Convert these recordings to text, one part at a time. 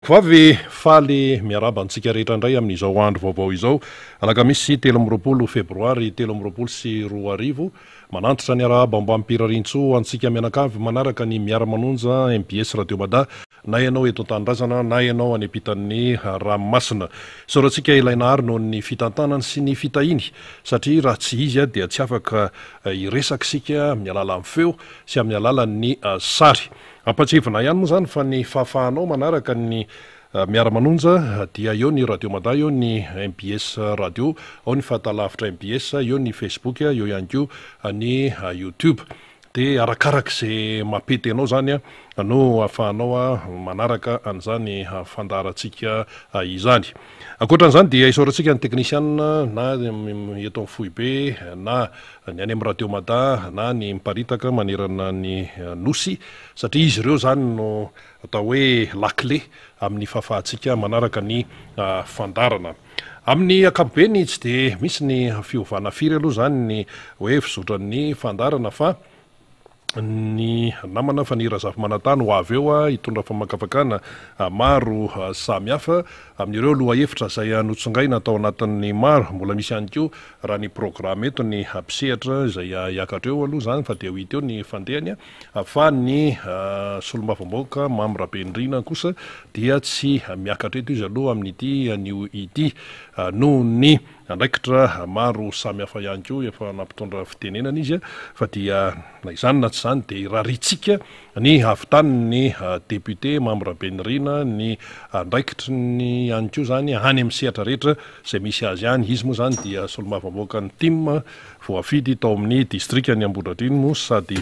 Vavy faly miarahaba antsika rehetra indray amin'izao andro vaovao izao, alakamisy 23 febroary 2023. Manantitra ny arahaba ombam-pirariantsoa ho antsika mianakavy manaraka ny Miara-manonja mbs Radio Mada, na ianao eto an-tanindrazana na ianao any ampitan'ny ranomasina. Isaorantsika ilay Nahary noho ny fitantanany sy ny fitahiany, satria raha tsy Izy dia tsy afaka hiresaka isika amin'ny alalan'ny feo sy amin'ny alalan'ny sary. Ampatsiahivina ihany moa izany fa ny fahafahanao manaraka ny Miara-manonja dia eo ny Radio Mada, eo ny mbs Radio, ao ny fahatalavitra mbs, eo ny Facebook, eo ihany koa ny YouTube. Dia arakaraka izay mampety anao izany no ahafahanao manaraka an'izany fandaharantsika izany. Ankoatran'izany dia isaorantsika ny teknisianina na eto amin'ny foibe na ny any amin'ny Radio Mada na ny miparitaka manerana ny Nosy satria izy ireo izany no atao hoe lakile amin'ny fahafahantsika manaraka ny fandaharana. Amin'ny ankapobeny tsy dia misy ny fiovana firy aloha izany ny hoe fizotran'ny fandaharana fa ny namana Fanihy Razafimanantany ho avy eo hitondra famakafakana maro samihafa amin'ireo lohahevitra izay notsongaina tao anatin'ny maro. Mbola misy ihany koa raha ny programa eto ny mpisehatra izay hiakatra eo aloha izany fa dia ho hita eo ny fandehany fa ny solombavambahoaka Mamy Rabenirina kosa dia tsy miakatra eto izy aloha amin'ity anio ity noho ny Andraikitra maro samihafa ihany koa efa nampitondra fitenenana izy fa dia na izany na tsy izany dia irariantsika ny havitan'ny député Mamy Rabenirina ny andraikitry ny ihany koa izany any amin'ny sehatra rehetra izay misy azy any. Izy moa izany dia solombavambahoakan'ny tim voafidy tao amin'ny distrikan'i Ambohidratrimo sady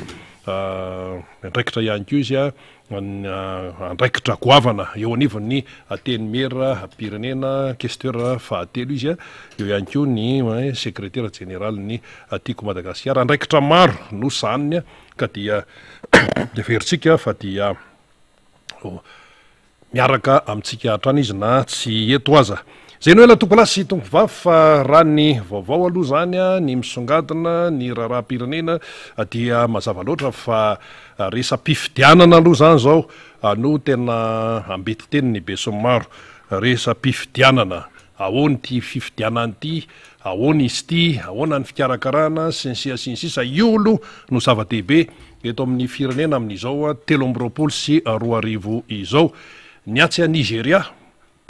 miandraikitra ihany koa izy Andraikitra goavana eo anivon'ny Antenimieram-pirenena, Questeur fahatelo izy, eo ihany koa ny Sekretera jeneralin'ny Tiako Madagasikara. Andraikitra maro no sahaniny ka dia heverintsika fa dia miaraka amintsika hatrany izy na tsy eto aza. Izay no ela tompolahy sy tompovavy fa raha ny vaovao aloha izany, ny misongadina, ny raharaham-pirenena dia mazava loatra fa Resa-pifidianana aloha izany izao no tena ambetitenin'ny besinimaro. Resa-pifidianana. Ahoana ity fifidianana ity? Ahoana izy ity? Ahoana ny fikarakarana? Sy ny sisa sy ny sisa. Io aloha no zava-dehibe eto amin'ny firenena amin'izao 2023 izao. Ny atsy Nigeria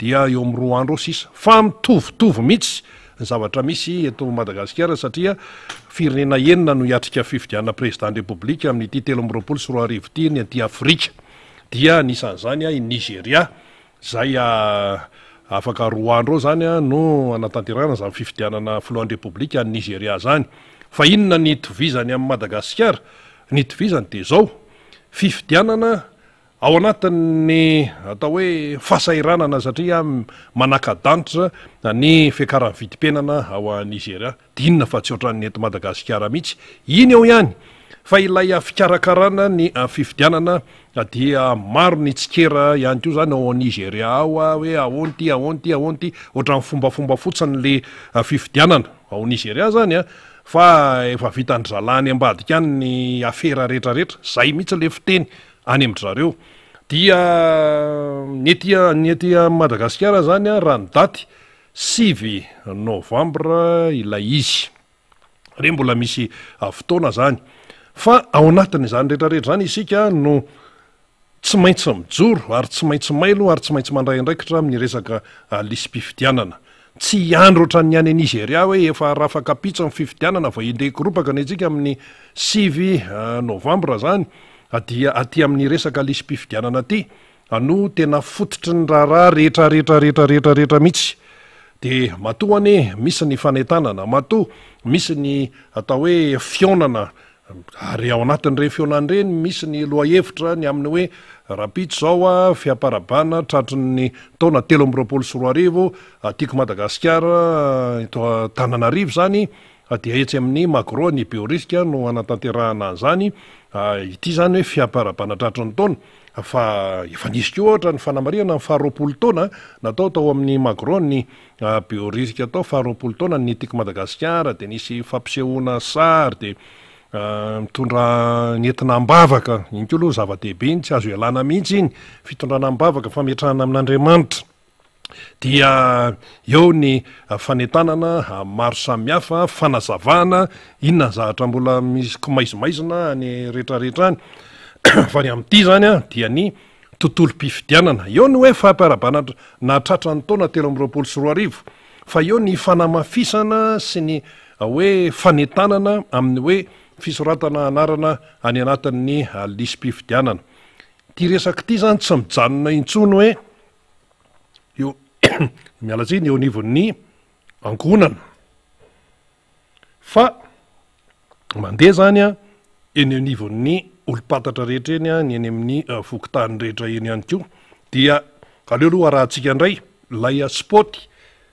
dia eo amin'ny roa andro eo sisa fa mitovitovy mihitsy ny zavatra misy eto Madagasikara satria firenena enina no hiatrika fifidianana président repoblika amin'ity 2023 ity ny aty Afrika dia anisan'izany i Nigeria izay afaka roa andro eo izany no hanatanterahana izany fifidianana filohan'ny repoblika any Nigeria izany. Fa inona ny itovizany amin'i Madagasikara? Ny itovizany dia izao, fifidianana Ao anatin'ny atao hoe fahasahiranana satria manaka-danitra ny fiakaran'ny vidim-piainana ao Nigeria. Dia inona fa tsy ohatran'ny eto Madagasikara mihitsy. Iny eo ihany fa ilay fikarakarana ny fifidianana dia maro ny tsikera ihany koa izany ao Nigeria ao hoe ahoana ity, ahoana ity, ahoana ity. Ohatran'ny fombafomba fotsiny ilay fifidianana ao Nigeria izany an! Fa efa vitan-dry zalahy any ambadika any ny afera rehetrarehetra. Izay mihitsy ilay fiteny. any amin-dry zareo. Dia ny ety ny ety Madagasikara zany raha ny daty 9 novambra ilay izy. Re mbola misy fotoana zany. Fa ao anatin'izany rehetrarehetra izany isika no tsy maintsy mijoro ary tsy maintsy mailo ary tsy maintsy mandray andraikitra amin'ny resaka lisi-pifidianana. Tsy hiandry ohatran'ny any Nigeria hoe efa rafakapitso ny fifidianana vao hindeha hikoropaka ny antsika amin'ny 9 novambra zany dia aty amin'ny resaka lisi-pifidianana aty no tena fototry ny raharaha rehetra rehetra rehetra rehetra rehetra mihitsy. Dia matoa anie misy ny fanentanana, matoa misy ny atao hoe fihaonana ary ao anatin'ireny fihaonana ireny misy ny lohahevitra ny amin'ny hoe rahampitso izao fiamparabana tratry ny taona 2023 tiako Madagasikara eto Antananarivo izany dia etsy amin'ny Magro any Behoririka no hanatanterahana an'izany. Ity izany hoe fiamparabana tratry ny taona fa efa nisy koa ohatra ny fanamarihana ny faharoapolo taona natao tao amin'ny Magro ny Behoririka tao, faharoapolo taona ny Tiako Madagasikara dia nisy fampisehoana sary dia. Mitondra ny entina am-bavaka, iny koa aloha zava-dehibe iny, tsy azo ialana mihitsy iny, fitondrana am-bavaka, fametrahana amin'Andriamanitra. Dia eo ny fanentanana maro samihafa, fanazavana, inona ny zavatra mbola misy kimaizimaizina any rehetrarehetra any. Fa ny amin'ity izany an, dia ny tontolom-pifidianana. Eo ny hoe fampiarahabana nahatratra ny taona 2023, fa eo ny fanamafisana sy ny hoe fanentanana amin'ny hoe fisoratana anarana any anatin'ny lisi-pifidianana. Ity resaka ity izany tsy mijanona intsony hoe eo miala tsiny eo anivon'ny ankohonana fa mandeha zany a eny anivon'ny olom-pantatra rehetra eny a, ny eny amin'ny fokontany rehetra eny ihany koa dia aleo aloha arahantsika indray ilay spot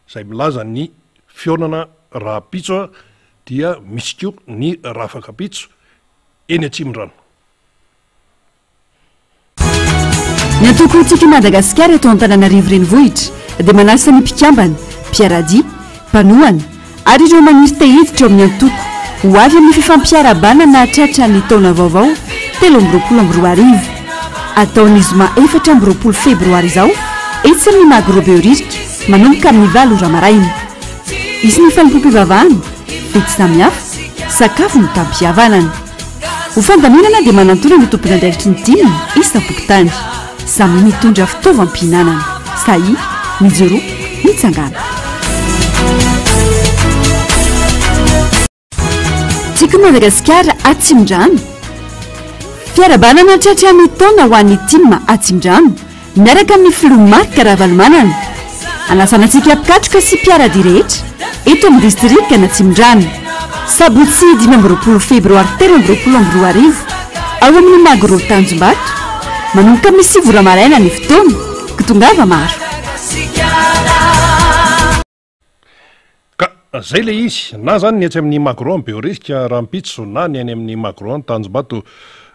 izay milaza ny fihaonana rahampitso a dia misy koa ny rafakapitso eny Atsimondrano. Ny antoko Tiako i Madagasikara eto Antananarivo Renivohitra dia manasa ny mpikambana, mpiara-dia, mpanohana ary ireo maniry te hiditra ao amin'ny antoko ho avy amin'ny fifampiarahabana nahatratra ny taona vaovao 2023. Atao ny zoma 24 febroary izao etsy amin'ny Magro Behoririka manomboka amin'ny valo ora maraina. Hisy ny fanompoam-pivavahana, fety samihafa, sakafo mitam-pihavanana. Ho fandaminana dia manantona ny tompon'andraikitry ny tim isam-pokontany. Samy mitondra fitaovam-pihinanana. Sahia, mijoroa, mitsangàna. Tiako Madagasikara Atsimondrano. Fiarahabana nahatratra ny taona ho an'ny tim Atsimondrano. Miaraka amin'ny filoha Marc Ravalomanana. Anasana antsika mpikatroka sy mpiara-dia rehetra eto amin'ny distrikan'Atsimondrano. Sabotsy 25 febroary 2023 ao amin'ny Magro Tanjombato, manomboka amin'ny sivy ora maraina ny fotoana, ka tongava maro. Ka zay le izy, na zany ny etsy amin'ny Magro any Behoririka rahampitso na ny any amin'ny Magro any Tanjombato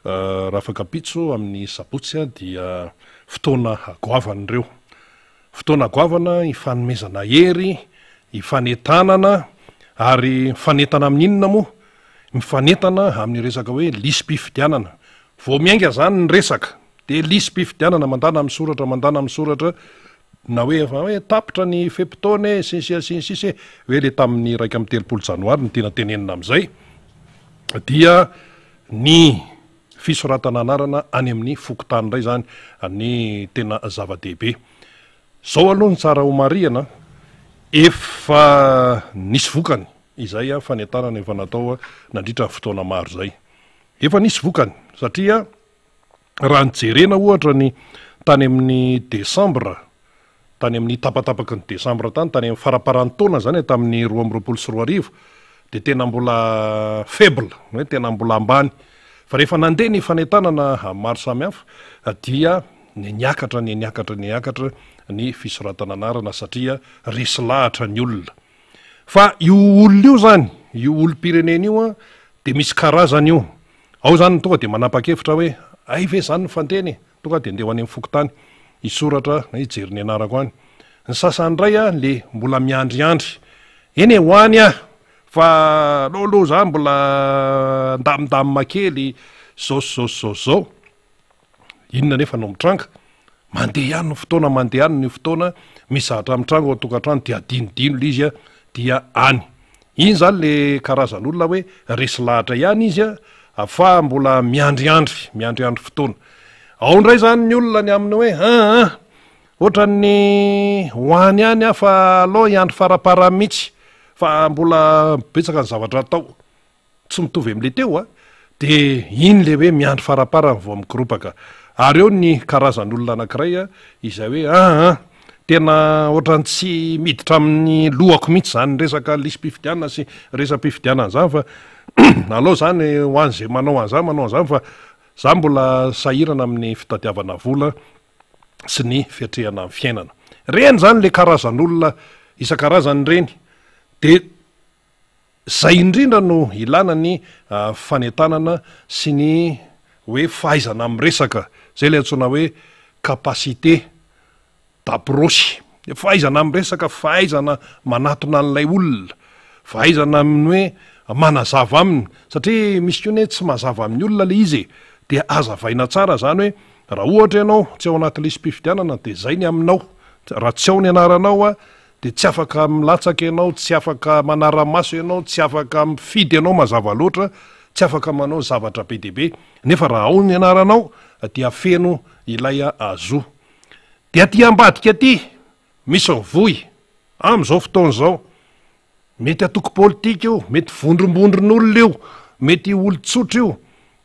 rafakampitso amin'ny sabotsy dia fotoana goavana ireo. Fotoana goavana hifanomezana hery, hifanentanana ary mifanentana amin'ny inona moa? Mifanentana amin'ny resaka hoe lisi-pifidianana. Vao miainga zany ny resaka dia lisi-pifidianana mandana misoratra mandana misoratra Na hoe efa hoe tapitra ny fe-potoana e, sy ny sisa sy ny sisa e, hoe le tamin'ny 31 janoary no tiana tenenina amin'izay, dia ny fisoratana anarana any amin'ny fokontany indray izany ny tena zava-dehibe. Izao aloha no tsara homarihana, efa nisy vokany izay fanentanana efa natao nandritra ny fotoana maro izay. Efa nisy vokany satria Raha ny jerena ohatra ny tany amin'ny desambra, tany amin'ny tapatapaky ny desambra tany, tany amin'ny faramparan'ny taona izany e, tamin'ny 2022 dia tena mbola faible, hoe tena mbola ambany. Fa rehefa nandeha ny fanentanana maro samihafa dia niakatra, niakatra, niakatra ny fisoratana anarana satria resy lahatra ny olona. Fa io olona io izany, io olom-pirenena io an, dia misy karazany io. Ao izany ny tonga dia manapa-kevitra hoe hay ve izany ny fandehany e! Tonga dia andeha ho any amin'ny fokontany hisoratra na hijery ny anarako any. Ny sasany indray an, le mbola miandriandry. Eny e, ho any aho fa aleo aloha za mbola andamindamina kely izao sy izao sy izao sy izao. Inona anefa no mitranga? Mandeha ihany ny fotoana, mandeha ihany ny fotoana, misy zavatra mitranga ao an-tokantrano dia adinodino ilay izy dia any. Iny izany le karazan'olona hoe resy lahatra ihany izy fa mbola miandriandry, miandriandry fotoana. Ao indray izany ny olona ny amin'ny hoe an an, ohatran'ny ho any ihany aho fa aleo hiandry faraparany mihitsy fa mbola betsaka ny zavatra atao. tsy mitovy amin'ilay teo a, dia iny ilay hoe miandry faraparany vao mikoropaka. Ary eo ny karazan'olona anankiray a, izay hoe aa, tena ohatran'ny tsy miditra amin'ny lohako mihitsy izany resaka lisi-pifidianana sy resa-pifidianana izany fa aleo izany ho an'izay manao an'izany manao an'izany fa za mbola sahirana amin'ny fitadiavana vola sy ny fiatrehana ny fiainana. Ireny izany ilay karazan'olona isan-karazany ireny. Dia Izay indrindra no ilana ny fanentanana sy ny hoe fahaizana miresaka, izay ilay antsoina hoe capacité d'approche, fahaizana miresaka, fahaizana manatona an'ilay olona. Fahaizana amin'ny hoe manazava aminy, satria misy koa ny hoe tsy mazava amin'ny olona ilay izy e, dia hazavaina tsara izany hoe raha ohatra ianao tsy ao anaty lisi-pifidianana dia izay ny aminao, raha tsy ao ny anaranao dia tsy afaka milatsaka ianao, tsy afaka manara-maso ianao, tsy afaka mifidy ianao mazava loatra, tsy afaka manao zavatra be dia be, nefa raha ao ny anaranao dia feno ilay zo. Dia aty ambadika aty misy mivoy amin'izao fotoana izao, mety antoko politika io, mety vondrombondron'olona io, mety olon-tsotra io,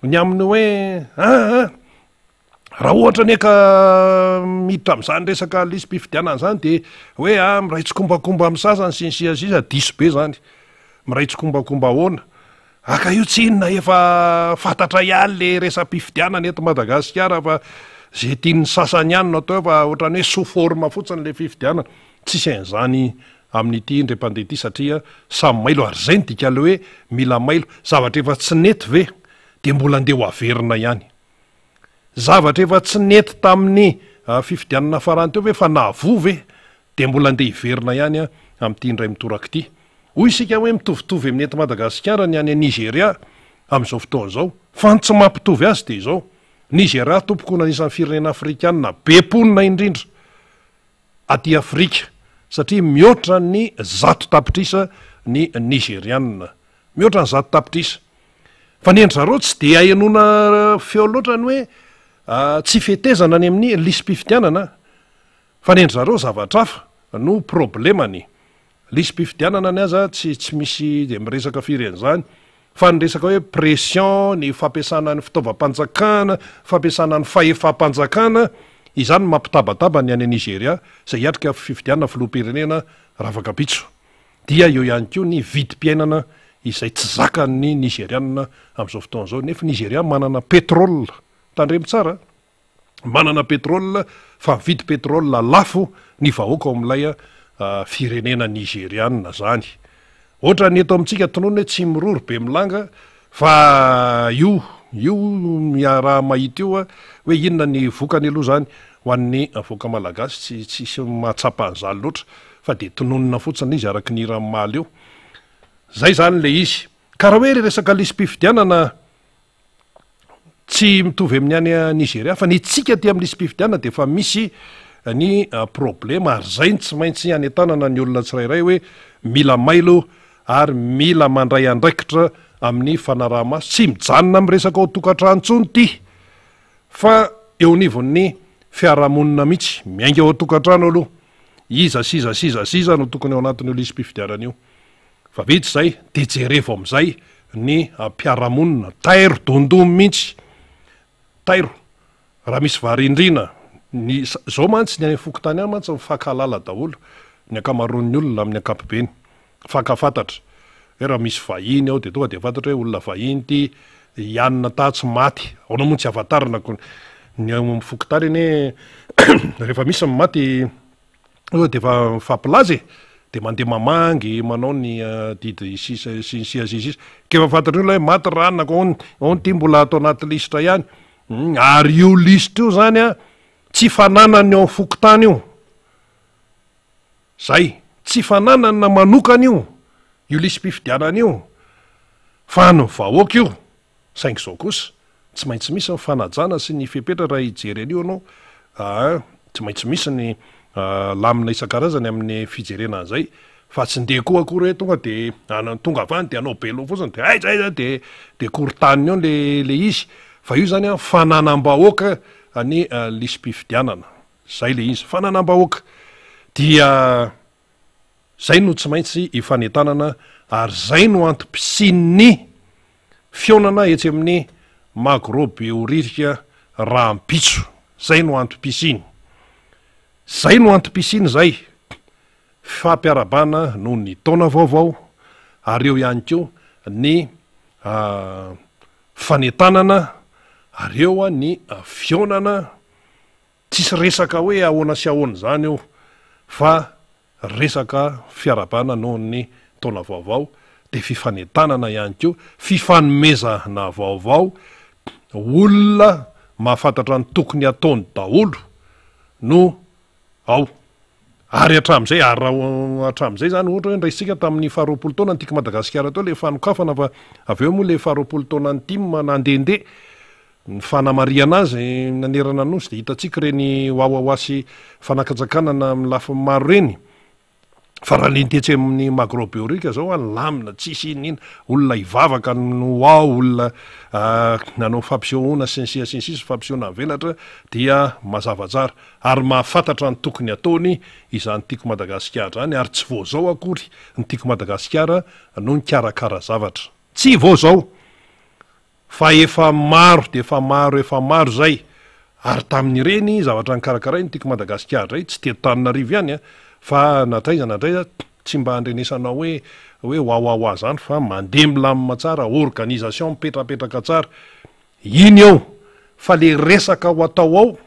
ny amin'ny hoe aa raha ohatra anie ka miditra amin'izany resaka lisi-pifidianana izany dia hoe a miray tsikombakomba amin'ny sasany sy ny sisa sy sisa, diso be izany, miray tsikombakomba ahoana? Aka io tsy inona efa fantatra ihany le resa-pifidianana eto Madagasikara fa ze tian'ny sasany ihany no atao eo fa ohatran'ny hoe sous forme fotsiny le fifidianana. Tsisy an'izany amin'ity indray mpandeha ity satria samy mailo ary zay ny dikan'le hoe mila mailo. Zavatra efa tsy nety ve dia mbola andeha ho averina ihany. Zavatra efa tsy nety tamin'ny fifidianana farany teo ve fa nahavoa ve dia mbola andeha hiverina ihany amin'ity indray mitoraka ity. Hoy isika hoe mitovitovy amin'ny eto Madagasikara ny any Nigeria amin'izao fotoana izao, fa ny tsy mampitovy azy dia izao, Nigeria tompoko no anisan'ny firenena afrikanina be mponina indrindra aty Afrika satria mihoatra ny 100 tapitrisa ny Nigeriana, mihoatra ny 100 tapitrisa. Fa ny an-dry zareo tsy dia ahenoana feo loatra ny hoe tsy fetezana any amin'ny lisi-pifidianana. Fa ny an-dry zareo zavatra hafa no problemany. Lisi-pifidianana ny aza tsy tsy misy dia miresaka firy an'izany fa ny resaka hoe pression, ny fampiasana ny fitaovam-panjakana, fampiasana ny fahefam-panjakana, izany no mampitabataba ny any Nigeria izay hiatrika fifidianana filoham-pirenena ravakampitso. Dia eo ihany koa ny vidim-piainana izay tsy zakan'ny Nigeriana amin'izao fotoana izao nefa Nigeria manana pétrole, tandremo tsara a! manana pétrole fa mividy pétrole lafo ny vahoaka ao amin'ilay firenena nigeriana zany. Ohatran'ny eto amintsika tononina hoe tsy miroro be milanga fa io io miaraha mahita io hoe inona ny vokany aloha zany ho an'ny vahoaka malagasy tsy tsisy mahatsapa an'izany loatra fa dia tononina fotsiny izy araka ny hiran'ny Mahaleo. Zay zany le izy. Ka raha hoe le resaka lisi-pifidianana Tsy mitovy amin'ny any Nigeria fa ny antsika aty amin'ny lisi-pifidianana dia efa misy ny problema ary izay no tsy maintsy hanentanana ny olona tsirairay hoe mila mailo ary mila mandray andraikitra amin'ny fanaraha-maso. Tsy mijanona amin'ny resaka ao an-tokantrano intsony ity fa eo anivon'ny fiarahamonina mihitsy. Miainga ao an-tokantrano aloha. Iza sy iza sy iza sy iza no tokony ao anatin'io lisi-pifidianana io. Fa vita izay dia jerevo amin'izay ny mpiara-monina, tairo dondomy mihitsy, tairo raha misy varindrina, ny izao mantsy ny any fokontany any mantsy mifankahalala daholo ny ankamaroan'ny olona amin'ny ankapobeny, mifankafantatra, hoe raha misy vahiny ao dia tonga dia fantatra hoe olona vahiny ity, i anona tatsy maty, ahoana moa no tsy ahafantarana ko, ny ao amin'ny fokontany anie rehefa misy ny maty Tonga dia efa mifampilaza e! Dia mandeha mamangy, manao ny adidy sisa sy ny sisa sy ny sisa. Ka efa fantatr'io ilay hoe maty ranona ka hono, hono ity mbola ato anaty lisitra ihany. Ary io lisitra io zany an, tsy fananan'ny ao amin'ny fokontany io. Zay. Tsy fananana manokana io, io lisi-pifidianana io, fa an'ny vahoaka io. Saingy izao kosa, tsy maintsy misy ny fanajana sy ny fepetra raha hijery an'io ianao aa, tsy maintsy misy ny lamina isan-karazany amin'ny fijerena an'izay fa tsy ndeha koa akory hoe tonga de tonga avy any de hanao be loha fotsiny de aiza aiza de de korontanina eo le le izy fa io zany an fananam-bahoaka ny lisi-pifidianana, zay le izy, fananam-bahoaka dia. Zay no tsy maintsy ifanentanana ary zay no antom-pisian'ny fihaonana etsy amin'ny Magro Behoririka rahampitso. Zay no antom-pisiany. Zay no antom-pisiany zay. Fifampiarahabana noho ny taona vaovao ary eo ihany koa ny fanentanana ary eo ny fihaonana. Tsisy resaka hoe ahoana sy ahoana izany eo fa resaka fiarahabana noho ny taona vaovao dia fifanentanana ihany koa, fifanomezana vaovao, olona mahafantatra ny tokony hataony daholo no ao. Ary hatramin'izay, ary raha hatramin'izay izany ohatra hoe ndraisintsika tamin'ny faharoapolo taona ny Tiako Madagasikara teo ilay fanokafana fa avy eo moa ilay faharoapolo taonan'ny tim nandehandeha, ny fanamarihana azy nanerana ny Nosy dia hitantsika ireny wawawa sy fanakantsakanana amin'ny lafiny maro ireny. Fa raha ny tetsy amin'ny Magro Behoririka zao an, lamina, tsisy inona inona, olona hivavaka no ao, olona nanao fampisehoana sy ny sisa sy ny sisa, fampisehoana mivelatra dia mazava tsara ary mahafantatra ny tokony ataony izany Tiako Madagasikara izany ary tsy vao zao akory ny Tiako Madagasikara no nikarakara zavatra. Tsy vao zao! Fa efa maro dia efa maro efa maro izay ary tamin'ireny zavatra nikarakarainy Tiako Madagasikara indray tsy teto Tananarivo ihany an, fa na taiza na taiza tsy mba andrenesanao hoe hoe wawawa zany fa mandeha milamina tsara, organisation mipetrapetraka tsara, iny eo fa le resaka ho atao ao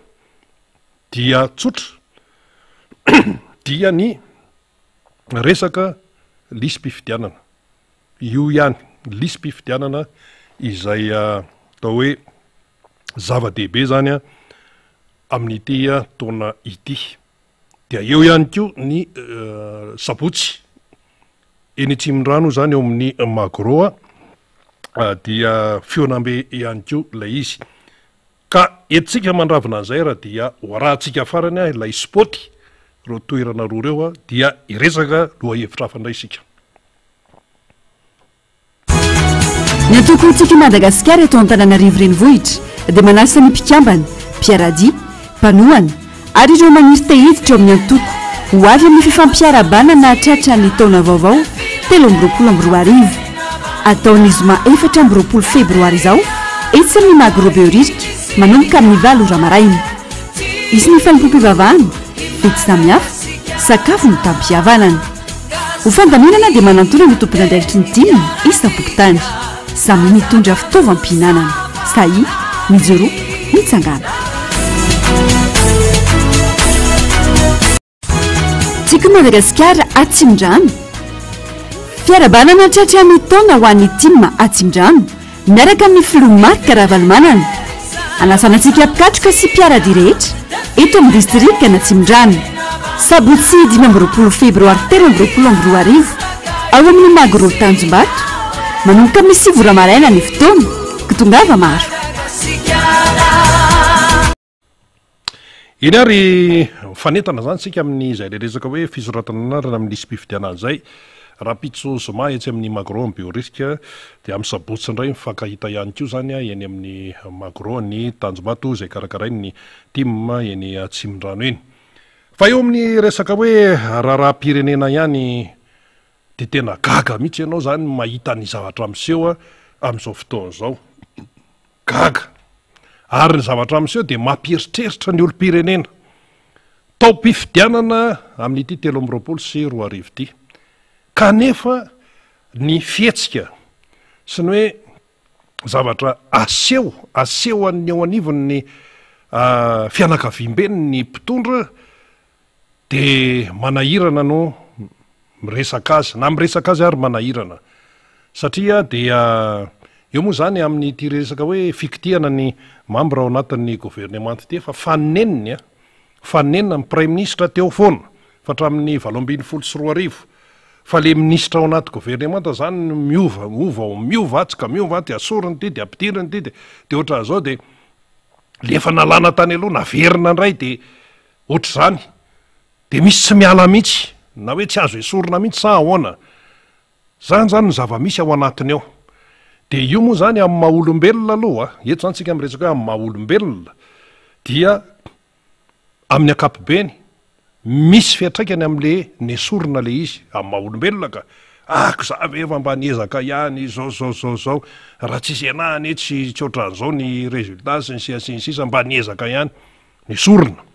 dia tsotra dia ny resaka lisi-pifidianana. Io ihany, lisi-pifidianana izay atao hoe zava-dehibe izany amin'ity taona ity. Dia eo ihany koa ny sabotsy eny Atsimondrano izany eo amin'ny Magro dia fihaonambe ihany koa ilay izy. Ka entintsika mandravina an'izay raha dia ho arahantsika farany ilay spot ireo toerana roa ireo dia hiresaka lohahevitra hafa indray isika. Ny antoko Tiako i Madagasikara eto Antananarivo Renivohitra dia manasa ny mpikambana, mpiara-dia, mpanohana ary ireo maniry te hiditra ao amin'ny antoko ho avy amin'ny fifampiarahabana nahatratra ny taona vaovao 2023. Atao ny zoma 24 febroary izao etsy amin'ny Magro Behoririka manomboka amin'ny valo ora maraina. Hisy ny fanompoam-pivavahana, fety samihafa, sakafo mitam-pihavanana. Ho fandaminana dia manantona ny tompon'andraikitry ny tim isam-pokontany. Samy mitondra fitaovam-pihinanana. Sahia, mijoroa, mitsangàna. Tiako Madagasikara Atsimondrano. Fiarahabana nahatratra ny taona ho an'ny tim Atsimondrano. Miaraka amin'ny filoha Marc Ravalomanana. Anasana antsika mpikatroka sy mpiara-dia rehetra eto amin'ny distrikan'Atsimondrano. Sabotsy 25 febroary 2023 ao amin'ny Magro Tanjombato, manomboka amin'ny sivy ora maraina ny fotoana, ko tongava maro. Eny ary, mifanentana izany isika amin'izay ilay resaka hoe fisoratana anarana amin'ny lisi-pifidianana izay. Rahampitso zoma etsy amin'ny Magro amin'ny Behoririka, dia amin'ny sabotsy indray mifankahita ihany koa izany eny amin'ny Magro ny Tanjombato izay karakarain'ny tim eny Atsimondrano eny. Fa eo amin'ny resaka hoe raharaham-pirenena ihany dia tena gaga mihitsy ianao izany mahita ny zavatra miseho amin'izao fotoana izao. Gaga. Ary ny zavatra miseho dia mampieritreritra ny olom-pirenena. Taom-pifidianana amin'ity 2023 ity. Kanefa ny fihetsika sy ny hoe zavatra aseho, asehon'ny eo anivon'ny fianakaviamben'ny mpitondra dia manahirana no miresaka azy, na miresaka azy ary manahirana. Satria dia eo moa izany amin'ity resaka hoe fikitihana ny mambra ao anatin'ny governemanta ity efa faneniny an, fanenina ny praiminisitra teo foana fa hatramin'ny 2018 fa le minisitra ao anaty governemanta izany no miova, miova ao, miova atsy ka miova aty, asoriny ity dia ampidiriny ity dia dia ohatran'izao dia le efa nalana tany aloha naverina indray dia Ohatr'izany. Dia misy tsy miala mihitsy, na hoe tsy azo esorina mihitsy sa ahoana? Zany zany ny zava-misy ao anatiny ao. Dia io moa zany amin'ny maha olombelona aloha, eto zany tsika miresaka hoe amin'ny maha olombelona, dia amin'ny ankapobeny, misy fiantraikany amin'le nesorina le izy, amin'ny maha olombelona ka. Ah ko za ve efa mba niezaka ihany, zao zao zao zao, raha tsisy enahy anie tsy tsy ohatran'izao ny résultat sy ny sisa sy ny sisa, mba niezaka ihany. Nesorina.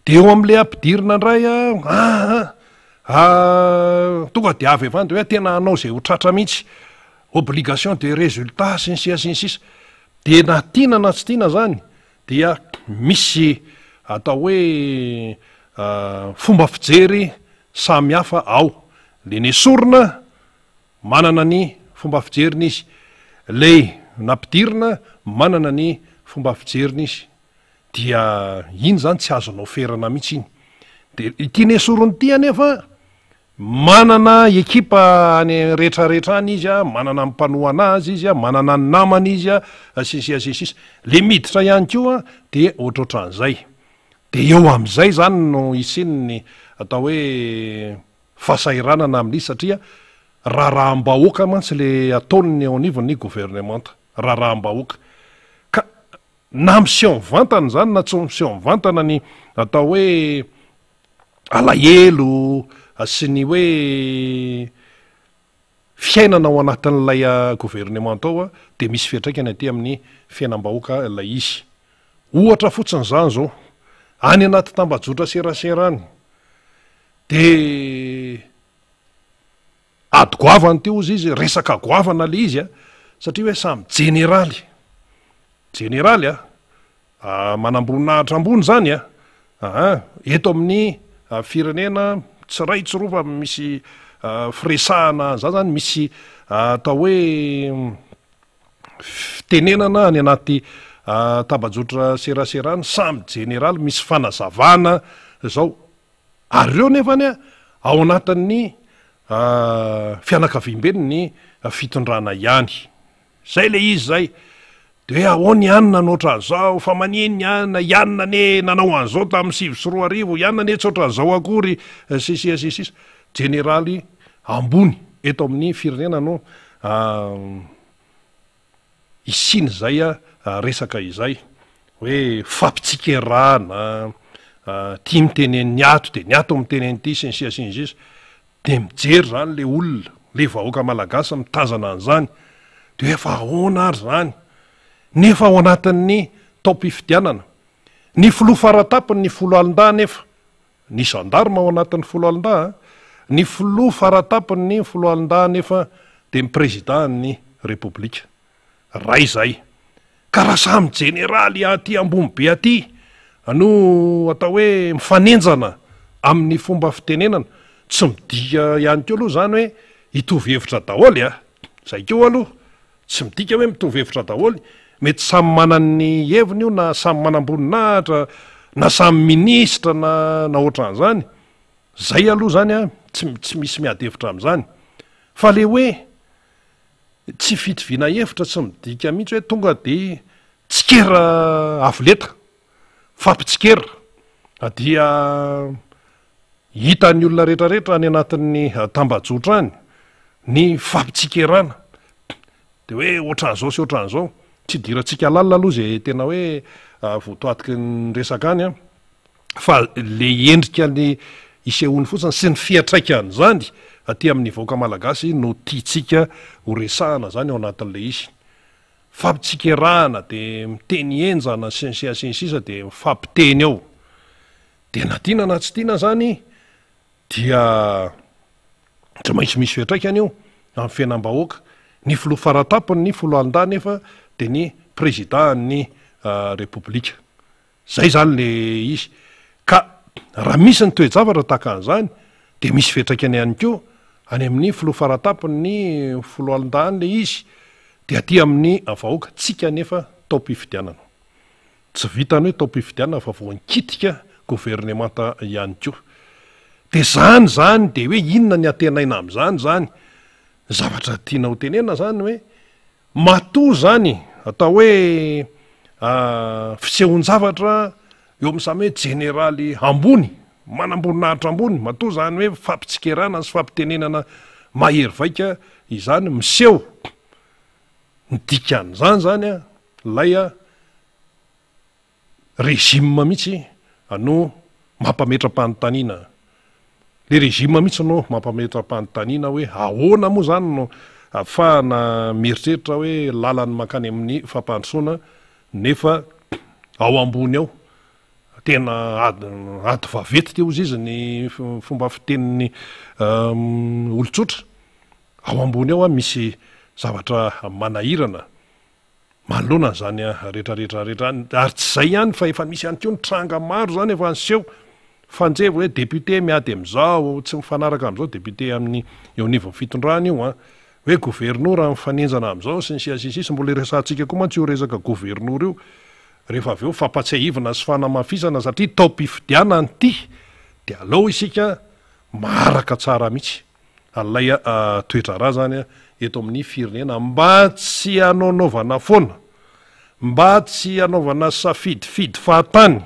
Dia eo amin'ilay ampidirina indray an, aa, ah, tonga dia avy avy any dia hoe tena hanao izay ho tratra mihitsy. Obligation de résultat sy ny sisa sy ny sisa. Dia na tiana na tsy tiana izany dia misy atao hoe fomba fijery samy hafa ao. Ilay nesorina Manana ny fomba fijeriny izy. Lay nampidirina manana ny fomba fijeriny izy. Dia iny zany tsy azonao ferana mihitsy iny. De ity nesoriny ity anefa manana ekipa any rehetra rehetra any izy a, manana ny mpanohana azy izy a, manana ny namany izy a, sy ny sisa sy ny sisa. Le miditra ihany koa dia ohatrohatran'izay. De eo amin'izay zany no hisian'ny atao hoe fahasahiranana amin'izy satria raharaham-bahoaka mantsy le ataon'ny eo anivon'ny governemanta, raharaham-bahoaka. Ka na miseho mivantana izany na tsy miseho mivantana ny atao hoe alahelo sy ny hoe fiainana ao anatin'ilay governemanta ao dia misy fiantraikany aty amin'ny fiainam-bahoaka ilay izy. Ohatra fotsiny izany izao, any anaty tambajotra serasera any dia ady goavana ity hozy izy, resaka goavana ilay izy satria hoe samy jeneraly, jeneraly a, Manamboninahitra ambony izany a! Aa eto amin'ny firenena tsy iray tsy roa fa misy firesahana an'izany zany, misy atao hoe fitenenana any anaty tambajotra serasera any, samy jeneraly, misy fanazavana zao, ary ireo nefany ao anatin'ny fianakaviamben'ny fitondrana ihany. Zay le izy zay. De hoe ahoana i anona no ohatran'izao, fa maninn i anona, i anona anie nanao an'izao tamin'ny 2009, i anona anie tsy ohatran'izao akory, sy sisa sy sisa. Jeneraly ambony eto amin'ny firenena no hisian'izay resaka izay, hoe fampitsikerana, ity miteny an'ny ato de ny ato miteny an'ity, sy ny sisa sy ny sisa. Dia mijery izany ilay olona, ilay vahoaka malagasy mitazana an'izany, dia hoe fa ahoana ary izany? Nefa ao anatin'ny taom-pifidianana. Ny filoha faratapony ny foloalindahy anefa, ny gendarme ao anatin'ny foloalindahy an, ny filoha faratapony ny foloalindahy anefa dia ny président ny Repoblika. Ray izay. Ka raha samy jeneraly aty ambony be aty no atao hoe mifanenjana amin'ny fomba fitenenana, tsy midika ihany koa aloha izany hoe hitovy hevitra daholo a! Izay koa aloha, tsy midika hoe mitovy hevitra daholo, mety samy manana ny heviny io na samy manamboninahitra na samy minisitra na na ohatran'izany, izay aloha izany a, tsy tsy misy miady hevitra amin'izany, fa le hoe Tsy fitoviana hevitra tsy midika mihitsy hoe tonga dia tsikera avo lenta, fampitsikera dia hitan'ny olona rehetrarehetra any anatin'ny tambajotra any ny fampitsikerana dia hoe ohatran'izao sy ohatran'izao. Tsy idirantsika lalina aloha izay tena hoe votoatiky ny resaka any an. fa le endrika ny isehoany fotsiny sy ny fiantraikan'izany aty amin'ny vahoaka malagasy no tiantsika ho resahana zany ao anatin'le izy. Fampitsikerahana de miteny henjana sy ny sisa sy ny sisa de mifampiteny eo. De na tiana na tsy tiana zany dia tsy maintsy misy fiantraikany io amin'ny fiainam-bahoaka. Ny filoha faratapony ny foloalindahy nefa de ny prezida ny repoblika. Zay zany le izy. Ka raha misy ny toe-javatra tahaka an'izany dia misy fiantraikany ihany koa any amin'ny filoha faratapony ny foloalindahiny le izy dia aty amin'ny vahoaka. Tsika anefa taom-pifidianana. Tsy vitan'ny hoe taom-pifidianana fa voankitika governemanta ihany koa. Dia zany zany dia hoe inona ny antenaina amin'izany zany? Ny zavatra tiana ho tenenina zany hoe Matoa izany atao hoe fisehoan-javatra eo amin'ny samy hoe jeneraly ambony, manamboninahitra ambony, matoa izany hoe fampitsikerana sy fampitenenana mahery vaika izany miseho, ny dikan'izany izany ilay Régime mihitsy no mampametra-panontaniana. Le régime mihitsy no mampametra-panontaniana hoe ahoana moa zany no ahafahana mieritreritra hoe lalany mankany amin'ny fampandrosoana nefa ao ambony ao tena ady ady vaventy ty hozy izy ny fomba fitenin'ny olon-tsotra. Ao ambony ao misy zavatra manahirana. Manoloana an'izany rehetra rehetra rehetra any, ary tsy izay ihany fa efa misy ihany koa ny tranga maro izany efa niseho, fanjevo hoe député miady amin'izao, tsy mifanaraka amin'izao député amin'ny eo anivon'ny fitondrana io an, hoe governora mifanenjana amin'izao sy ny sisa sy ny sisa, mbola hiresahantsika koa mantsy io resaka governora io rehefa avy eo, fampatsiahivana sy fanamafisana satria taom-pifidianana ity, Dia aleo isika maharaka tsara mihitsy an'ilay toe-draharaha izany eto amin'ny firenena mba tsy hanaonaovana foana, mba tsy hanaovana safidifidy fahatany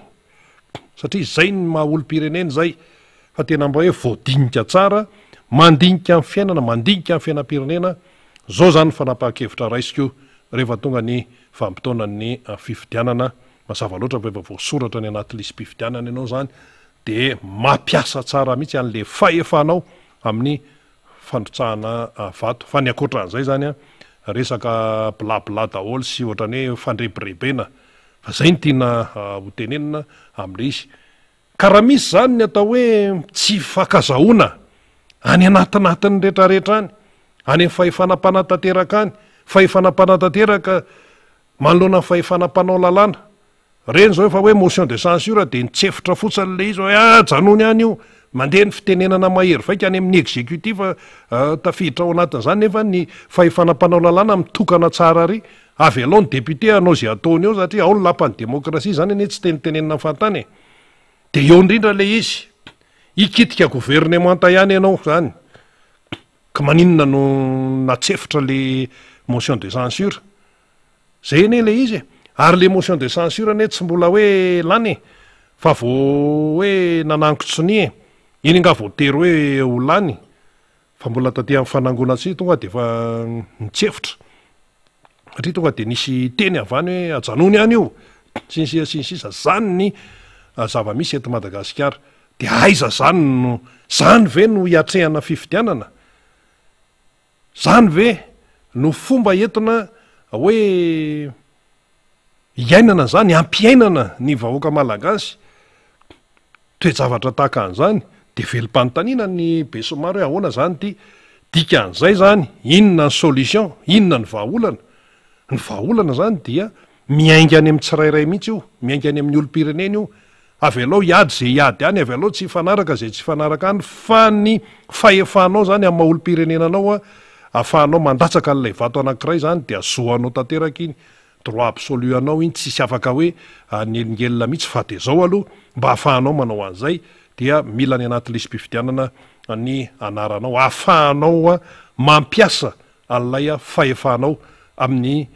satria izay ny maha olom-pirenena izay fa tena mba hoe voadinika tsara, mandinika ny fiainana, mandinika ny fiainam-pirenena, izao izany ny fanapahan-kevitra raisiko rehefa tonga ny vanim-potoanan'ny fifidianana, mazava loatra fa efa voasoratra any anaty lisi-pifidianana ianao izany dia mampiasa tsara mihitsy an'ilay fahefanao amin'ny fandrotsahana vato, fa ny ankoatran'izay izany an, resaka bla bla daholo sy ohatran'ny hoe fandrebirebena Fa zay no tiana ho tenenina amle izy. Ka raha misy zany ny atao hoe tsy fifankazahoana any anatinatiny retraretra any, any am fahefana mpanatanteraka any, fahefana mpanatanteraka manoloana ny fahefana mpanao lalàna, reny zao efa hoe motion de censure de nitsefotra fotsiny le izy hoe ajanony any io, mandeha ny fitenenana mahery vaika any amin'ny executif tafiditra ao anatin'izany nefa ny fahefana mpanao lalàna mitokana tsara ary Avelao ny député hanao izay ataony eo satria ao ny lapan'ny demokrasia izany anie tsy tenitenenina fahatany e! Dia eo indrindra ilay izy, hikitika gouvernemanta ihany ianao izany, ka maninona no natsefotra le motion de censure? Zay anie ilay izy e! Ary le motion de censure anie tsy mbola hoe lany e! Fa vao hoe nanangon-tsonia e! Iny angaha voatery hoe ho lany? Fa mbola taty amin'ny fanangonan-tsonia tonga dia efa nitsefotra. Satria tonga dia nisy teny avy any hoe ajanony any io, sy ny sisa sy ny sisa. Zany ny zava-misy eto Madagasikara. Dia aiza zany no, zany ve no hiatrehana fifidianana? Zany ve no fomba entina hoe hiainana zany, hampiainana ny vahoaka malagasy? Toe-javatra tahaka an'izany dia velom-panontaniana ny besinimaro hoe ahoana izany ity? Dikan'izay izany inona ny solution? Inona ny vahaolana? Ny vahaolana izany dia miainga any amin'ny tsirairay mihitsy io, miainga any amin'ny olom-pirenena io. Avelao hiady izay hiady any, avelao tsy hifanaraka izay tsy hifanaraka any fa ny fahefanao izany amin'ny maha olom-pirenena anao ahafahanao mandatsaka an'ilay vato anankiray izany dia zo anao tanteraka iny. Droit absolu anao iny tsisy afaka hoe hanelingelina mihitsy fa de zao aloha mba ahafahanao manao an'izay dia mila any anaty lisi-pifidianana ny anaranao ahafahanao mampiasa an'ilay fahefanao amin'ny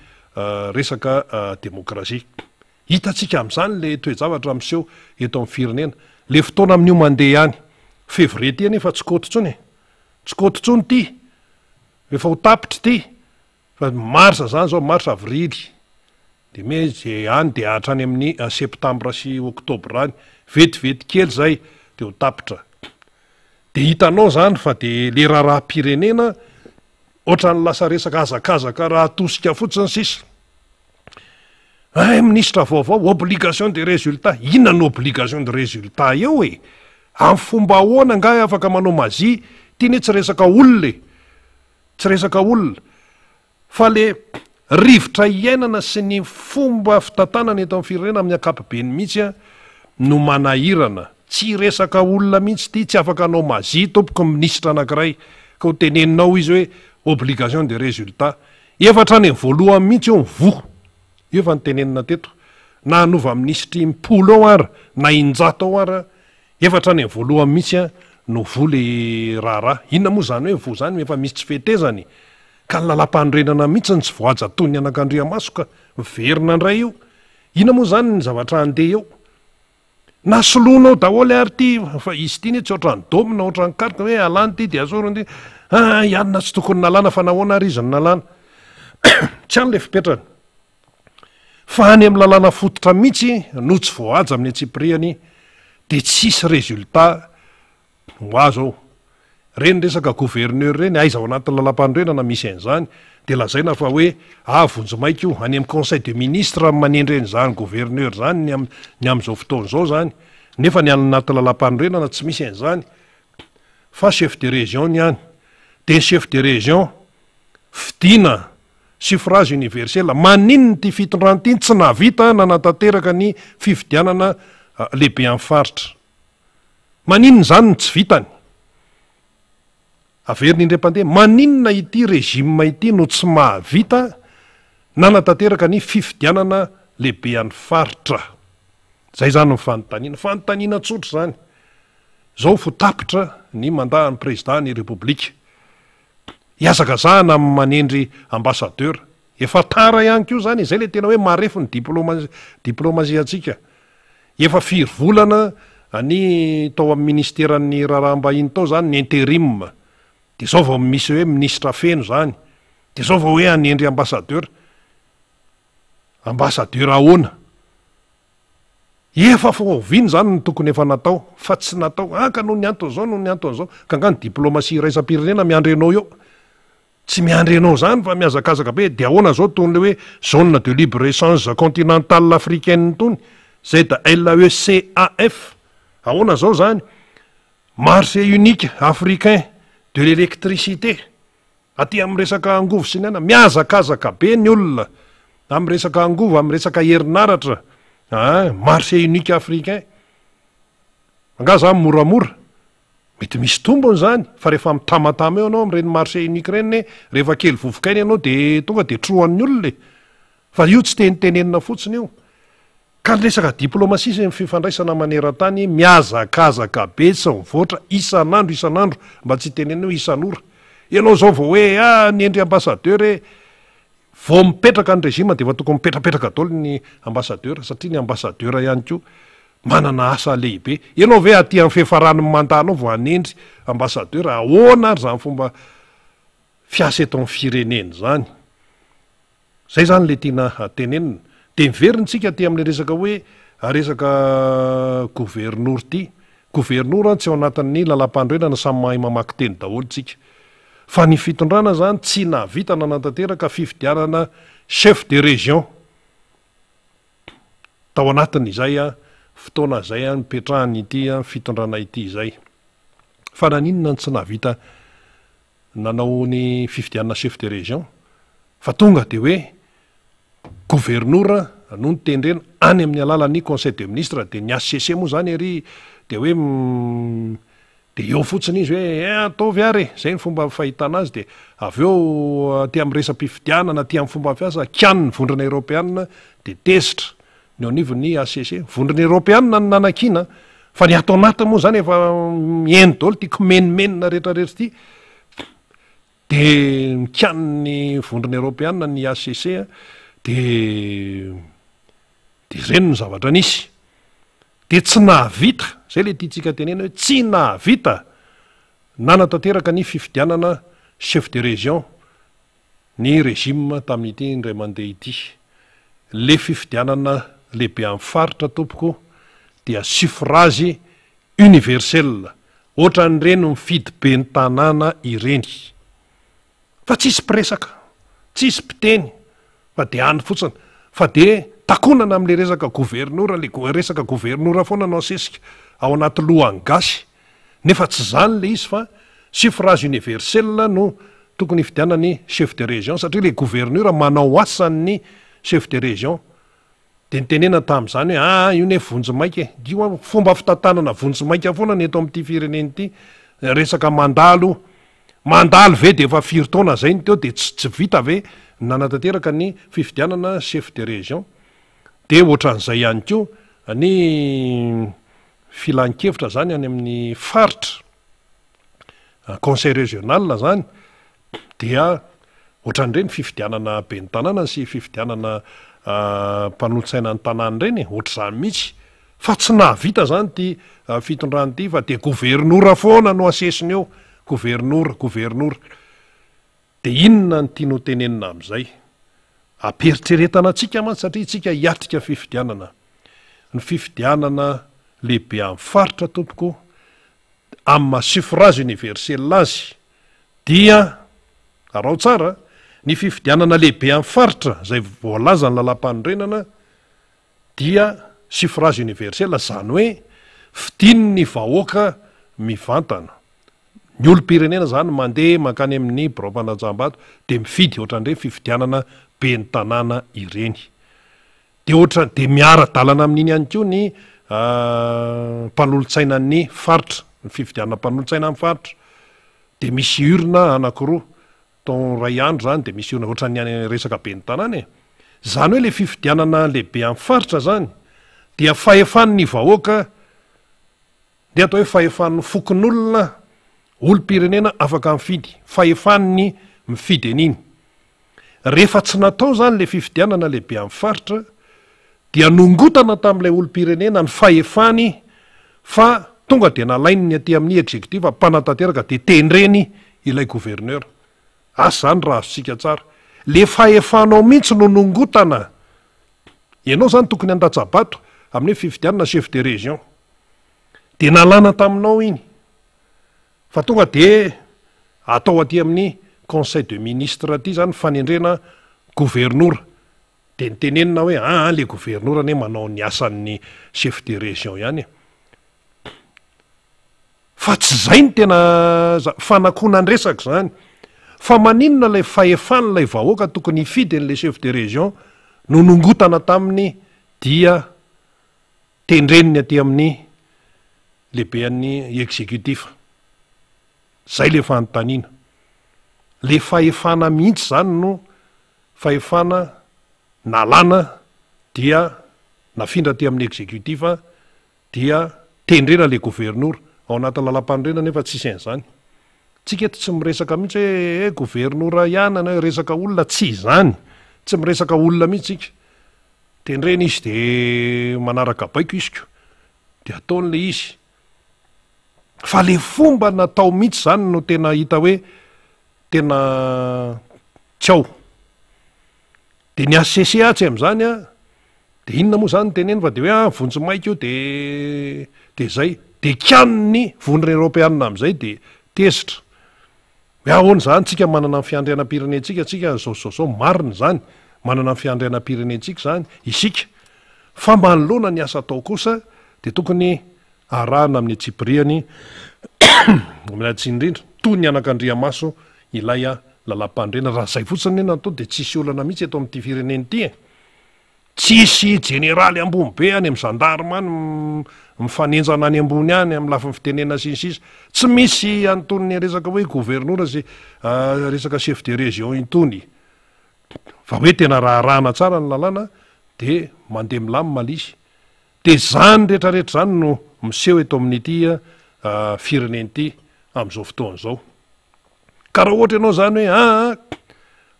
resaka demokrasia. Hitantsika amin'izany le toe-javatra miseho eto amin'ny firenena. Le fotoana amin'io mandeha ihany. Février ty anefa tsy kôty intsony e. Tsy kôty intsony ty. Efa ho tapitra ity. Fa mars zany zao, mars, avrily, de mey, ze any de hatrany amin'ny septambra sy oktobra any, vetivety kely zay de ho tapitra. De hitanao zany fa de le raharaham-pirenena ohatran'ny lasa resaka hazakazaka raha atosika fotsiny sisa. Hay minisitra vaovao, obligation de résultat, inona no obligation de résultat eo e? Amin'ny fomba ahoana angaha afaka manao magie? Ty anie tsy resaka olona e! Tsy resaka olona fa le rivotra iainana sy ny fomba fitantanana eto amin'ny firenena amin'ny ankapobeny mihitsy no manahirana. Tsy resaka olona mihitsy ity, tsy afaka hanao magie tompoko ny minisitra anankiray ka ho teneninao izy hoe obligation de résultat. Efa hatrany amin'ny voalohany mihitsy io ny voa. Io efa notenenina teto. Na hanova minisitry im-polo eo ara na in-jato eo ara Efa hatrany amin'ny voalohany mihitsy no voa le raharaha. Inona moa izany hoe voa izany? Efa misy tsy fetezana e! Ka ny lalàmpanorenana mihitsy no tsy voahaja toy ny anakandriamaso ka miverina indray io. Inona moa izany ny zavatra handeha eo? Na soloinao daholo ary ity fa izy ity anie tsy ohatran'ny dôme na ohatran'ny carte hoe alana ity dia asorina ity. Ah, i anona tsy tokony nalana fa nahoana ary izy no nalana? Tsy any le fipetrany. Fa any amin'ny lalàna fototra mihitsy no tsy voahaja amin'ny antsipirihany dia tsisy résultat ho azo ao. Ireny resaka gouverneur ireny, aiza ao anatin'ny lalàmpanorenana misy an'izany? Dia lazaina fa hoe ah vonjimaika io, any amin'ny conseil de ministre no manendry an'izany gouverneur izany ny ny amin'izao fotoana izao izany, nefa ny any anaty lalàmpanorenana tsy misy an'izany fa chef de région ny any. Dia ny chef de région fidiana Suffrage universel, maninona ity fitondrana ity tsy nahavita nanatanteraka ny fifidianana lehibe amin'ny faritra? Maninona izany no tsy vitany? Averina indray mpandeha, maninona ity régime ity no tsy mahavita nanatanteraka ny fifidianana lehibe an'ny faritra? Izay izany ny fanontaniana. Fanontaniana tsotra izany. Zao fo tapitra ny mandat ny prezida ny repoblika. Ihazakazahana amin'ny manendry ambassadeur. Efa tara ihany koa zany e, zay le tena hoe marefo ny diploma diplomatie antsika. Efa firy volana ny tao amin'ny ministeran'ny raharaham-bahiny tao zany ny interim. De zao vao misy hoe minisitra feno zany. De zao vao hoe hanendry ambassadeur. Ambassadeur ahoana? Efa faoviana izany no tokony efa natao fa tsy natao. Ah ka noho ny anton'izao, noho ny anton'izao. Ka angaha ny diplomatie iraisam-pirenena miandry anao eo? Tsy miandry anao izany fa mihazakazaka be. Dia ahoana izao itony ilay hoe zone de libre échange continentale africaine itony? ZLECAF. Ahoana izao izany? Marché unique africain de l'électricité. Aty amin'ny resaka angovo sy ny anona, mihazakazaka be ny olona amin'ny resaka angovo, amin'ny resaka herinaratra a, marché unique africain. Angaha zany moramora? Mety misy tombony zany, fa rehefa mitamatama eo ianao amin'ireny marché unique ireny ne, rehefa kely vovoka aina ianao de tonga de trohan'ny olona e. Fa io tsy tenitenenina fotsiny io. Ka ny resaka diplomasia sy ny fifandraisana maneran-tany mihazakazaka be sy mivoatra isan'andro isan'andro mba tsy hitenenana hoe isan'ora. Ianao izao vao hoe ah nendry ambassadeur e! Vao mipetraka ny régime dia efa tokony mipetrapetraka daholo ny ambassadeur satria ny ambassadeur ihany koa manana asa lehibe. Ianao ve aty amin'ny fiafaran'ny mandat-nao vao hanendry ambassadeur? Ahoana ary izany fomba fiasa eto amin'ny firenena izany? Zay zany le tiana tenenina. De miverina tsika aty amle resaka hoe resaka governour ty. Governour tsy ao anatin'ny lalam-panorenana samy mahay mamaky teny daholo tsika. Fa ny fitondrana zany tsy nahavita nanatanteraka fifidianana chef de région tao anatin'izay fotoana zay nipetrahan'ity fitondrana ity izay. Fa naninona no tsy nahavita nanao ny fifidianana chef de région fa tonga de hoe governora no notendrena any amin'ny alalan'ny conseil de ministre de ny HCC moa zany ery de hoe de eo fotsiny izy hoe eh ataovy ary e, zay ny fomba fahitana azy de avy eo aty amin'ny resa-pifidianana aty amin'ny fomba fiasa kianin'ny vondrona eropeanina de tezitra ny eo anivon'ny HCC, vondrona eropeanina no nanakiana fa ny ato anatiny moa zany efa mihaino daholo ity kimenomenona rehetra rehetra ity de mikianin'ny vondrona eropeanina ny HCC de de ireny no zavatra nisy de tsy nahavita, zay le tiantsika tenena hoe tsy nahavita nanatanteraka ny fifidianana chef de région ny régime tamin'ity indray mandeha ity. Le fifidianana lehibe amin'ny faritra tompoko dia suffrage universel ohatran'ireny mifidy ben'ny tanàna ireny. Fa tsisy mpiresaka, tsisy mpiteny fa de any fotsiny. Fa de takonana amle resaka governora, le resaka governora foana no asesika ao anaty lohan'ny gasy. Nefa tsy zany le izy fa suffrage universel no tokony hifidianana ny chef de région satria le gouverneur manao asan'ny chef de région. De nitenenana tamin'izany hoe aa io ne vonjy maika e. Io an fomba fitantanana vonjy maika foana ny eto amin'ity firenena ity. Resaka mandalo io. Mandalo ve de efa firy taona zay ny teo de tsy tsy vita ve ny nanatanteraka ny fifidianana chef de région. De ohatran'izay ihany koa ny filan-kevitra zany any amin'ny faritra, conseil régional zany dia ohatran'ireny fifidianana ben'ny tanàna sy fifidianana mpanolotsaina ny tanàna ireny e, ohatr'izany mihitsy fa tsy nahavita zany ity fitondrana ity fa dia governora foana no asesiny eo, governora, governora. Dia inona no tiany ho tenenina amin'izay? Ampiheritreretana antsika mantsy satria isika hiatrika fifidianana. Ny fifidianana lehibe amin'ny faritra tompoko, amin'ny maha suffrage universel azy dia, araho tsara, ny fifidianana lehibe amin'ny faritra izay voalazan'ny lalàmpanorenana dia suffrage universel, izany hoe fidin'ny vahoaka mivantana. Ny olom-pirenena izany mandeha mankany amin'ny biraom-pandatsaham-bato dia mifidy ohatran'ireny fifidianana ben'ny tanàna ireny. Dia ohatra dia miara-dalana amin'iny ihany koa ny mpanolotsainan'ny faritra, ny fifidianana mpanolotsaina amin'ny faritra. Dia misy urne anankiroa, tao iray andro izany dia misy urne ohatran'ny any resaka ben'ny tanàna e. Izany hoe ilay fifidianana lehibe amin'ny faritra izany dia fahefan'ny vahoaka. Dia atao hoe fahefan'ny fokonolona, olom-pirenena afaka mifidy, fahefan'ny mifidy an'iny. Rehefa tsy natao izany ilay fifidianana lehibe amin'ny faritra dia nongotana tamin'ilay olom-pirenena ny fahefany fa tonga dia nalainy ny aty amin'ny executif mpanatanteraka dia tendreny ilay gouverneur. Asa izany raha azontsika tsara. Le fahefanao mihitsy no nongotana. Ianao izany tokony handatsa-bato amin'ny hoe fifidianana chef de région. Dia nalana taminao iny. Fa tonga dia atao aty amin'ny conseil de ministre aty izany fanendrena governora. Dia nitenenina hoe aa le governora anie manao ny asan'ny chef de région ihany e. Fa tsy izay no tena fanakonan-dresaka izany. Fa maninona ilay fahefan'ilay vahoaka tokony hifidy an'ilay chef de région no nongotana taminy dia tendreniny aty amin'ny lehiben'ny executif. Zay le fanontaniana. Le fahefana mihitsy zany no fahefana nalana dia nafindra aty amin'ny executif dia tendrena le governora. Ao anatin'ny lalampanorenana nefa tsisy an'izany. Tsika eto tsy miresaka mihitsy hoe eh governora ihany na hoe resaka olona, tsy izany. Tsy miresaka olona mihitsy tsika. Tendrena izy de manaraka baiko izy ko. De ataony le izy. Fa le fomba natao mihitsy zany no tena hita hoe tena tsy ao. De ny HCC atsy am'zany an, de inona moa zany no teneno fa de hoe ah vonjy maika io de de zay. De kianin'ny vondrona eoropeanina am'zay de tezitra. Hoe ahoana izany tsika manana ny fiandrianam-pirenentsika tsika zao sy zao zao, marina izany, manana ny fiandrianam-pirenentsika izany isika, fa manoloana ny asa atao kosa dia tokony arahina amin'ny antsipiriany miala tsiny indrindra, toy ny anakandriamaso ilay lalàmpanorenana, raha izay fotsiny anie no atao dia tsisy olana mihitsy eto amin'ity firenena ity e! Tsisy jeneraly ambony be any amin'ny gendarme any mifanenjana any ambony any amin'ny lafiny fitenenana sy ny sisa. Tsy misy an'itony resaka hoe governora sy resaka chef de région itony. Fa hoe tena raharahana tsara ny lalàna dia mandeha milamina ilay izy. Dia izany rehetra rehetra izany no miseho eto amin'ity firenena ity amin'izao fotoana izao. Ka raha ohatra ianao zany hoe aa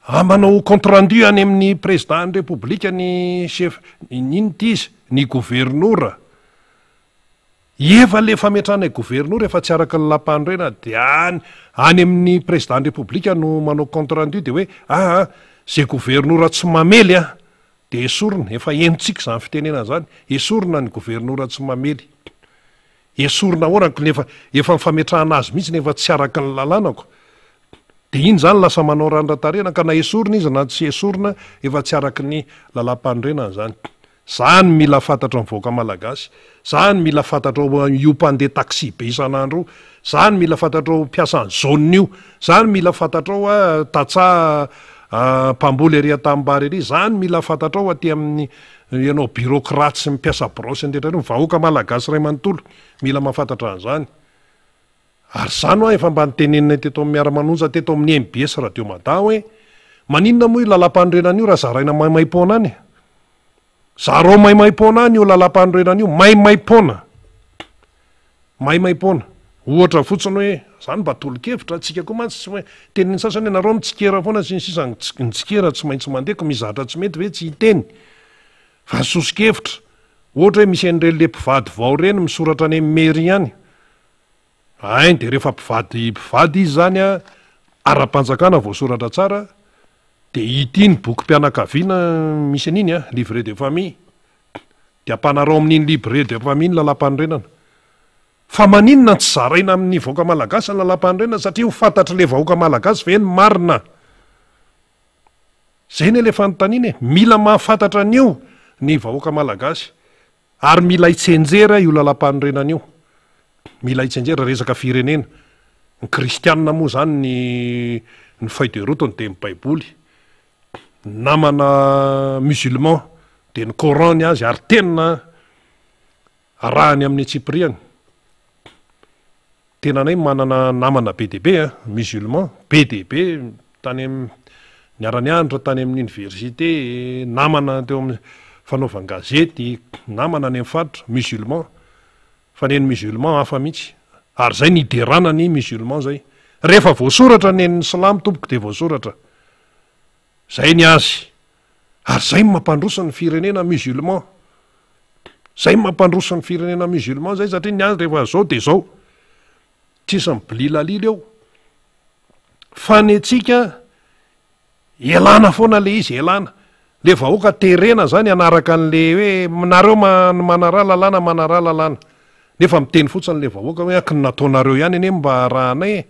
ah, manao compte rendu any amin'ny président ny repoblika ny chef inona ity izy ny governora efa le fametrahana governora efa tsy araka ny lampanorenana de any any amin'ny président ny repoblika no manao compte rendu de hoe aa ah, ze governora tsy mamely a de esorina efa henontsika izany fitenenana zany esorina ny governora tsy mamely Esorina ahoana ko nefa efa ny fametrahana azy mihitsy nefa tsy araka ny lalàna ko. De iny zany lasa manao randra-tarehina ka na esorina izy na tsy esorina efa tsy araky ny lalàm-panorenana zany. Zany mila fantatry ny vahoaka malagasy. Zany mila fantatrao io mpandeha taxi be isan'andro io. Zany mila fantatrao mpiasan'ny zone io. Zany mila fantatrao tantsaha mpamboly ery an-tanimbary ery. Zany mila fantatrao aty amin'ny Ianao bureaucrate sy ny mpiasa birao sy ny rehetra ireo, ny vahoaka malagasy iray manontolo mila mahafantatra an'izany. Ary izany hoa efa mba noteneninay teto amin'ny Miara-manonja teto amin'ny mbs Radio Mada hoe, maninona moa io lalam-panorenana io raha zaraina maimaim-poana any e? Zarao maimaim-poana any io lalam-panorenana io, maimaim-poana! Maimaim-poana. Ohatra fotsiny hoe, izany mba tolo-kevitra, antsika koa mantsy tsy hoe, tenin'ny sasany hoe nareo mitsikera foana sy ny sisa, ny tsikera tsy maintsy mandeha ko misy zavatra tsy mety ve tsy hiteny? Fa ny soso-kevitra, ohatra hoe misy an'ireny le mpivady vao ireny misoratra any amin'ny mairie any, ein de rehefa mpivady mpivady izy izany an, ara-panjakana voasoratra tsara, de ity ny bokim-pianakaviana misy an'iny an, livret de famille. Dia ampanarao amin'iny libre de famille ny lalampanorenana. Fa maninona no tsy zaraina amin'ny vahoaka malagasy ny lalampanorenana satria ho fantatr'ilay vahoaka malagasy ve ny marina? Zay anie ilay fanontaniana e! Mila mahafantatra an'io ny vahoaka malagasy ary mila hitsenjera io lalampanorenana io. Mila hitsenjera resaka firenena. Ny kristianina moa izany ny ny feuille de route-ny dia ny baiboly. Namana musulman dia ny coran ny azy ary tena arahany amin'ny antsipiriany. Tenanay manana namana be dia be an, musulman be dia be tany am niara-nianatra tany amin'ny université, namana teo amin'ny fanaovan-gazety, namana any amin'ny faritra, musulman. Fa ny an'ny musulman hafa mihitsy. Ary zay ny hiderana ny musulman zay. Rehefa voasoratra ny an'ny silamo tompoko dia voasoratra. Zay ny azy. Ary zay no mampandroso ny firenena musulman. Zay no mampandroso ny firenena musulman zay satria ny azy rehefa zao dia zao. Tsisy mibililalila eo. Fa ny antsika Elana foana le izy, elana. Le vahoaka terena zany hanaraka an'le hoe nareo manaraha lalàna, manaraha lalàna. Nefa miteny fotsiny le vahoaka hoe aky ny nataonareo ihany anie mba arahanay e.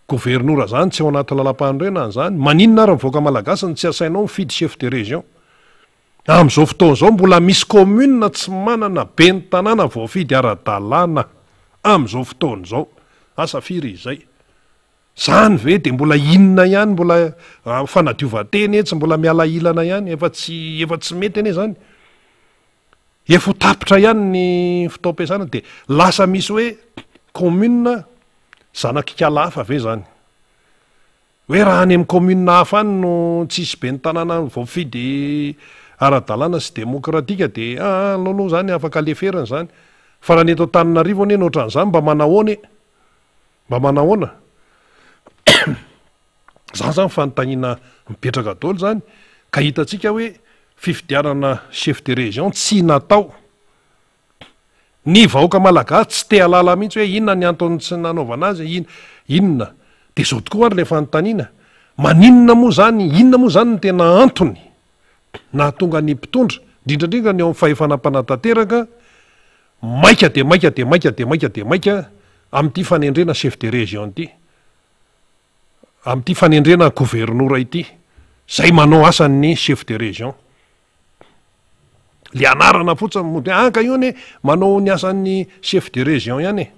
Governora zany tsy ao anaty lalampanorenana zany. Maninona ary ny vahoaka malagasy no tsy asainao mifidy chef de région? Amin'izao fotoana izao mbola misy commune tsy manana ben'ny tanàna voafidy ara-dalàna amin'izao fotoana izao. Asa firy izay? Zany ve de mbola inona ihany mbola fanadiovan-tena etsy mbola miala ilana ihany efa tsy efa tsy mety anie zany. Efa ho tapitra ihany ny fotoam-piasana de lasa misy hoe commune zanak'ikala hafa ve zany? Hoe raha any amin'ny commune hafa any no tsisy ben'ny tanàna voafidy ara-dalàna sy demokratika de aa aleo aloha zany afaka leferina zany. Fa raha ny eto Antananarivo anie no ohatran'izany mba manahoana e? Mba manahoana? Zany zany fanontaniana mipetraka daholo zany ka hitantsika hoe fifidianana chef de région tsy natao. Ny vahoaka malagasy tsy te halala mihitsy hoe inona ny antony tsy nanaovana azy, inona. De zao tokoa ary le fanontaniana, maninona moa zany, inona moa zany no tena antony nahatonga ny mpitondra, indrindra indrindra ny eo amin'ny fahefana mpanatanteraka, Maika dia maika dia maika dia maika dia maika amin'ity fanendrena chef de région ity, amin'ity fanendrena governora ity, izay manao asan'ny chef de région. Le anarana fotsiny mody hoe anka io anie manao ny asan'ny chef de région ihany e.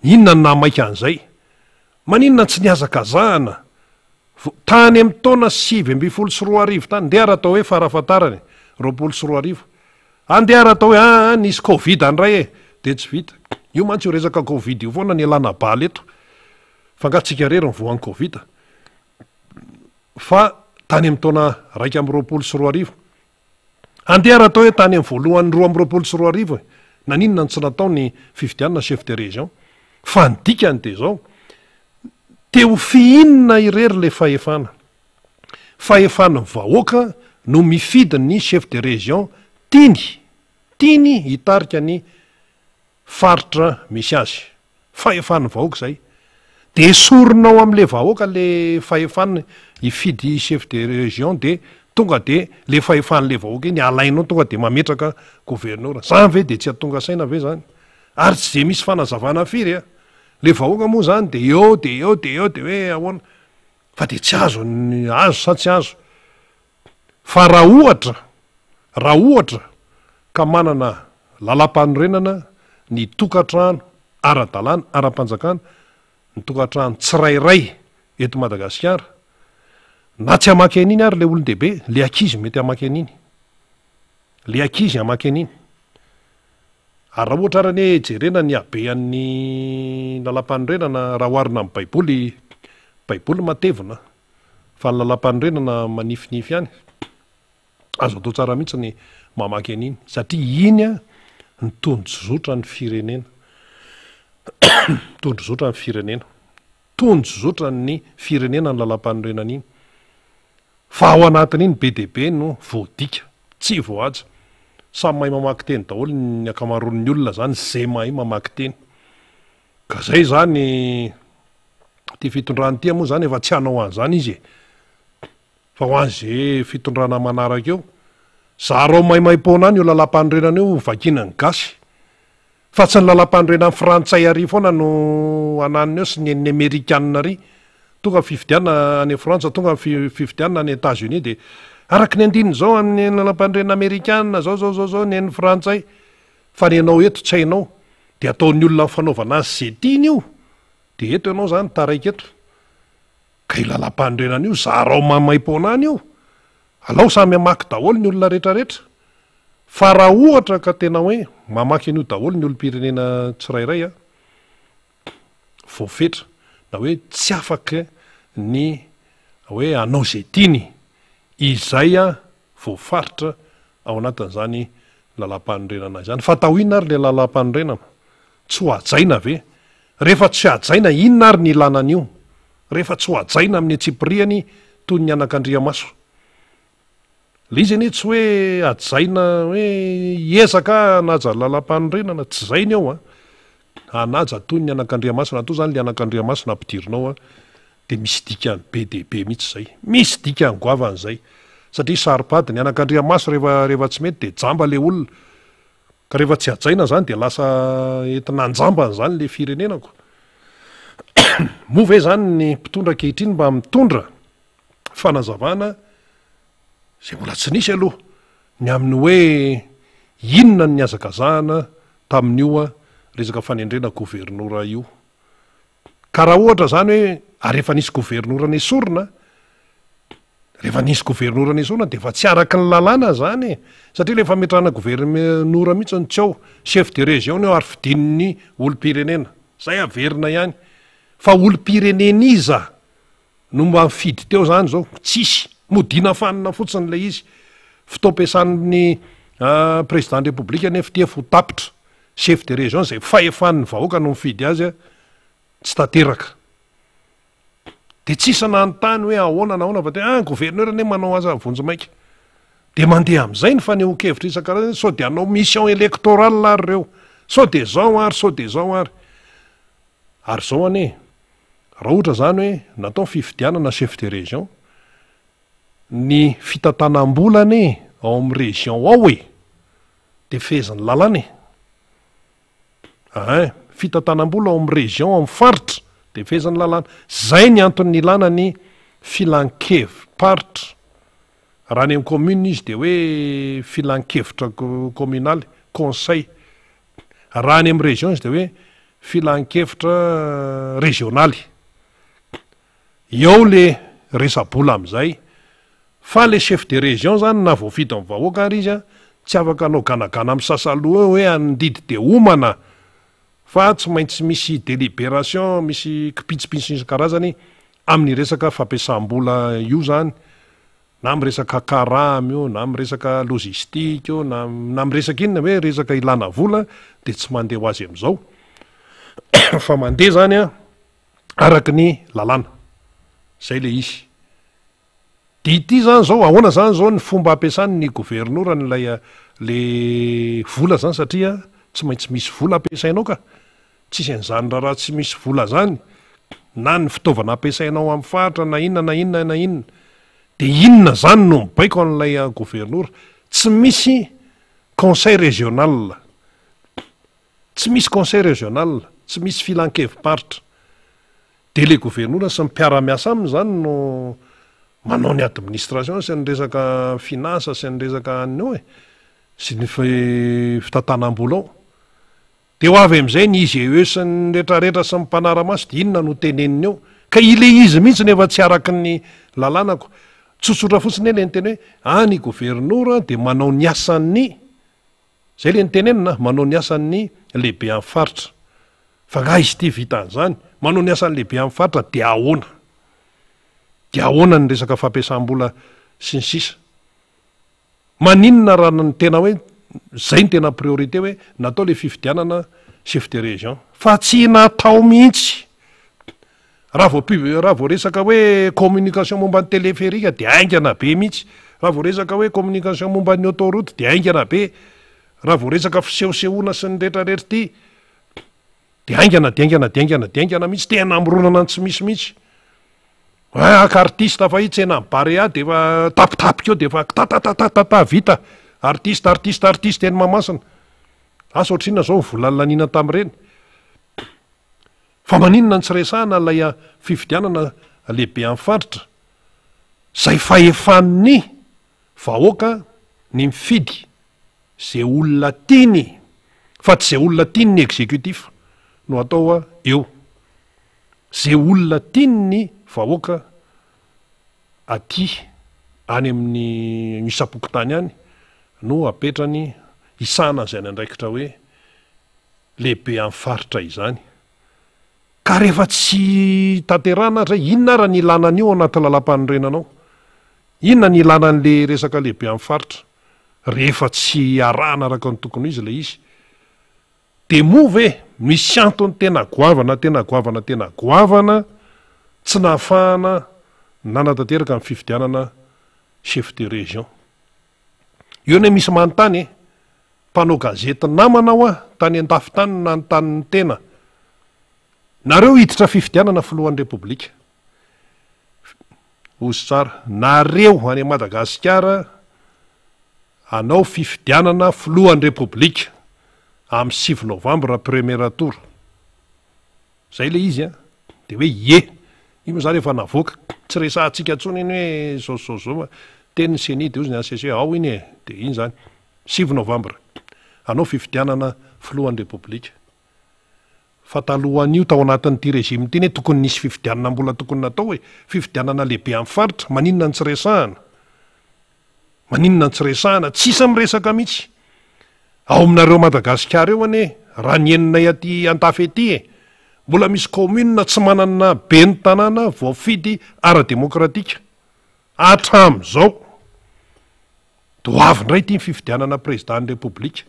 Inona no nahamaika an'izay? Maninona tsy nihazakazahana Tany amin'ny taona 2019 tany, ndeha ary atao hoe farafahatarany, 2020. Andeha ary atao hoe aa nisy covid indray e! Dia tsy vita. Io mantsy io resaka covid io foana no ialana bala eto. Fa angaha tsika irery no voan'ny covid? Fa tany amin'ny taona 2021, Andeha ary atao hoe tany amin'ny voalohan'ny 2022 e! Naninona no tsy natao ny fifidianana chef de région? Fa ny dikany dia izao, te ho fihinina irery ilay fahefana. Fahefan'ny vahoaka no mifidy ny chef de région tiany, tiany hitarika ny faritra misy azy. Fahefan'ny vahoaka izay. Dia esorinao amin'ilay vahoaka ilay fahefana hifidy chef de région dia tonga dia ilay fahefan'ilay vahoaka iny alainao tonga dia mametraka governora. Izany ve dia tsy hahatonga saina ve izany? Ary tsy dia misy fanazavana firy a! Ilay vahoaka moa izany dia eo dia eo dia eo dia hoe ahoana? Fa dia tsy azo ny azo sa tsy azo? Fa raha ohatra, raha ohatra ka manana lalàmpanorenana ny tokantrano ara-dalàna, ara-panjakana, ny tokantrano tsirairay eto Madagasikara, na tsy hamaky an'iny ary ilay olon-dehibe, ilay ankizy mety hamaky an'iny. Ilay ankizy hamaky an'iny. Ary raha ohatra ary anie jerena ny habean'ny lalàmpanorenana raha oharina amin'ny baiboly, baiboly matevina fa ny lalàmpanorenana manifinify ihany, azo atao tsara mihitsy ny mamaky an'iny satria iny ny tondrozotra ny firenena, tondrozotra ny firenena, tondrozotra ny firenena ny lalàmpanorenana iny. Fa ao anatin'iny be dia be no voadika, tsy voahaja. Samy mahay mamaky teny daholo ny ankamaroan'ny olona zany, ze mahay mamaky teny. Ka zay zany, ity fitondrana ity moa zany efa tsy hanao an'izany izy e. Fa ho an'ze fitondrana manaraka eo, zarao maimaimpoana any io lalampanorenana io ho vakiana ny gasy. Fa tsy ny lalampanorenan'ny frantsay ary foana no ananiny eo sy ny an'ny amerikanina ary. Tonga ny fifidianana any Frantsa, tonga ny fifidianana any Etats Unis dia araka ny andininy izao amin'ny lalampanorenana amerikanina zao zao zao zao ny an'ny frantsay. Fa ny anao eto tsy hainao. Dia ataon'ny olona amin'ny fanaovana azy ze tiany io. Dia eto ianao zany taraiky eto. Ka io lalampanorenana io zarao maimaimpoana any io. Alao samy hamaky daholo ny olona rehetra rehetra. Fa raha ohatra ka tena hoe mamaky an'io daholo ny olom-pirenena tsirairay an, voafetra na hoe tsy afaka ny hoe hanao izay tiany izay voafaritra ao anatin'izany. lalàmpanorenana izany. Fa atao inona ary ilay lalàmpanorenana? Tsy ho hajaina ve? Rehefa tsy hajaina, inona ary ny ilana an'io? Rehefa tsy ho hajaina amin'ny antsipiriany toy ny anakandriamaso. Ilay izy anie tsy hoe hajaina hoe hiezaka hanaja lalàmpanorenana, tsy izay ny ao an! Hanaja toy ny anakandriamaso, raha toa izany ilay anakandriamaso nampidirinao an, dia misy dikany be dia be mihitsy izay. Misy dikany goavana izay. Satria saro-pady ny anakandriamaso rehefa rehefa tsy mety dia jamba ilay olona. Ka rehefa tsy hajaina izany dia lasa entina anjambany izany ilay firenena ko. Moa ve izany ny mpitondra ankehitriny mba mitondra fanazavana izay mbola tsy nisy aloha ny amin'ny hoe inona ny nihazakazahana tamin'io resaka fanendrena governora io. Ka raha ohatra izany hoe ary efa nisy governora nesorina, rehefa nisy governora nesorina dia efa tsy araky ny lalàna izany e! Satria ilay fametrahana governora mihitsy no tsy ao, chef de région no eo ary fidin'ny olom-pirenena. Izay averina ihany. Fa olom-pirenena iza no mba nifidy teo izany izao? Tsisy. Modiana fanina fotsiny ilay izy. Fotoam-piasan'ny président ny Repoblika anefa ity efa ho tapitra. Chef de région izay fahefan'ny vahoaka no mifidy azy tsy tanteraka. Dia tsisy nanontany hoe ahoana na ahoana fa dia ah gouverneur anie manao asa vonjimaika. Dia mandeha amin'izay ny fanehoan-kevitra isan-karazany sao dia hanao mission électorale ary ireo, sao dia izao ary, sao dia izao ary. Ary izao anie, raha ohatra izany hoe natao ny fifidianana chef de région, ny fitantanam-bola anie ao amin'ny région ao e! Dia fehezin'ny lalàna e! Ein, fitantanam-bola ao amin'ny région, ao amin'ny faritra, dia fehezin'ny lalàna. Izay ny antony nilana ny filan-kevi-paritra. Raha any amin'ny commune izy dia hoe filan-kevitra communal, conseil. Raha any amin'ny région izy dia hoe filan-kevitra régionaly. Eo le resa-bola amin'izay. Fa le chef de région zany na voafidin'ny vahoaka ary izy an, tsy afaka hanao ganagana misasa loha eo hoe handidy de homana fa tsy maintsy misy délibération, misy kipitsipitsiny isan-karazany amin'ny resaka fampiasam-bola io zany, na amin'ny resaka karama io, na amin'ny resaka logistique io, na na amin'ny resaka inona hoe resaka ilana vola de tsy mandeha ho azy amin'izao fa mandeha zany an araka ny lalàna. Zay le izy. Dia ity zany zao, ahoana zany zao ny fomba ampiasany ny governora an'ilay le vola zany satria tsy maintsy misy vola ampiasainao ka. Tsisy an'izany raharaha tsy misy vola zany na ny fitaovana ampiasainao amin'ny faritra na inona na inona na inona. Dia inona zany no mibaiko an'ilay governora? Tsy misy conseil régional. Tsy misy conseil régional, tsy misy filan-kevi-paritra. Dia ilay governora sy ny mpiara-miasa aminy izany no manao ny administration sy ny resaka finance sy ny resaka anona eo e, sy ny fitantanam-bola ao. Dia ho avy amin'izay ny IGE sy ny retraretra sy ny mpanara-maso dia inona no teneniny eo? Ka ilay izy mihitsy no efa tsy araky ny lalàna ko. Tsotsotra fotsiny anie ilay niteny hoe any governora dia manao ny asan'ny Zay le nitenenina, manao ny asan'ny lehibe amin'ny faritra. Fa nga izy ity vita an'izany? Manao ny asan'ny lehibe amin'ny faritra dia ahoana? Dia ahoana ny resaka fampiasam-bola sy ny sisa? Maninona raha ny tena hoe zay no tena priorité hoe natao le fifidianana chef de région? Fa tsy natao mihitsy! Raha vao pub, raha vao resaka hoe communication momba ny téléphérique dia haingana be mihitsy. Raha vao resaka hoe communication momba ny autoroute dia haingana be. Raha vao resaka fisehosehoana sy ny retraretra ity dia haingana dia haingana dia haingana dia haingana mihitsy, tena mironana ny tsy misy mihitsy. Ah, haka artiste fa io tsena ny Barea dia efa tapitapika eo dia efa kitatatata vita. Artiste, artiste, artiste eny Mahamasina. Asa ohatrinona izao ny vola laniana tamin'ireny. Fa maninona no tsy resahana ilay fifidianana lehibe amin'ny faritra izay fahefan'ny vahoaka ny mifidy ze olona tiany fa tsy ze olona tiany ny executif no atao eo. Ze olona tiany ny vahoaka aty any amin'ny isam-pokontany any no apetrany hisahana an'izay andraikitra hoe lehibe amin'ny faritra izany. Ka rehefa tsy tanterahana ary izay, inona ara ny ilana an'io ao anaty lalampanorenana ao? Inona ny ilana an'le resaka lehibe amin'ny faritra? Rehefa tsy arahana araka ny tokony ho izy ilay izy. Dia moa ve misy antony tena goavana tena goavana tena goavana tsy nahafahana nanatanteraka ny fifidianana chef de région? Eo anie misy manontany e! Mpanao gazety namana hoa tany andafy tany no nanontany ny tena. Nareo hiditra fifidianana filohan'ny repoblika. Ozy tsara. Nareo any Madagasikara hanao fifidianana filohan'ny repoblika amin'ny 9 novambra premier tour. Zay le izy an. De hoe ie. Io moa zany efa navoaka. Tsy resahantsika intsony iny hoe zao sy zao sy zao fa teny ny ceni de ozy ny HCC ao iny e. De iny zany. 9 novambra. Hanao fifidianana filohan'ny repoblika. Fa talohan'io tao anatin'ity régime ity anie tokony nisy fifidianana mbola tokony natao e! Fifidianana lehibe amin'ny faritra, maninona no tsy resahana? Maninona no tsy resahana? Tsisy miresaka mihitsy. Ao aminareo Madagasikara eo anie, raha ny henonay aty andafy aty e, mbola misy commune tsy manana ben'ny tanàna voafidy ara-demokratika hatramin'izao. Dia ho avy indray ity ny fifidianana président-n'ny Repoblika.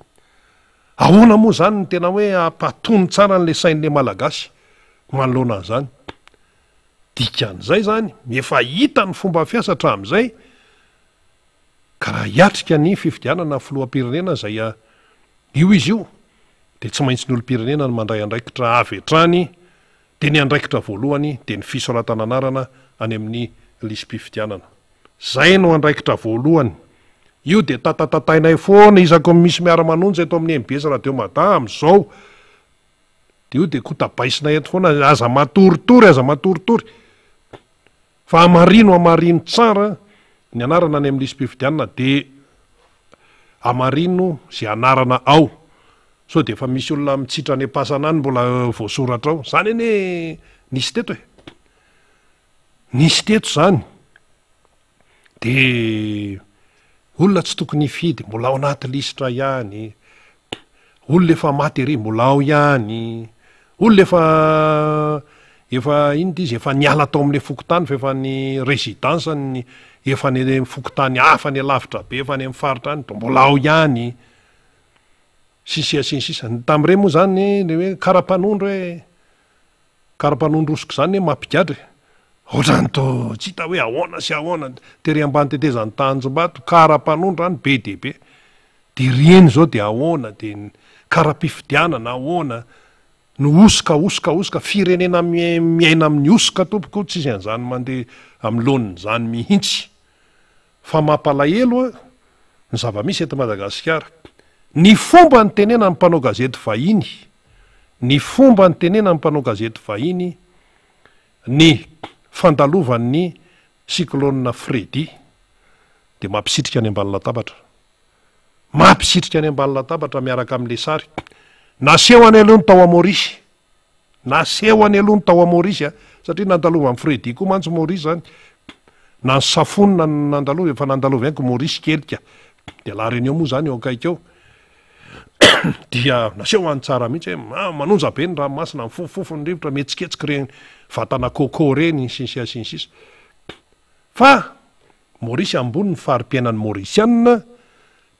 Ahoana moa izany no tena hoe hampatony tsara an'ilay sain'ilay Malagasy manoloana an'izany? Dikan'izay izany, efa hita ny fomba fiasa hatramin'izay, ka raha hiatrika ny fifidianana filoham-pirenena izay io izy io, dia tsy maintsy ny olom-pirenena no mandray andraikitra avy hatrany, dia ny andraikitra voalohany dia ny fisoratana anarana any amin'ny lisi-pifidianana. Zay no andraikitra voalohany. Io dia tatatatainay foana isaky ny misy miara-manonja eto amin'ny mbs Radio Mada amin'izao. Dia io dia kotabaisinay eto foana, aza matoritory, aza matoritory. Fa hamarino, hamarino tsara ny anarana any amin'ny lisi-pifidianana dia hamarino izay anarana ao. Sao dia efa misy olona mitsitra any am-pasana any mbola voasoratra ao. Izany anie nisy teto e. Nisy teto izany de olona tsy tokony hifidy mbola ao anaty lisitra ihany, olona efa maty ery mbola ao ihany, olona efa efa inona ity izy efa niala tao amin'ilay fokontany fa efa ny résidence-ny efa any amin'ny fokontany hafa any alavitra be efa any amin'ny faritra any de mbola ao ihany, sy ny sisa sy ny sisa. Ny tamin'ireny moa zany le hoe kara-panondro hoe. Karapanondro hosoka izany anie mampigadra e! Ohatrany toa tsy hita hoe ahoana sy ahoana, tery ambany tetezan'i Tanjombato, karapanondro any be dia be. Dia ireny izao dia ahoana, dia ny kara-pifidianana ahoana, ny hosoka, hosoka, hosoka, firenena miaina amin'ny hosoka tompoko, tsisy an'izany mandeha amin'ny laoniny izany mihitsy. Fa mampalahelo an, ny zava-misy eto Madagasikara. Ny fomba nitenenan'ny mpanao gazety vahiny Ny fomba nitenenan'ny mpanao gazety vahiny ny fandalovan'ny cyclone Freddy dia mampisitrika any ambany latabatra. Mampisitrika any ambany latabatra miaraka amin'ilay sary. Naseho any aloha ny tao Maorisy. Naseho any aloha ny tao Maorisy a, satria nandalovan'i Freddy koa mantsy Maorisy izany. Na ny safony na ny nandalova, efa nandalova ihany ko Maorisy kelika. Dia La Réunion moa izany eo akaiky eo. dia naseho any tsara mihitsy hoe ah, manonja be ny ranomasina, mifofofofo ny rivotra, mihetsiketsika ireny vatana coco ireny, sy ny sisa sy ny sisa. Fa Maurice ambony ny fari-piainan'ny Mauriciana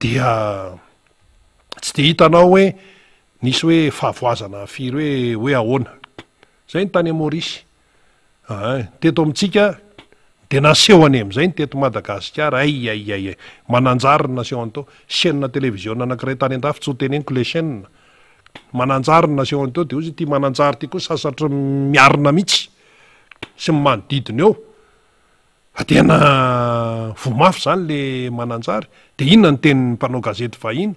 dia tsy dia hitanao hoe nisy hoe fahavoazana firy hoe hoe ahoana. Izay ny tany Maurice. Aa, teto amintsika dia naseho any amin'izay ny teto Madagasikara, ay ay ay ay, Mananjary no naseho an'teo, chaîne télévision anankiray tany andafy, tsy ho teneniko ilay chaîne, Mananjary no naseho an'teo, dia hozy ity Mananjary ity koa sasatry ny miarina mihitsy sy ny manodidina eo, fa tena voa mafy izany le Mananjary, dia inona ny tenin'ny mpanao gazety vahiny?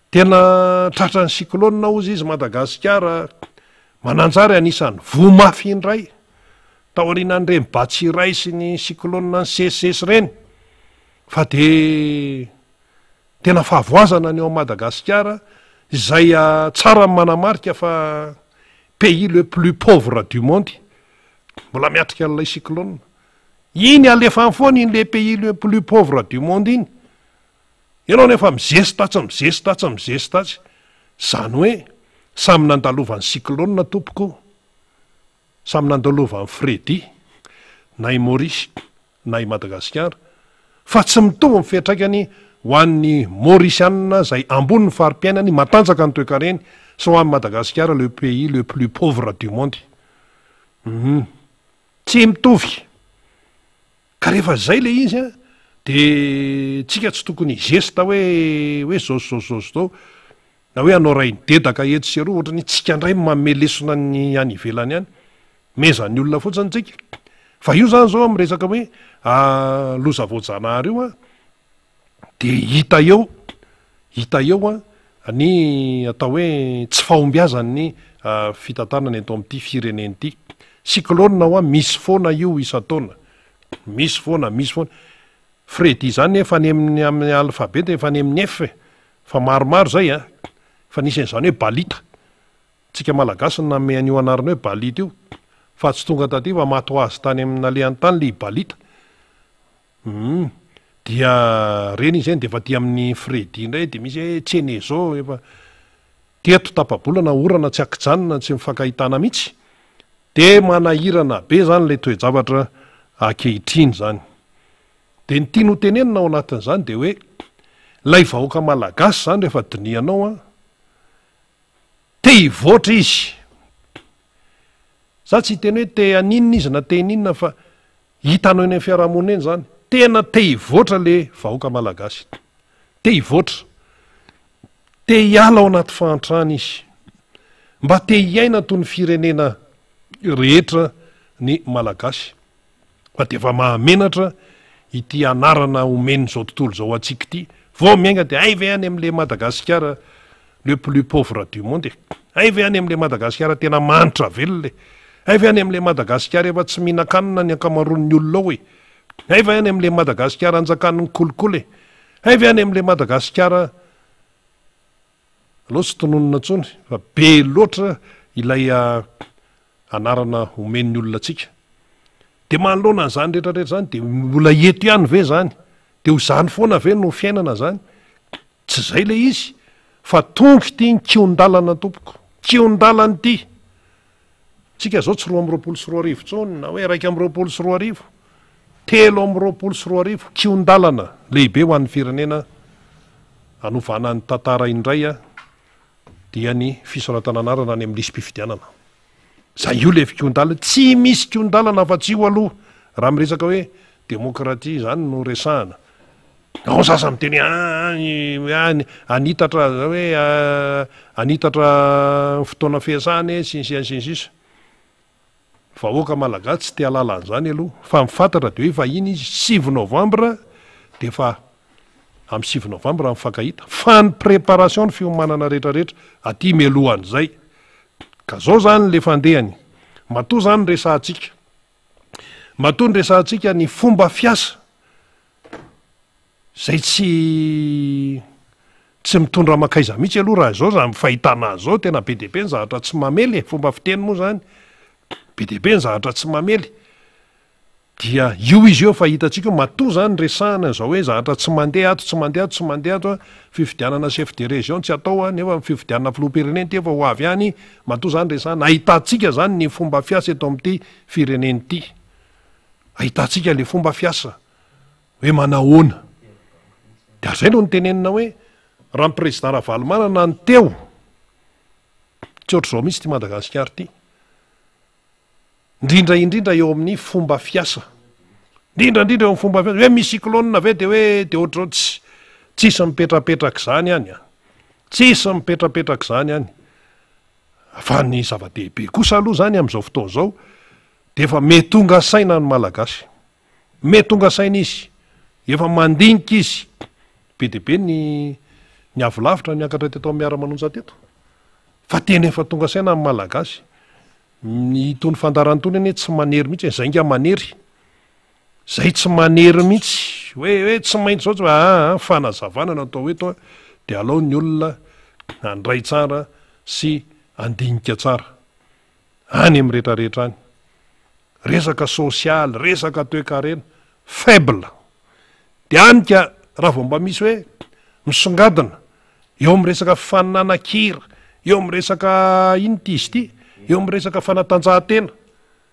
Tena tratran'ny cyclone hozy izy Madagasikara Mananjary anisan'ny voa mafy indray taorianan'ireny Batsirai sy ny cyclone nisesisesy ireny fa de tena fahavoazana ny ao Madagasikara izay tsara ny manamarika fa pays le plus pauvre du monde mbola miatrika an'ilay cyclone iny alefany foana iny le pays le plus pauvre du monde iny Ianao nefa mizesta atsy mizesta atsy mizesta atsy. Izany hoe samy nandalovan'ny cyclone tompoko o. Samy nandalovan'i Freddy na i Maurice na i Madagasikara. Fa tsy mitovy ny fiantraikany ho an'ny Maorisianina izay ambony ny fari-piainany, matanjaka ny toekareny, sy ho an'i Madagasikara le pays le plus pauvre du monde. Hum. Tsy mitovy. Ka rehefa zay le izy an, de tsika tsy tokony hi-geste hoe hoe zao sy zao sy zao sy zao, na hoe hanao rainidedaka etsy sy eroa, ohatran'ny tsika ndray no manome lesona ny any ivelany any, mezan'ny olona fotsiny tsika. Fa io zany zao amin'ny resaka hoe loza voajanahary io an, de hita eo, hita eo an, ny atao hoe tsy fahombiazan'ny fitantanana eto amin'ity firenena ity. Cyclone hoa misy foana io isan-taona, misy foana, misy foana. Freddy izany efa any amin'ny amin'ny alphabet efa any amin'ny F e, fa maromaro izay an, fa nisy an'izany hoe balita, tsika malagasy no nanome an'io anarana hoe balita io, fa tsy tonga taty fa maty ho azy tany amin'ny nalehany tany le i balita. Humm dia reny izy eny dia efa aty amin'ny Freddy indray dia misy hoe Tsenezo efa teto tapa-bolana orana tsy ankijanona tsy mifankahitana mihitsy dia manahirana be izany ilay toe-javatra ankehitriny izany. Dia ny tiany ho tenenina ao anatin'izany dia hoe ilay vahoaka malagasy izany rehefa dinihanao an, te hivoatra izy. Za tsy hiteny hoe te haninona izy na te haninona fa Hitanao eny amin'ny fiarahamonina eny izany, tena te hivoatra le vahoaka malagasy. Te hivoatra. Te hiala ao anaty fahantrana izy. Mba te hiaina toy ny firenena rehetra ny malagasy. Fa dia efa mahamenatra ity anarana omen'izao tontolo izao antsika ity. Vao miainga dia hay ve any amin'ilay Madagasikara le plus pauvre du monde e! Hay ve any amin'ilay Madagasikara tena mahantra velona e! Hay ve any amin'ilay Madagasikara efa tsy mihinan-kanina ny ankamaroan'ny olona ao e! Hay ve any amin'ilay Madagasikara anjakan'ny kolikoly e! Hay ve any amin'ilay Madagasikara aleo tsy tononina intsony fa be loatra ilay anarana omen'ny olona antsika. Dia manoloana an'izany rehetra rehetra izany dia mbola eto ihany ve izany? Dia ho izany foana ve no fiainana izany? Tsy izay ilay izy fa tonga ity ny kihon-dalana tompoko, kihon-dalana ity. Tsika izao tsy 2022 intsony na hoe 2021, 2023, kihon-dalana lehibe ho an'ny firenena hanovana ny tantara indray dia ny fisoratana anarana any amin'ny lisi-pifidianana. Zay io le fikon-dalana, tsy misy kihon-dalana afa-tsy io aloha raha miresaka hoe demokratia izany no resahana. Ao ny sasany miteny hoe aa ny hanitatra zao hoe hanitatra fotoana fiasana e sy ny sisa sy ny sisa. Vahoaka malagasy tsy te hahalala an'izany aloha fa ny fantatra dia hoe efa iny izy 9 novembre dia efa amin'ny 9 novembre mifankahita fa ny préparation ny fiomanana rehetra rehetra aty mialohan'izay ka zao zany le fandehany matoa zany resahantsika matoa ny resahantsika ny fomba fiasa Zay tsy tsy mitondra mankaiza mihitsy aloha raha izao raha ny fahitana azy izao tena be dia be ny zavatra tsy mamely e, fomba fiteny moa zany, be dia be ny zavatra tsy mamely, dia io izy io efa hitantsika io, matoa zany resahana izao hoe zavatra tsy mandeha ato, tsy mandeha ato, tsy mandeha ato an, fifidianana chef de région tsy atao an, nefa ny fifidianana filoham-pirenena ity efa ho avy any, matoa zany resahana, ahitantsika zany ny fomba fiasa eto amin'ity firenena ity, ahitantsika le fomba fiasa. Hoe manahoana? Dia zay no nitenenina hoe raha ny président Ravalomanana no teo, tsy ohatr'izao mihitsy ity Madagasikara ity. Indrindra indrindra eo amin'ny fomba fiasa. Indrindra indrindra eo amin'ny fomba fiasa. Hoe misy cyclone ve dia hoe dia ohatr'izao tsy tsisy mipetrapetraka izany any an. Tsisy mipetrapetraka izany any. Fa ny zava-dehibe kosa aloha izany amin'izao fotoana izao dia efa mety tonga saina ny Malagasy. Mety tonga saina izy, efa mandinika izy. Be dia be ny ny avy lavitra niakatra teto amin'ny Miara-manonja teto. Fa tena efa tonga saina ny Malagasy. Ny itony fandaharana itony anie tsy manery mihitsy e, zay nga manery. Zay tsy manery mihitsy. Hoe hoe tsy maintsy zao tsy aa fanazavana no atao eto a, dia alao ny olona handray tsara sy handinika tsara. Any amin'ny retraretra any. Resaka sosialy, resaka toekarena, faible. Dia any ka raha vao mba misy hoe misongadina eo amin'ny resaka fanananan-kira, eo amin'ny resaka inona ity izy ity, eo amin'ny resaka fanatanjahantena,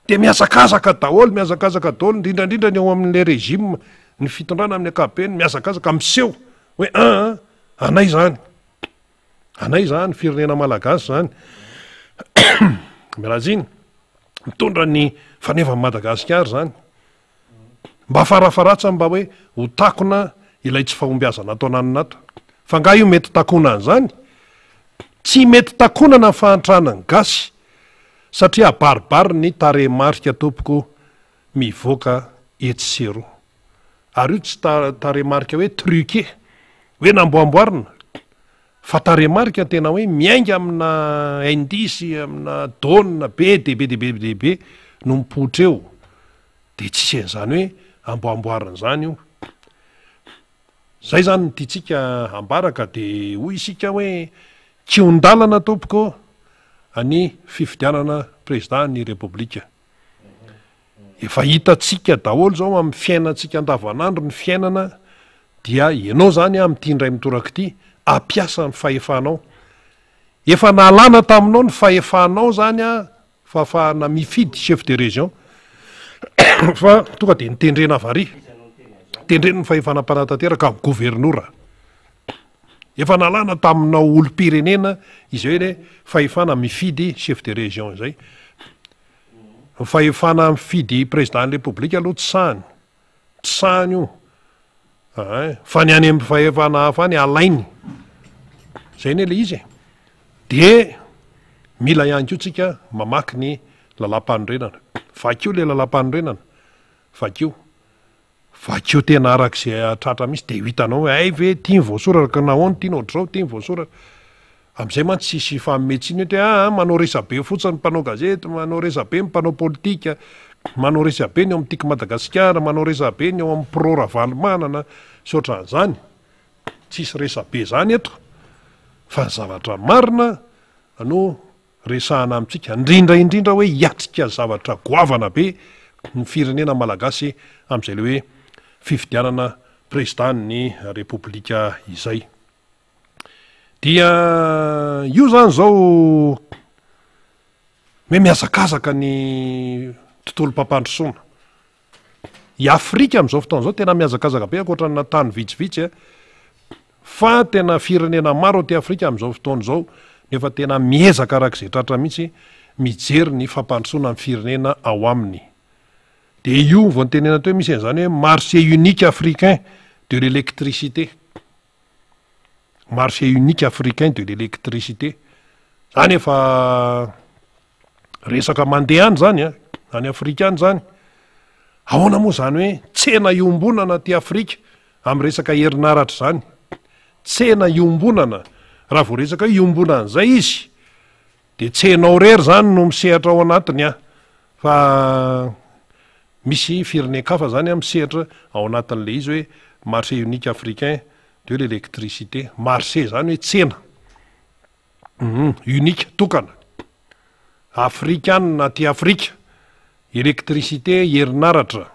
dia mihazakazaka daholo, mihazakazaka daholo, indrindra indrindra ny eo amin'ilay régime, ny fitondrana amin'ny ankapobeny, mihazakazaka miseho. Hoe aa anay izany, anay izany firenena malagasy izany. Miala tsiny, mitondra ny fanevan'i Madagasikara izany. Mba farafaratsany mba hoe ho takona ilay tsy fahombiazana ato ananona ato. Fa nga io mety takona an'izany? Tsy mety takonana ny fahantrana ny gasy satria abaribary ny tarehimarika tompoko mivoaka etsy sy eroa. Ary io tsy tarehimarika hoe truqué, hoe namboamboarina, fa tarehimarika tena hoe miainga amina indice, amina donne be dia be dia be dia be no mipoitra eo. Dia tsisy an'izany hoe amboamboarina izany io. Izay izany no tiantsika hambara ka dia hoy isika hoe kihon-dalana tompoko ny fifidianana président ny Repoblika. Efa hitantsika daholo izao amin'ny fiainantsika andavanandro ny fiainana dia ianao izany amin'ity indray mitoraka ity ampiasa ny fahefanao. Efa nalana taminao ny fahefanao izany an, fahafahana mifidy chef de région fa tonga dia nitendrena avy ary. Tendrena ny fahefana mpanatanteraka amin'ny governora. Efa nalana taminao olom-pirenena izay hoe fahefana mifidy chef de région izay. Ny fahefana mifidy président ny Repoblika aloha tsy sahany, tsy sahany io ein, fa ny any amin'ny fahefana hafa any alainy, zay anie le izy e, de mila ihany koa tsika mamaky ny lalàmpanorenana, vakio le lalàmpanorenana, vakio. Vakio tena araka izay tratra mihitsy dia ho hitanao hoe hay ve ity ny voasoratra ka nahoana ity no ohatr'izao, ity ny voasoratra. Amin'izay mantsy tsisy hifanome tsiny hoe aa manao resabe fotsiny ny mpanao gazety, manao resabe ny mpanao politika, manao resabe ny ao amin'ny Tiako Madagasikara, manao resabe ny ao amin'ny Pro Ravalomanana sy ohatran'izany. Tsisy resabe izany eto fa ny zavatra marina no resahana amintsika, indrindra indrindra hoe hiatrika zavatra goavana be ny firenena malagasy amin'izay le hoe fifidianana prezidàn'ny repoblika izay. Dia io zany zao hoe mihazakazaka ny tontolom-pampandrosoana. I Afrika amin'izao fotoana izao tena mihazakazaka be ankoatra ny tany vitsivitsy a, fa tena firenena maro aty Afrika amin'izao fotoana izao no efa tena miezaka araka izay tratra mihitsy mijery ny fampandrosoana ny firenena ao aminy. Dia io vao nitenenana teo hoe misy an'izany hoe marché unique africain de l'électricité. Marché unique africain de l'électricité. Zany efa resaka mandeha any zany a, any Afrika any zany. Ahoana moa zany hoe tsena iombonana aty Afrika amin'ny resaka herinaratra zany? Tsena iombonana, raha vao resaka hoe iombonana zay izy de tsy enao rery zany no misehatra ao anatiny a, fa misy firenen-kafa zany a misehatra ao anatin'le izy hoe marché unique africain de l'électricité, marché zany hoe tsena. Hum, unique, tokana. Afrikana aty Afrika, électricité, herinaratra.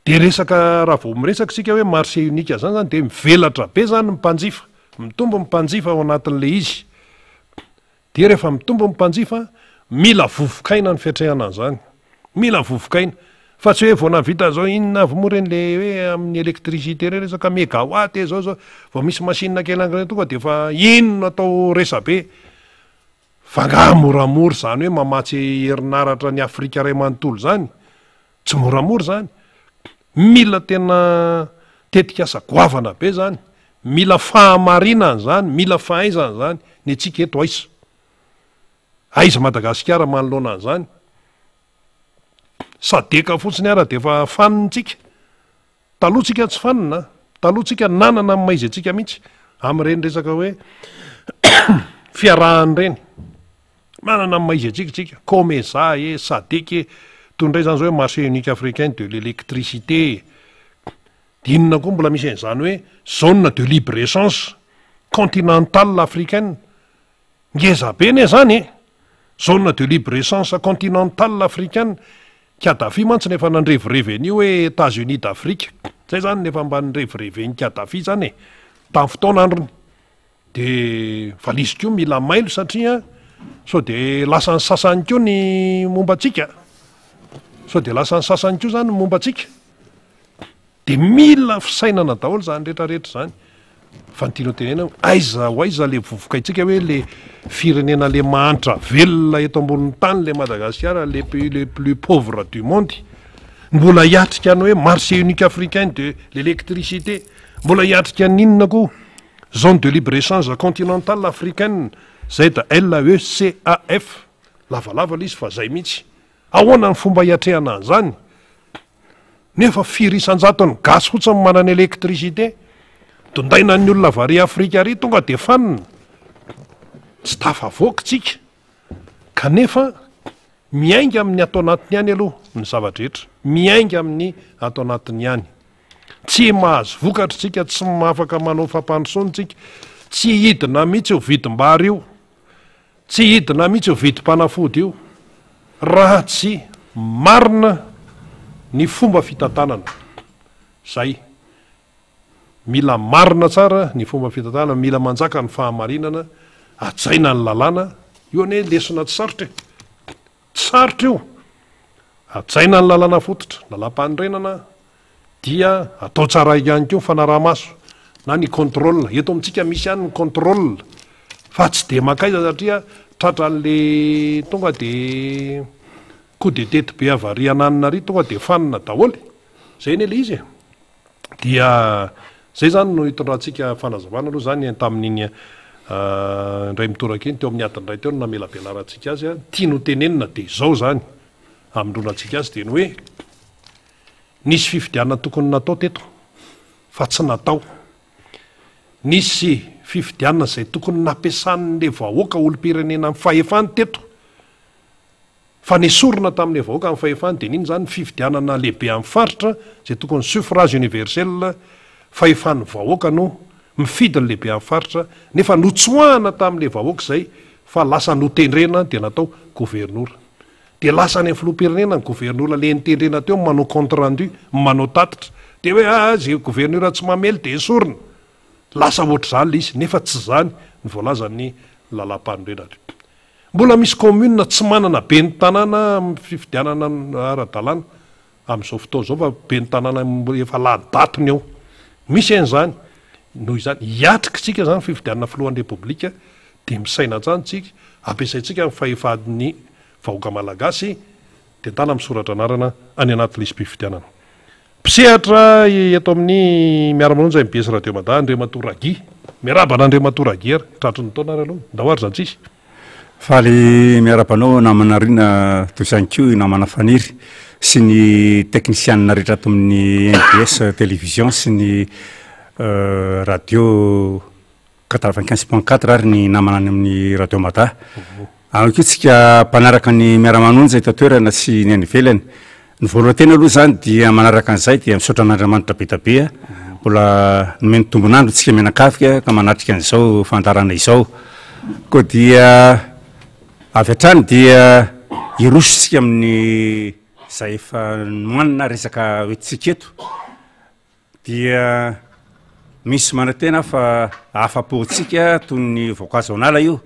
De resaka, raha vao miresaka isika hoe marché unique zany zany de mivelatra be zany ny mpanjifa, mitombo ny mpanjifa ao anatin'le izy. Dia rehefa mitombo ny mpanjifa, mila vovokaina ny fiatrehana an'izany. Mila vovokaina. Fa tsy hoe vao nahavita an'izao inona avy moa ireny le hoe amin'ny électricité ireny resaka megawatt e zao zao, vao misy machine kely anankiray tonga dia efa iny no atao resabe. Fa angaha moramora izany hoe mamatsy herinaratra ny Afrika iray manontolo izany? Tsy moramora izany. Mila tena tetikasa goavana be izany. Mila fahamarinana izany, mila fahaizana izany. Ny antsika eto aiza? Aiza Madagasikara manoloana an'izany? Sadeka fotsiny ara dia efa fanina tsika. Taloha tsika tsy fanina, taloha tsika nanana ny maha izy antsika mihitsy amin'ireny resaka hoe fiarahana ireny. Manana ny maha izy antsika tsika, Comesa e, Sadec e, toy indray izany izao hoe marché unique africain de l'électricité e. Dia inona koa mbola misy an'izany hoe zone de libre échange continentale africaine. Ngeza be anie zany e! Zone de libre échange continentale africaine, Kadhafi mantsy no efa nandrevirevy an'io hoe Etats Unis d'Afrique, zay zany no efa mba nirevireven'i Kadhafi zany e, tamin'ny fotoan'androny. De valizy koa mila mailo satria sao de lasan'ny sasany koa ny momba antsika, sao de lasan'ny sasany koa zany ny momba antsika. Dia mila fisainana daholo izany rehetra rehetra izany. Fa ny tiana ho tenenina hoe aiza ho aiza le vovokaintsika hoe le firenena le mahantra velona eto ambonin'ny tany le Madagasikara le pays le plus pauvre du monde. Mbola hiatrika ny hoe marché unique africain de l'électricité. Mbola hiatrika ny inona koa? Zone de libre échange continentale africaine, ZLECAF. Lavalava le izy fa zay mihitsy. Ahoana ny fomba hiatrehana an'izany? Nefa firy isan-jaton'ny gasy fotsiny manana électricité? Dondaina ny olona avy ary Afrika ary tonga dia fanina. Tsy tafavoaka tsika. Kanefa miainga amin'ny ato anatiny ihany aloha ny zava-drehetra. Miainga amin'ny ato anatiny ihany. Tsy mahazo vokatra tsika, tsy afaka manao fampandrosoana tsika. Tsy hidina mihitsy io vidim-bary io. Tsy hidina mihitsy io vidim-panafody io raha tsy marina ny fomba fitantanana. Zay. Mila marina tsara ny fomba fitantanana, mila manjaka ny fahamarinana, hajaina ny lalàna. Io anie lesona tsy sarotra e. Tsy sarotra io. Hajaina ny lalàna fototra, lalàm-panorenana, dia atao tsara ihany koa ny fanaraha-maso na ny contrôle. Eto amintsika misy ihany ny contrôle fa tsy dia mankaiza satria tratran'le tonga de coup de tete be avy ary ananona ary tonga de fanina daholo. Zay anie le izy e. Dia zay zany no hitondrantsika fanazavana aloha zany tamin'iny indray mitoraka iny teo amin'ny adiny iray teo no namelabelarantsika azy. Tiany ho tenenina dia izao zany hamindronantsika azy dia ny hoe Nisy fifidianana tokony natao teto fa tsy natao. Nisy fifidianana izay tokony nampiasan'le vahoaka olom-pirenena ny fahefany teto fa nesorina tamin'le vahoaka ny fahefany dia n'inona izany fifidianana lehibe amin'ny faritra izay tokony suffrage universel fahefan'ny vahoaka no mifidy ny lehibe amin'ny faritra nefa notsoahana tamin'le vahoaka izay fa lasa notendrena dia natao governora. Dia lasa any amin'ny filoham-pirenena ny governora le nitendrena teo manao compte rendu, manao tatitra. Dia hoe aa ze governora tsy mamely dia esorina. Lasa ohatr'izany le izy nefa tsy izany ny voalazan'ny lalàmpanorenana. Mbola misy commune tsy manana ben'ny tanàna amin'ny fifidianana ara-dalàna amin'izao fotoana izao fa ben'ny tanàna efa lany daty ny ao. Misy an'izany. Noho izany, hiatrika isika izany fifidianana filohan'ny Repoblika dia misaina hatrany tsika, ampiasaintsika ny fahefan'ny vahoaka malagasy dia tana misoratra anarana any anaty lisi-pifidianana. Mpisehatra eto amin'ny Miara-manonja mbs Radio Mada Andriamatoa Raguy. Miarahaba an'Andriamatoa Raguy ary tratry ny taona ary aloha. Ndao ary izany tsisy. Faly miarahaba anao namana Rina toy izany koa i namana Faniry sy ny teknisianina rehetra ato amin'ny mbs Télévision sy ny radio 95 point 4 ary ny namana any amin'ny radio Mada. Ao koa tsika mpanaraka ny miara-manonja eto an-toerana sy ny any ivelany. Ny voalohan-tena aloha izany dia manaraka an'izay dia misaotra an'Andriamanitra be dia be mbola nomeny tombon'andro tsika mianakavy ka manatrika an'izao fandaharana izao. Koa dia avy hatrany dia hiroso isika amin'ny izay efa nomanina resaka hoentintsika eto. Dia misy manantena aho fa ahafapo antsika toy ny voankazo an'ala io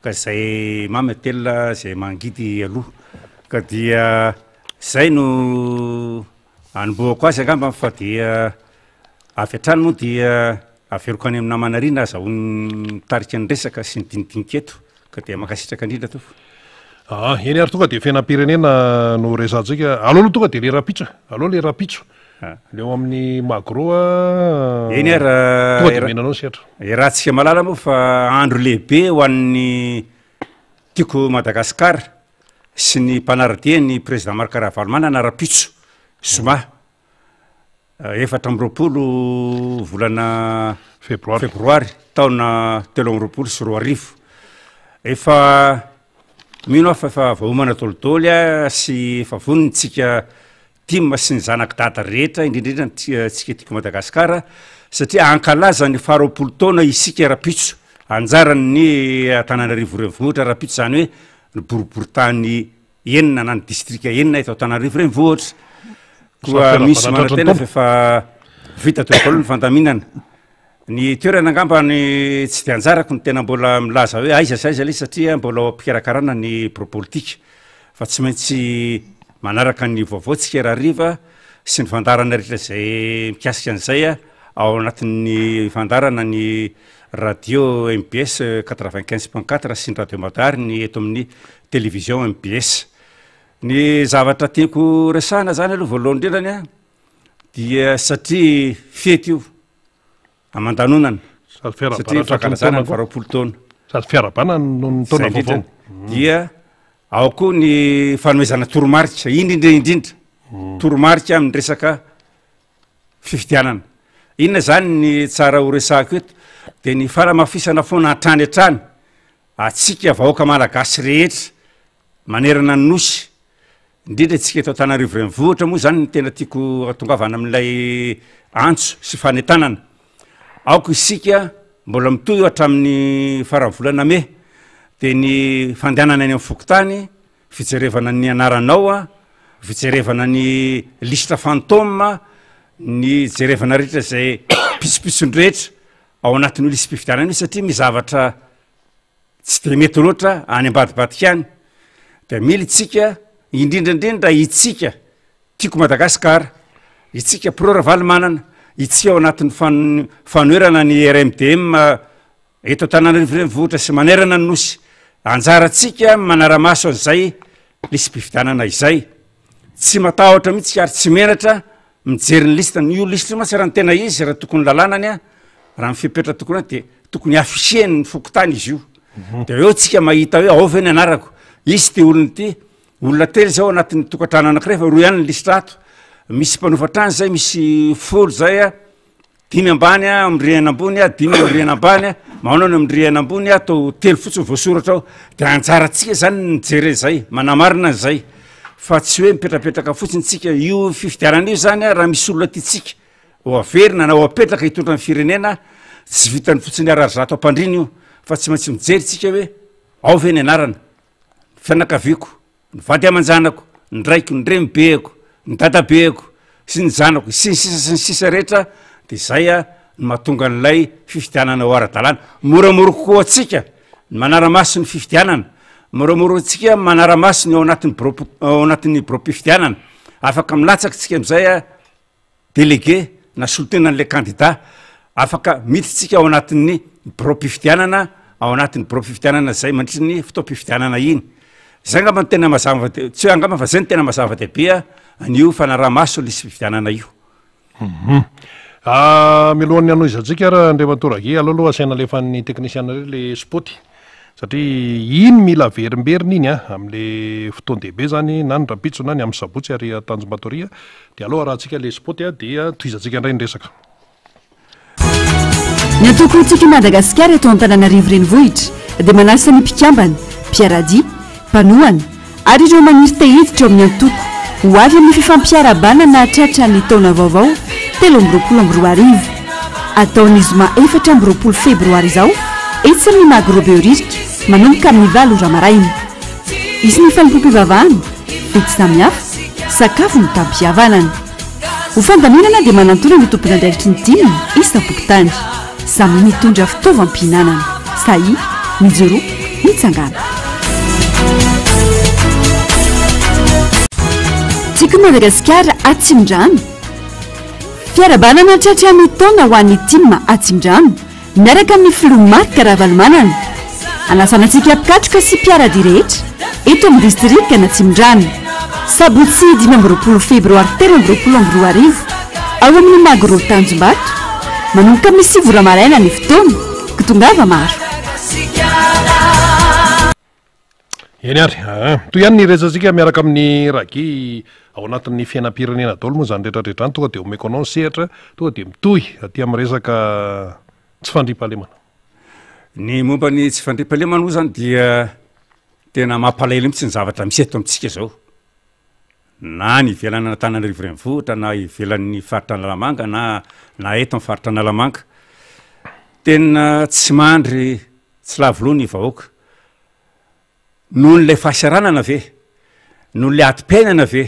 ka izay mamy atelina izay mangidy aloha. Ka dia izay no anombohako azy angamba fa dia avy hatrany moa dia averiko any amin'ny namana Rina azahoany mitarika ny resaka sy ny dinidinika eto ka dia mankasitraka indrindra tompoko. Aa, eny ary tonga dia fiainam-pirenena no resahantsika. Aleo aloha tonga dia le rahampitso e, aleo le rahampitso. Le ao amin'ny Magro a. Eny ary Tonga dia omena anao ny sehatra. Iarahantsika mahalala moa fa andro lehibe ho an'ny Tiako Madagascar sy ny mpanara-dia ny Président Marc Ravalomanana rahampitso zoma 24 volana Febroary. Febroary taona 2023. Efa mino aho fa efa voaomana dolidoly sy efa vonona isika Tim sy ny zanak'i Dada rehetra, indrindra indrindra ny antsika tiako Madagasikara, satria hankalaza ny faharoapolo taona isika rahampitso. Anjaran'ny Antananarivo Renivohitra rahampitso, izany hoe ny boriborintany enina na ny distrika enina eto Antananarivo Renivohitra. Koa misy manantena fa efa vita daholo ny fandaminana. Ny toerana angamba ny tsy dia anjarako ny tena mbola milaza hoe aiza sy aiza ilay izy satria mbola ao am-pikarakarana ny birao politika fa tsy maintsy manaraka ny vaovao tsika rahariva. sy ny fandaharana rehetra izay mikasika an'izay ao anatin'ny fandaharana ny radio mbs 95.4 sy ny radio Mada ary ny eto amin'ny télévision mbs. Ny zavatra tiako resahana zany aloha voalohany indrindrany a dia satria fety io aman-danonana Sady fiarahabana satria tratry ny fankalazana taona ny koa. faharoapolo taona. Sady fiarahabana noho ny Zay taona indrindra vaovao. dia ao koa ny fanomezana toromarika indrindra indrindra toromarika amin'ny resaka fifidianana. Inona zany ny tsara ho resahako eto dia ny fanamafisana foana hatrany hatrany antsika vahoaka malagasy rehetra manerana ny nosy, indrindra isika eto Antananarivo renivohitra moa zany no tena tiako hatongavana amin'ilay antso sy fanentanana. Aoka isika mbola mitohy io hatramin'ny faran'ny volana mey dia ny fandehanana any amin'ny fokontany, fijerevana ny anaranao, fijerevana ny lisitra fantôme, ny jerevana rehetra izay pitsopitsony rehetra ao anatin'io lisi-pifidianana io satria misy zavatra tsy de mety loatra any ambadibadika any de mila itsika indrindra indrindra itsika tiako Madagasikara itsika pro Ravalomanana itsika ao anatin'ny fan- fanoherana ny RMDM eto Antananarivo renivohitra sy manerana ny nosy anjarantsika manara-maso an'izay lisi-pifidianana izay Tsy matahotra mihitsy ary tsy menatra mijery ny liste, io liste io mantsy raha ny tena izy raha tokony lalànany a, raha ny fepetra tokony de tokony afficher-ny fokontany izy io, de eo tsika mahita hoe ao ve ny anarako, izy ty olona ity, olona telo zao anatin'ny tokantrano anakiray fa roa ihany ny liste ato, misy mpanofa trano zay, misy folo zay a, Dimy ambany a, amin'ny rihana ambony a, dimy amin'ny rihana ambany a, mahoana ny amin'ny rihana ambony a, atao telo fotsiny voasoratra ao, de anjarantsika zany ny mijery an'izay, manamarina an'izay, fa tsy hoe mipetrapetraka fotsiny tsika, io fifidianana io zany a raha misy olona tiantsika ho averina na ho apetraka hitondra ny firenena, tsy vitan'ny fotsiny arazato am-pandriana io, fa tsy maintsy mijery tsika hoe ao ve ny anarana, ny fianakaviako, ny vady aman-janako, ny raiko, ny renibeako, ny dadabeako sy ny zanako, sy ny sisa sy ny sisa rehetra, de zay a no mahatonga an'ilay fifidianana ho ara-dalàna. Moramora kokoa antsika ny manara-maso ny fifidianana, moramora antsika manara-maso ny ao anatin'ny birao ao anatin'ny biraom-pifidianana, afaka milatsaka tsika am'zay a Délégué na solontenan'ilay kandida, afaka miditra tsika ao anatin'ny biraom-pifidianana, ao anatin'ny biraom-pifidianana izay mandritry ny fotoam-pifidianana iny. Izay angamba no tena mazava, tsy hoe angamba fa izay no tena maha-zava-dehibe an'io fanaraha-maso lisi-pifidianana io. Hum. Ah, mialohan'ny hanohizantsika ary Andriamatoa Ragie, aleo aloha asaina alefan'ny teknisiana indray le spot satria iny mila averimberina iny an, amin'le fotoan-dehibe zany na ny rahampitso na ny amin'ny sabotsy ary Tanjombato ary Dia aleo arahantsika ilay spot dia tohizantsika indray ny resaka. Ny antoko Tiako i Madagasikara eto Antananarivo Renivohitra dia manasa ny mpikambana, mpiara-dia, mpanohana ary ireo maniry te hiditra ao amin'ny antoko ho avy amin'ny fifampiarahabana nahatratra ny taona vaovao 2023. Atao ny zoma 24 febroary izao etsy amin'ny Magro Behoririka manomboka amin'ny valo ora maraina. Hisy ny fanompoam-pivavahana, fety samihafa, sakafo mitam-pihavanana. Ho fandaminana dia manantona ny tompon'andraikitry ny tim isam-pokontany. Samy mitondra fitaovam-pihinanana. Sahia, mijoroa, mitsangàna. Tiako Madagasikara Atsimondrano. Fiarahabana nahatratra ny taona ho an'ny tim Atsimondrano. Miaraka amin'ny filoha Marc Ravalomanana. Hanasana antsika mpikatroka sy mpiara-dia rehetra eto amin'ny distrikan'Atsimondrano. Sabotsy 25 febroary 2023 ao amin'ny Magro Tanjombato, manomboka amin'ny sivy ora maraina ny fotoana, ko tongava maro. Eny ary aa. Toy ihany ny resatsika miaraka amin'ny Ragi ao anatin'ny fiainam-pirenena daholo moa izany rehetra rehetra izany. Tonga dia omeko anao ny sehatra, tonga dia mitohy aty amin'ny resaka tsy fandriampahalemana. Ny momba ny tsy fandriampahalemana moa izany dia tena mampalahelo mihitsy ny zavatra misy eto amintsika izao. Na any ivelan'Antananarivo renivohitra na ivelan'ny faritra Analamanga na na eto amin'ny faritra Analamanga. Tena tsy mandry tsy lavo loha ny vahoaka. Noho n'ilay fahasahiranana ve? Noho ilay adim-piainana ve?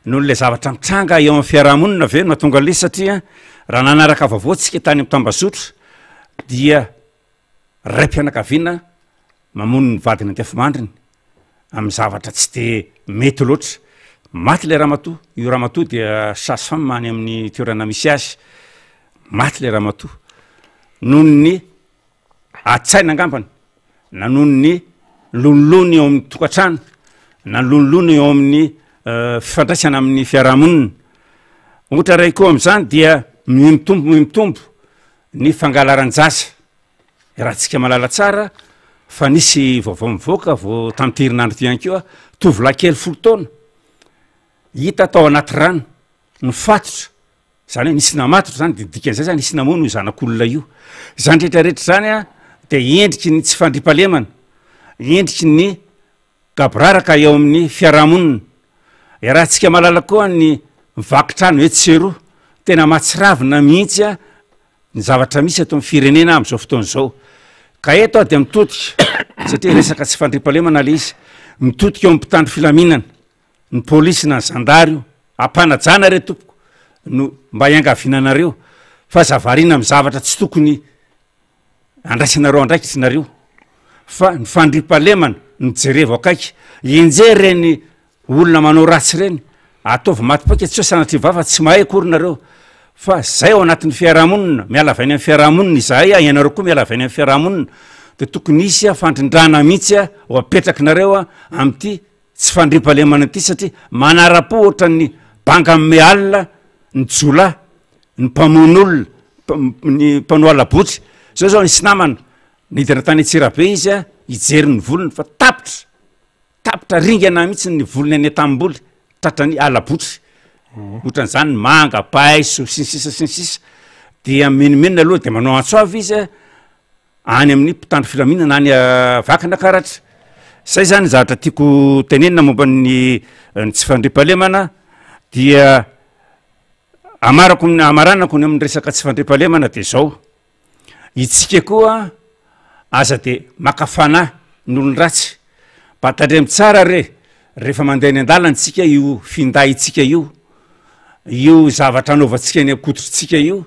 Noho ilay zavatra mitranga eo amin'ny fiarahamonina ve no mahatonga an'ilay izy? Satria raha nanaraka vaovao tsika tany amin'ny tambazotra dia raim-pianakaviana mamono ny vadiny andefimandriny amin'ny zavatra tsy de mety loatra. Maty ilay ramatoa, io ramatoa dia sage femme any amin'ny toerana misy azy, maty ilay ramatoa noho ny ady-tsaina angambany na noho ny lonilony eo amin'ny tokantrano na lonilony eo amin'ny fifandraisana amin'ny fiarahamonina. Ohatra iray koa amin'izany dia mihamitombo mihamitombo ny fangalaran-jaza. Iarahantsika mahalala tsara fa nisy vaovao nivoaka vao tamin'ity herinandro ity ihany koa, tovolahy kely folo taona hita tao anaty rano nifatotra, zany hoe nisy namatotra zany de dikan'izay zany nisy namono io zanak'olona io. Zany rehetrarehetra zany a de endriky ny tsy fandriampahalemana, endriky ny gaboraraka eo amin'ny fiarahamonina. Iarahantsika mahalala koa ny vaky trano etsy sy eroa, tena mahatsiravina mihitsy a ny zavatra misy eto amin'ny firenena amin'izao fotoana izao. Ka eto aho dia mitodika, satria resaka tsy fandriampahalemana le izy, mitodika eo amin'ny mpitandro filaminana, ny polisy na ny zandary io, ampanajana re tompoko no mba iangaviana anareo fa aza variana amin'ny zavatra tsy tokony andraisanareo andraikitra nareo fa ny fandriampahalemana no jerevo akaiky, enjehy ireny olona manao ratsy ireny, ataovy maty paika, tsy hoe sanatria vava tsy mahay akory nareo fa zay ao anatin'ny fiarahamonina, miala avy any amin'ny fiarahamonina izahay a, ianareo koa miala avy any amin'ny fiarahamonina, de tokony hisy a fandrindrana mihitsy a ho apetrakinareo a amin'ity tsy fandriampahalemana ity satria manara-po ohatran'ny banga ame alina ny jiolahy, ny mpamono olona, ny mpanao hala-botry, zao zao nisy namana nidina tany Antsirabe izy a hijery ny volony fa tapitra, tapitra ringana mihitsy ny volony any an-tanimboly tratran'ny hala-botry, ohatran'izany ny manga, paiso sy ny sisa sy ny sisa, dia menomenona aloha de manao antso avo izy a any amin'ny mpitandro filaminana any Vakinakaratra. Zay zany ny zavatra tiako tenenina momba ny ny tsy fandriampahalemana dia amarako ny amaranako ny amin'ny resaka tsy fandriampahalemana de zao, itsika koa aza de maka fanahy ny olon-dratsy, mba tandremo tsara re rehefa mandeha any an-dalana tsika io findaintsika io, io zavatra anaovantsika eny an-koditrintsika io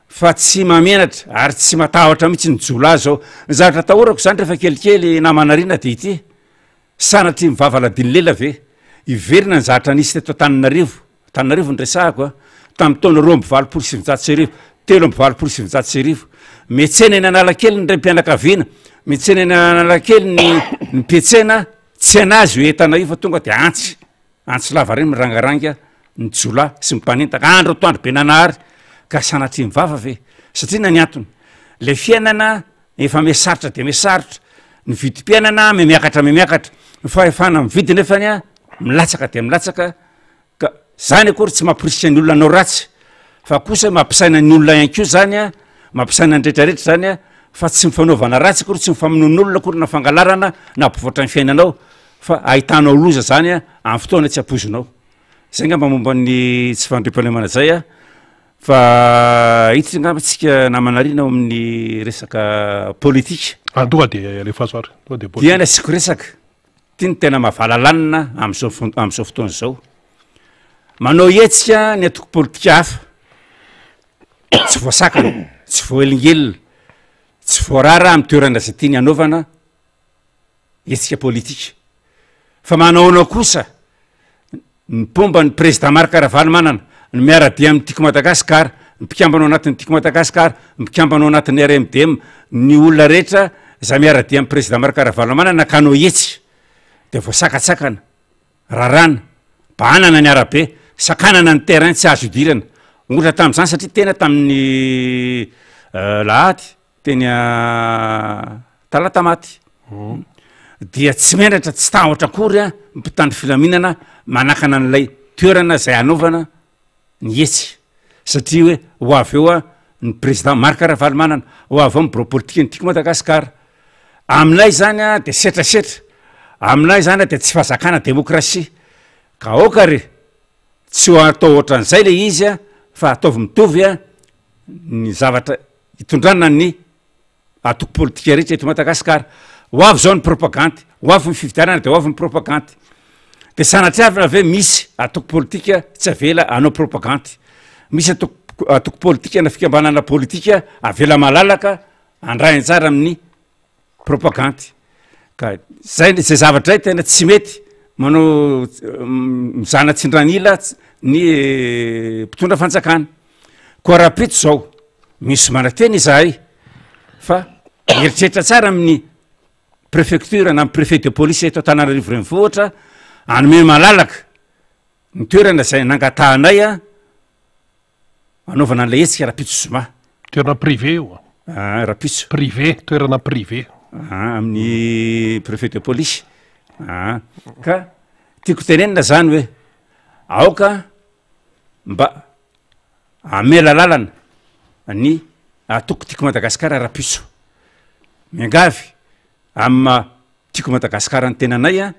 fa tsy mahamenatra ary tsy matahotra mihitsy ny jiolahy zao. Ny zavatra atahorako zany rehefa kelikely namana Rina de ity, sanatria mivava ladino lela ve? Hiverina ny zavatra nisy teto Antananarivo, Antananarivo no resahako a, tamin'ny taona 1982, 1983. Miantsena eny Analakely ny raim-pianakaviana, miantsena eny Analakely ny ny mpiantsena, tsy an'azy io entana io fa tonga de antsy. Antso lava reny mirangaranga ny jiolahy sy ny mpanentaka andro atoandro be nanahary ka sanatria ny vava ve? Satria inona ny antony? Le fiainana efa miha sarotra dia miha sarotra, ny vidim-piainana miha miakatra miha miakatra, ny fahefana mividy nefany a milatsaka dia milatsaka ka zany akory tsy mamporisika ny olona hanao ratsy fa kosa mampisaina ny olona ihany koa zany a, mampisaina ny rehetra rehetra zany a fa tsy ny fanaovana ratsy akory, tsy ny famonoan'olona akory na fangalarana na hampivoatra ny fiainanao Fa ahitanao loza zany a amin'ny fotoana tsy ampoizinao. Zay ngamba momba ny tsy fandriampahalemana zay a, fa hiditra angamba tsika namana Rina ao amin'ny resaka politika. Ah, tonga de alefaso ary, tonga de Dia ny politika. asiako resaka, ty no tena mahavalalanina am'zao fo- am'zao fotoana zao. Manao hetsika ny antoko politika hafa, tsy voasakana, tsy voahelingelina, tsy voarara amin'ny toerana zay tiany hanaovana hetsika politika. Fa manahoana kosa ny mpomba ny président Marc Ravalomanana, ny miara-dia amin'ny Tiako Madagascar, ny mpikambana ao anatin'ny Tiako Madagascar, ny mpikambana ao anatin'ny RMDM, ny olona rehetra izay miara-dia amin'ny président Marc Ravalomanana ka hanao hetsika dia voasakatsakana, raràna, bahanana ny arabe, sakanana ny terrain tsy azo idirana. Ohatra tamin'izany satria tena tamin'ny lahady Teny Talatamaty dia tsy menatra tsy tahotra akory ny mpitandro filaminana manakana an'ilay toerana izay hanaovana ny hetsika satria hoe ho avy eo ny président Marc Ravalomanana, ho avy eo ny birao politikan'ny Tiako Madagasikara. Aminay izany dia setrasetra, aminay izany dia tsy fahazakana demokrasia ka aoka re tsy ho atao ohatran'izay le izy fa ataovy mitovy ny zavatra Hitondrana ny antoko politika rehetra eto Madagasikara. Ho avy izao ny propagandy, ho avy ny fifidianana dia ho avy ny propagandy. Dia sanatriavina ve misy antoko politika tsy avela hanao propagandy? Misy antoko antoko politika na fikambanana politika avela malalaka handray anjara amin'ny propagandy. Ka zay zay zavatra zay tena tsy mety. manao mizana tsindran'ila ny mpitondra fanjakana. Koa rahampitso izao, misy manantena izahay fa mieritreritra tsara amin'ny préfecture na ny préfet de police eto Antananarivo renivohitra hanome malalaka ny toerana izay nangatahanay hanaovana an'ilay hetsika rahampitso zoma. Toerana privé io an. Ah, rahampitso. Privé, toerana privé. Ah, amin'ny préfet de police. Ah, ka tiako tenenina zany hoe aoka mba hamela lalana ny antoko Tiako Madagasikara rahampitso. Miangavy amin'ny maha Tiako Madagasikara ny tenanay an,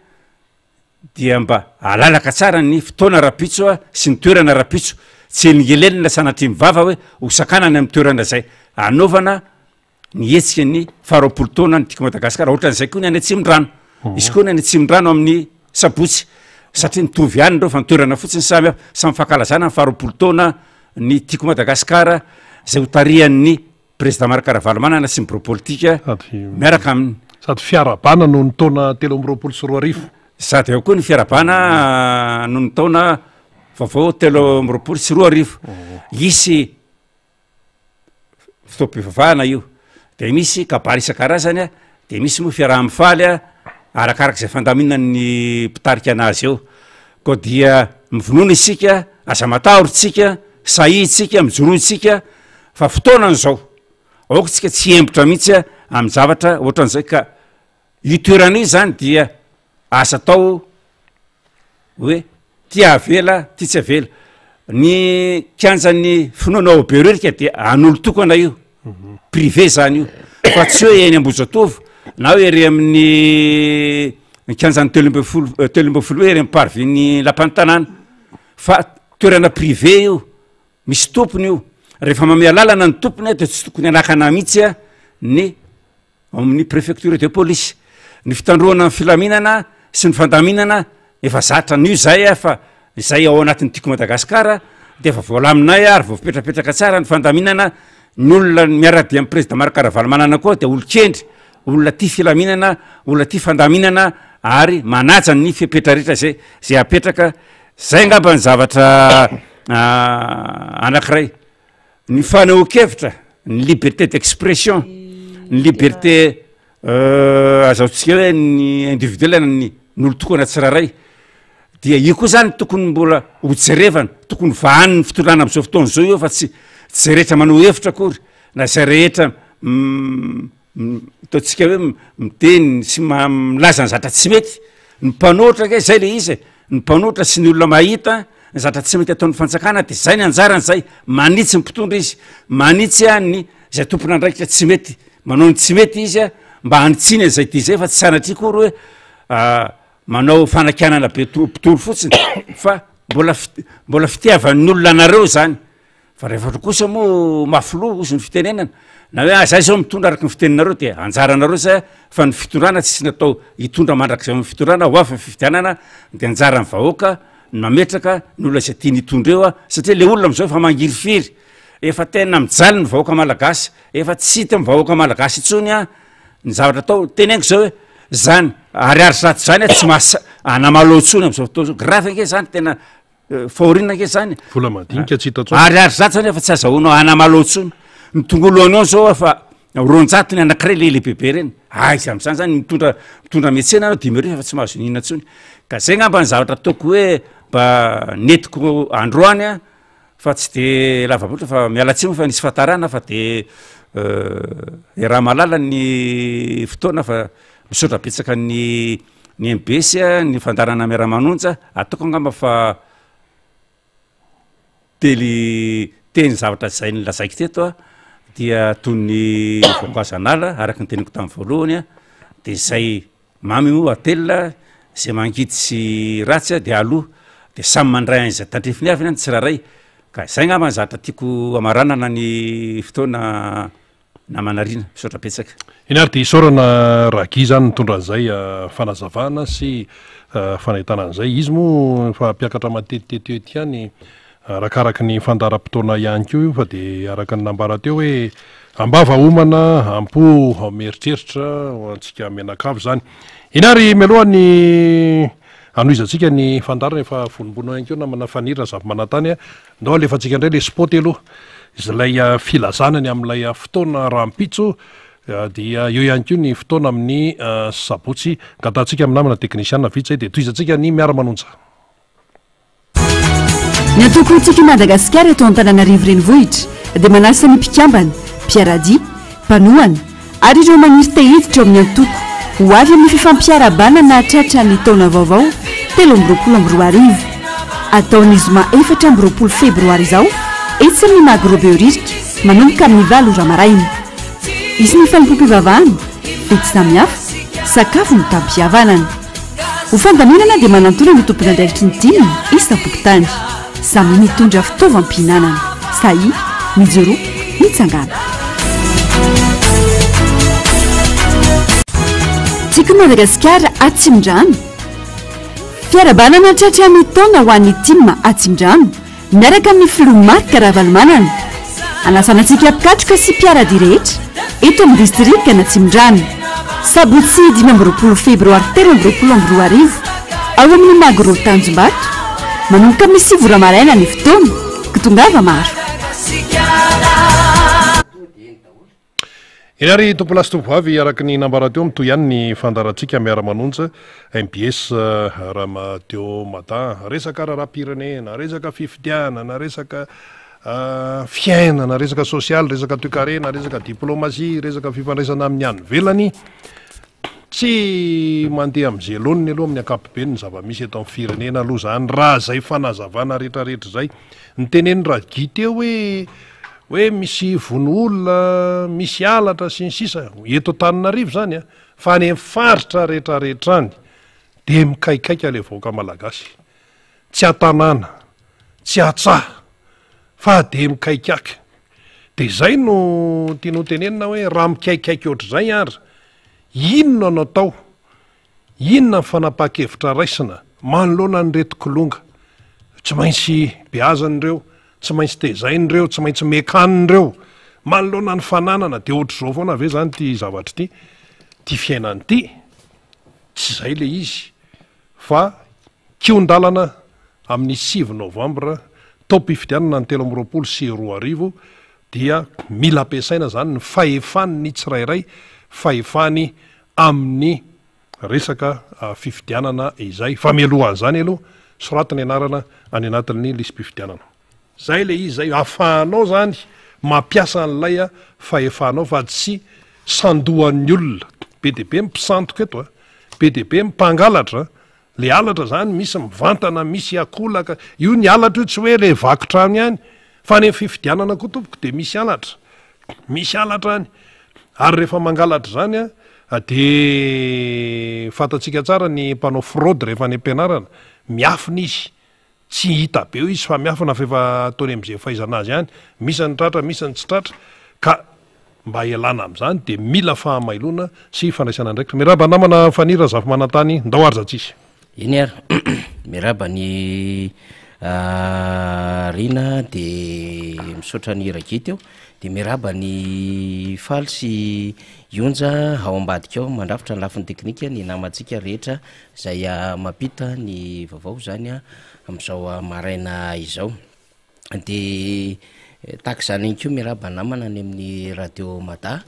dia mba alalaka tsara ny fotoana rahampitso sy ny toerana rahampitso, tsy helingelenina sanatria mivava hoe ho sakanana amin'ny toerana izay hanaovana ny hetsika ny faharoapolo taona ny Tiako Madagasikara, ohatran'izay koa ny any Atsimondrano, hisy koa ny any Atsimondrano amin'ny sabotsy, satria mitovy ihany ireo fa ny toerana fotsiny samy hafa, samy fankalazana ny faharoapolo taona ny Tiako Madagasikara izay hotarihan'ny Président Marc Ravalomanana sy ny birao politika miaraka aminy. Sady fiarahabana noho ny taona 2023. Sady ao koa ny fiarahabana noho ny taona vaovao 2023. Hisy fotoam-pivavahana io, de misy kabary isan-karazany a, de misy moa fiaraha-mifaly a, arakaraka izay fandaminan'ny mpitarika anazy eo. Koa dia mivonona isika, aza matahotra isika, sahia isika, mijoroa isika fa fotoanany izao. Aoka isika tsy hiembotra mihitsy amin'ny zavatra ohatran'izay ka io toerana io izany dia aza atao hoe ty avela ty tsy avela. Ny kianjan'ny finoana ao Behoririka dia an'olon-tokana io. Privé zany io fa tsy hoe eny Ambohijatovo na hoe ery amin'ny kianjan'ny 13 13 hoe ery amin'ny parvis-n'ny lapan'ny tanàna fa toerana privé io, misy tompony io, rehefa manome alalana ny tompony de tsy tokony hanakana mihitsy ny Ao amin'ny préfecture de police. Ny fitandroana ny filaminana sy ny fandaminana efa zatra an'io izay fa izay ao anatin'ny Tiako Madagasikara dia efa voalaminay ary voapetrapetraka tsara ny fandaminana, ny olona miara-dia amin'ny président Marc Ravalomanana koa dia olon-kendry, olona tia filaminana, olona tia fandaminana ary manaja ny fepetra rehetra izay izay apetraka, zay angamba ny zavatra anankiray. Ny fanehoan-kevitra, ny liberté d'expression, ny liberté azahoantsika hoe ny individuel na ny ny olon-tokana tsirairay dia io koa zany tokony mbola ho jerevana, tokony vahanin'ny fitondrana am'zao fotoana zao io fa tsy tsy zay rehetra maneho hevitra akory na zay rehetra Ataontsika hoe miteny sy milaza ny zatra tsy mety, ny mpanohitra ange zay le izy e, ny mpanohitra sy ny olona mahita ny zatra tsy mety ataon'ny fanjakana de zay ny anjarany zay, manitsy ny mpitondra izy, manitsy a ny zay tompon'andraikitra tsy mety, manao ny tsy mety izy a mba hanitsiana an'izay dia izay fa tsy sanatria akory hoe manao fanakianana be to- mpitory fotsiny fa mbola fit- mbola fitiavan'ny olona anareo zany. Fa rehefa kosa moa mafy loha hozy ny fitenenana, na hoe ah zay zao mitondra araka ny fiteninareo de anjaranareo zay fa ny fitondrana tsisy natao hitondra mandrakizay amin'ny fitondrana, ho avy ny fifidianana de anjaran'ny vahoaka ny mametraka ny olona izay tiany hitondra eo satria le olona am'zao efa mangirifiry, efa tena mijaly ny vahoaka malagasy, efa tsy hita ny vahoaka malagasy intsony an ny zavatra atao, teneniko zao hoe zany ariary zato zany an tsy mahasa- anamalaho intsony am'zao fotoana zao, grave ange zany tena Fahoriana ange zany. Vola madinika tsy hita intsony. Ariary zato zany efa tsy azahoanao anamalaho intsony. Ny tongolo oignon zao efa 200 ny anankiray le lehibebe reny. Aiza am'zany zany mitondra mitondra miantsena anao 5000 efa tsy mahazo n'inona intsony. Ka zay ngamba ny zavatra ataoko hoe mba nentiko androany an, fa tsy de lava loatra fa miala tsiny moa fa nisy fahatarana fa de iaraha-mahalala ny fotoana fa misaotra betsaka ny Ny mbs, ny fandaharana miara-manonja, ataoko angamba fa tely teny zavatra izay nolazaiko teto a, dia toy ny voankazo an'ala araka ny teniko tamin'ny voalohany a, de izay mamy moa atelina, izay mangidy sy ratsy a de aloa, de samy mandray an'izay tandrifiny avy ny tsirairay, ka izay angamba ny zavatra tiako hamaranana ny fotoana. Namana Rina, misaotra betsaka. Eny ary dia isaorana Ra-Guy izany nitondra an'izay fanazavana sy fanentana an'izay. Izy moa efa mpiakatra matetitetika eto ihany arakaraky ny fandaharam-potoana ihany koa io fa dia araka ny nambara teo hoe am-bava homana, am-po mieritreritra ho antsika mianakavy izany. Eny ary mialoha ny. Hanohizantsika ny fandaharana efa vonombonona ihany koa namana Faniry Razafimanantany a. Ndao alefantsika indray ilay spot aloha, izay filazana ny amin'ilay fotoana rahampitso dia eo ihany koa ny fotoana amin'ny sabotsy. Angatahantsika amin'ny namana teknisiana vita izay dia tohizantsika ny miara-manonja. Ny antoko Tiako i Madagasikara eto Antananarivo Renivohitra dia manasa ny mpikambana, mpiara-dia, mpanohana ary ireo maniry te hiditra ao amin'ny antoko ho avy amin'ny fifampiarahabana nahatratra ny taona vaovao 2023. Atao ny zoma 24 febroary izao etsy amin'ny Magro Behoririka manomboka amin'ny valo ora maraina. Hisy ny fanompoam-pivavahana, fety samihafa, sakafo mitam-pihavanana. Ho fandaminana dia manantona ny tompon'andraikitry ny tim isam-pokontany. Samia mitondra fitaovam-pihinanana. Sahia, mijoroa, mitsangàna. Tiako Madagasikara Atsimondrano. Fiarahabana nahatratra ny taona ho an'ny tim Atsimondrano. Miaraka amin'ny filoha Marc Ravalomanana. Anasana antsika mpikatroka sy mpiara-dia rehetra eto amin'ny distrikan'Atsimondrano. Sabotsy 25 febroary 2023 ao amin'ny Magro Tanjombato, manomboka amin'ny sivy ora maraina ny fotoana, ko tongava maro. Eny ary tompolahy sy tompovavy, araka ny nambara teo, mitohy ihany ny fandaharantsika miara-manonja mbs Ramadio Mada. Resaka raharaham-pirenena, resaka fifidianana, resaka fiainana, resaka sosialy, resaka toekarena, resaka diplomasia, resaka fifandraisana amin'ny any ivelany. Tsy mandeha amin'izay laoniny aloha amin'ny ankapobeny ny zava-misy eto amin'ny firenena aloha izany raha izay fanazavana rehetrarehetra izay. Nitenenin'i Ra-Guy teo hoe hoe misy vono olona, misy halatra sy ny sisa eto Antananarivo izany an, fa any amin'ny faritra rehetrarehetra any dia mikaikaika ilay vahoaka malagasy. Tsy an-tanàna, tsy an-tsaha fa dia mikaikaka. Dia izay no tiany ho tenenina hoe raha mikaikaiky ohatr'izay ary, inona no atao? Inona ny fanapahan-kevitra raisina manoloana an'ireto kilonga? Tsy maintsy beazana ireo, tsy maintsy tezaina ireo, tsy maintsy mekanina ireo. Manoloana ny fananana, dia ohatr'izao foana ve izany ity zavatra ity, ity fiainana ity? Tsy izay ilay izy fa Kihon-dalana amin'ny sivy novambra, taom-pifidianana ny 2023, dia mila ampiasaina izany ny fahefan'ny tsirairay, fahefany amin'ny resaka fifidianana izay. Fa mialohan'izany aloha, soraty ny anarana any anatin'ny lisi-pifidianana. Zay ilay izy zay, ahafahanao zany mampiasa an'ilay fahefanao fa tsy sandohan'ny olona. Be dia be ny mpisandoka eto a, be dia be ny mpangalatra. Le halatra zany misy mivantana, misy akolaka, io ny halatra io tsy hoe le vaky trano ihany fa any amin'ny fifidianana koa tompoko de misy halatra, misy halatra any, ary rehefa mangalatra zany a de fantatsika tsara ny mpanao fraude rehefa any am-pianarana, miafina izy, Tsy hita be eo izy fa miafina fa efa ataony amin'izay fahaizana azy ihany, misy ny tratra misy ny tsy tratra ka mba hialana amin'izany dia mila fahamailoana sy fandraisana andraikitra. Miarahaba namana Faniry Razafimanantany, ndao ary zatsisy. Eny ary, miarahaba an'i Rina dia misaotra an'i Ragity aho, dia miarahaba an'i Faly sy i Onja ao ambadika ao mandrafitra ny lafiny teknika ny namantsika rehetra Izay mampita ny vaovao izany amin'izao maraina izao. Dia tahaka izany ihany koa miarahaba namana any amin'ny radio Mada,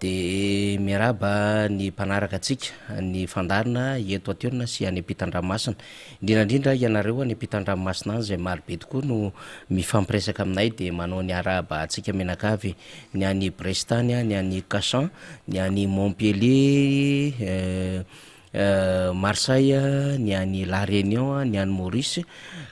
dia miarahaba ny mpanaraka antsika ny fandaharana eto an-toerana sy any ampitan-dranomasina. Indrindra indrindra ianareo any ampitan-dranomasina any izay maro be tokoa no mifampiresaka aminay dia manao ny arahaba antsika mianakavy ny any Brest any, ny any Cachan, ny any Montpellier, Marseille, ny any La Réunion, ny any Maurice,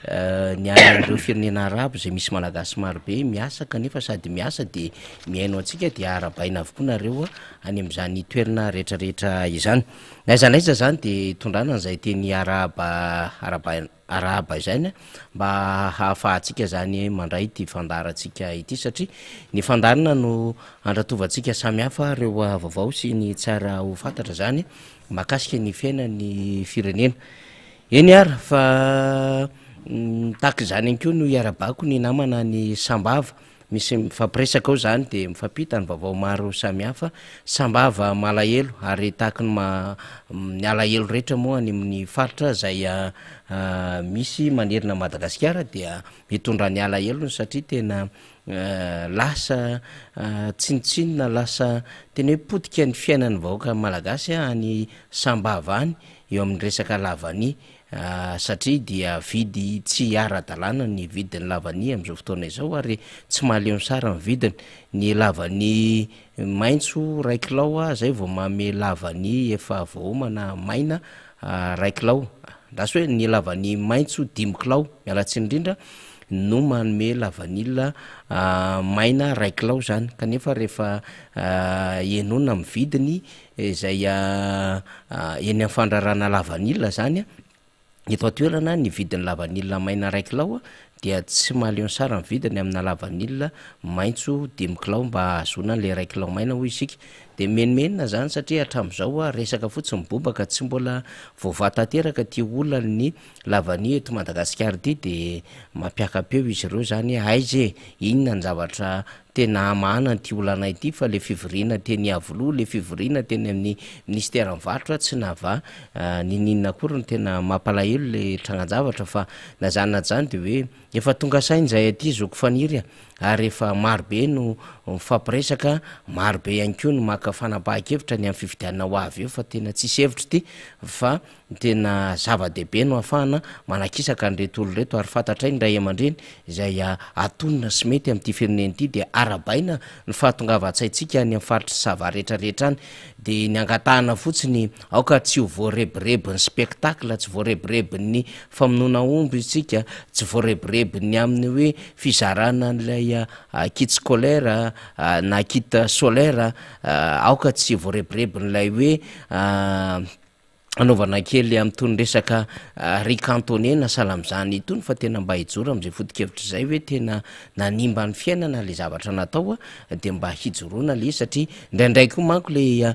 ny any amin'ireo firenena arabo izay misy Malagasy marobe miasa kanefa sady miasa dia mihaino antsika dia arahabaina avokoa nareo any amin'izany toerana rehetrarehetra izany. Na aiza na aiza izany dia tondrana an'izay teny arahaba arahabaina arahaba izany mba hahafahantsika izany mandray ity fandaharantsika ity satria ny fandaharana no andratovantsika samihafa ireo vaovao sy ny tsara ho fantatra izany mahakasika ny fiainan'ny firenena. Eny ary fa tahaka izany ihany koa no iarabako ny namana any Sambava. Misy mifampiresaka ao izany dia mifampita ny vaovao maro samihafa. Sambava malahelo ary tahaky ny ma ny alahelo rehetra moa any amin'ny faritra izay misy manerana an'i Madagasikara dia mitondra ny alahelony satria tena lasa tsinontsinona, lasa tena hoe potika ny fiainan'ny vahoaka malagasy any Sambava any eo amin'ny resaka lavania. Satria dia vidy tsy ara-dalàna ny vidin'ny lavania amin'izao fotoana izao ary tsy mahaleo ny sara ny vidiny. Ny lavania maitso iray kilao izay vao manome lavania efa voaomana maina iray kilao. Andraso hoe ny lavania maitso dimy kilao, miala tsiny indrindra, no manome lavanila maina iray kilao izany. Kanefa rehefa henoina amin'ny vidiny izay eny amin'ny fandrarana lavanila izany eto an-toerana ny vidin'ny lavanila maina iray kilao dia tsy mahaleo ny sara ny vidiny amina lavanila maitso dimy kilao mba hahazoana an'ilay iray kilao maina hoy isika. Dia mimenomenona izany satria hatramin'izao resaka fotsiny bobaka tsy mbola voavaha tanteraka ity olan'ny lavanila eto Madagasikara ity dia mampiaka-peo izy ireo izany hoe aiza e, inona ny zavatra Tena hamahana an'ity olana ity fa le fivoriana teny Iavoloha, le fivoriana teny amin'ny minisiteran'ny varotra tsy nahavaha niniana akory no tena mampalahelo le trangan-javatra fa na zany na zany de hoe efa tonga saina izahay aty zoky Faniry a! ary efa maro be no mifampiresaka, maro be ihany koa no maka fanapahan-kevitra ny amin'ny fifidianana ho avy eo fa tena tsisy hevitra ity fa Ny tena zava-dehibe no ahafahana manakisaka an'ireto olona ireto ary fantatray ny ray aman-dreny izay atonina sy mety amin'ity firenena ity dia arahabaina ny fahatongavan-tsaintsika any amin'ny faritr'i Sava rehetra rehetra any dia ny angatahana fotsiny aoka tsy ho voarebirebin'ny spectacle, tsy voarebirebin'ny famonoana omby isika, tsy voarebirebin'ny amin'ny hoe fizarana an'ilay kit scolaire na kit solaire, aoka tsy voarebirebin'ilay hoe anaovana kely amin'itony resaka riz cantonais na sahala amin'izany itony fa tena mba hijoro amin'izay foto-kevitra izay hoe tena nanimba ny fiainana ilay zavatra natao dia mba hijoroana ilay izy satria indraindray koa manko ilay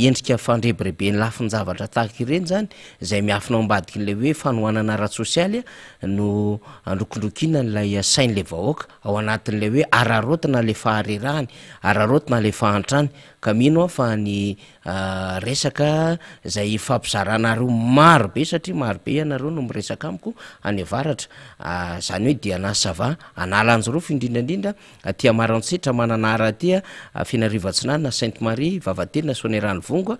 endrika fandrebireben'ny lafin-javatra tahaka ireny izany izay miafina ao ambadikin'ilay hoe fanohanana ara-tsosialy no androkindrokiana an'ilay sain'ilay vahoaka ao anatin'ilay hoe araraotina ilay faharerahany, araraotina ilay fahantrany ka mino aho fa ny Resaka izay ifampizarana-reo maro be satria maro be ianareo no miresaka amiko any avaratra, zany hoe Diana Sava, Analanjirofo indrindra indrindra, aty Amaroantsetra, Mananara aty, Fenerivo Atsinanana, Sainte Marie, Vavatenina, Soanieranivongo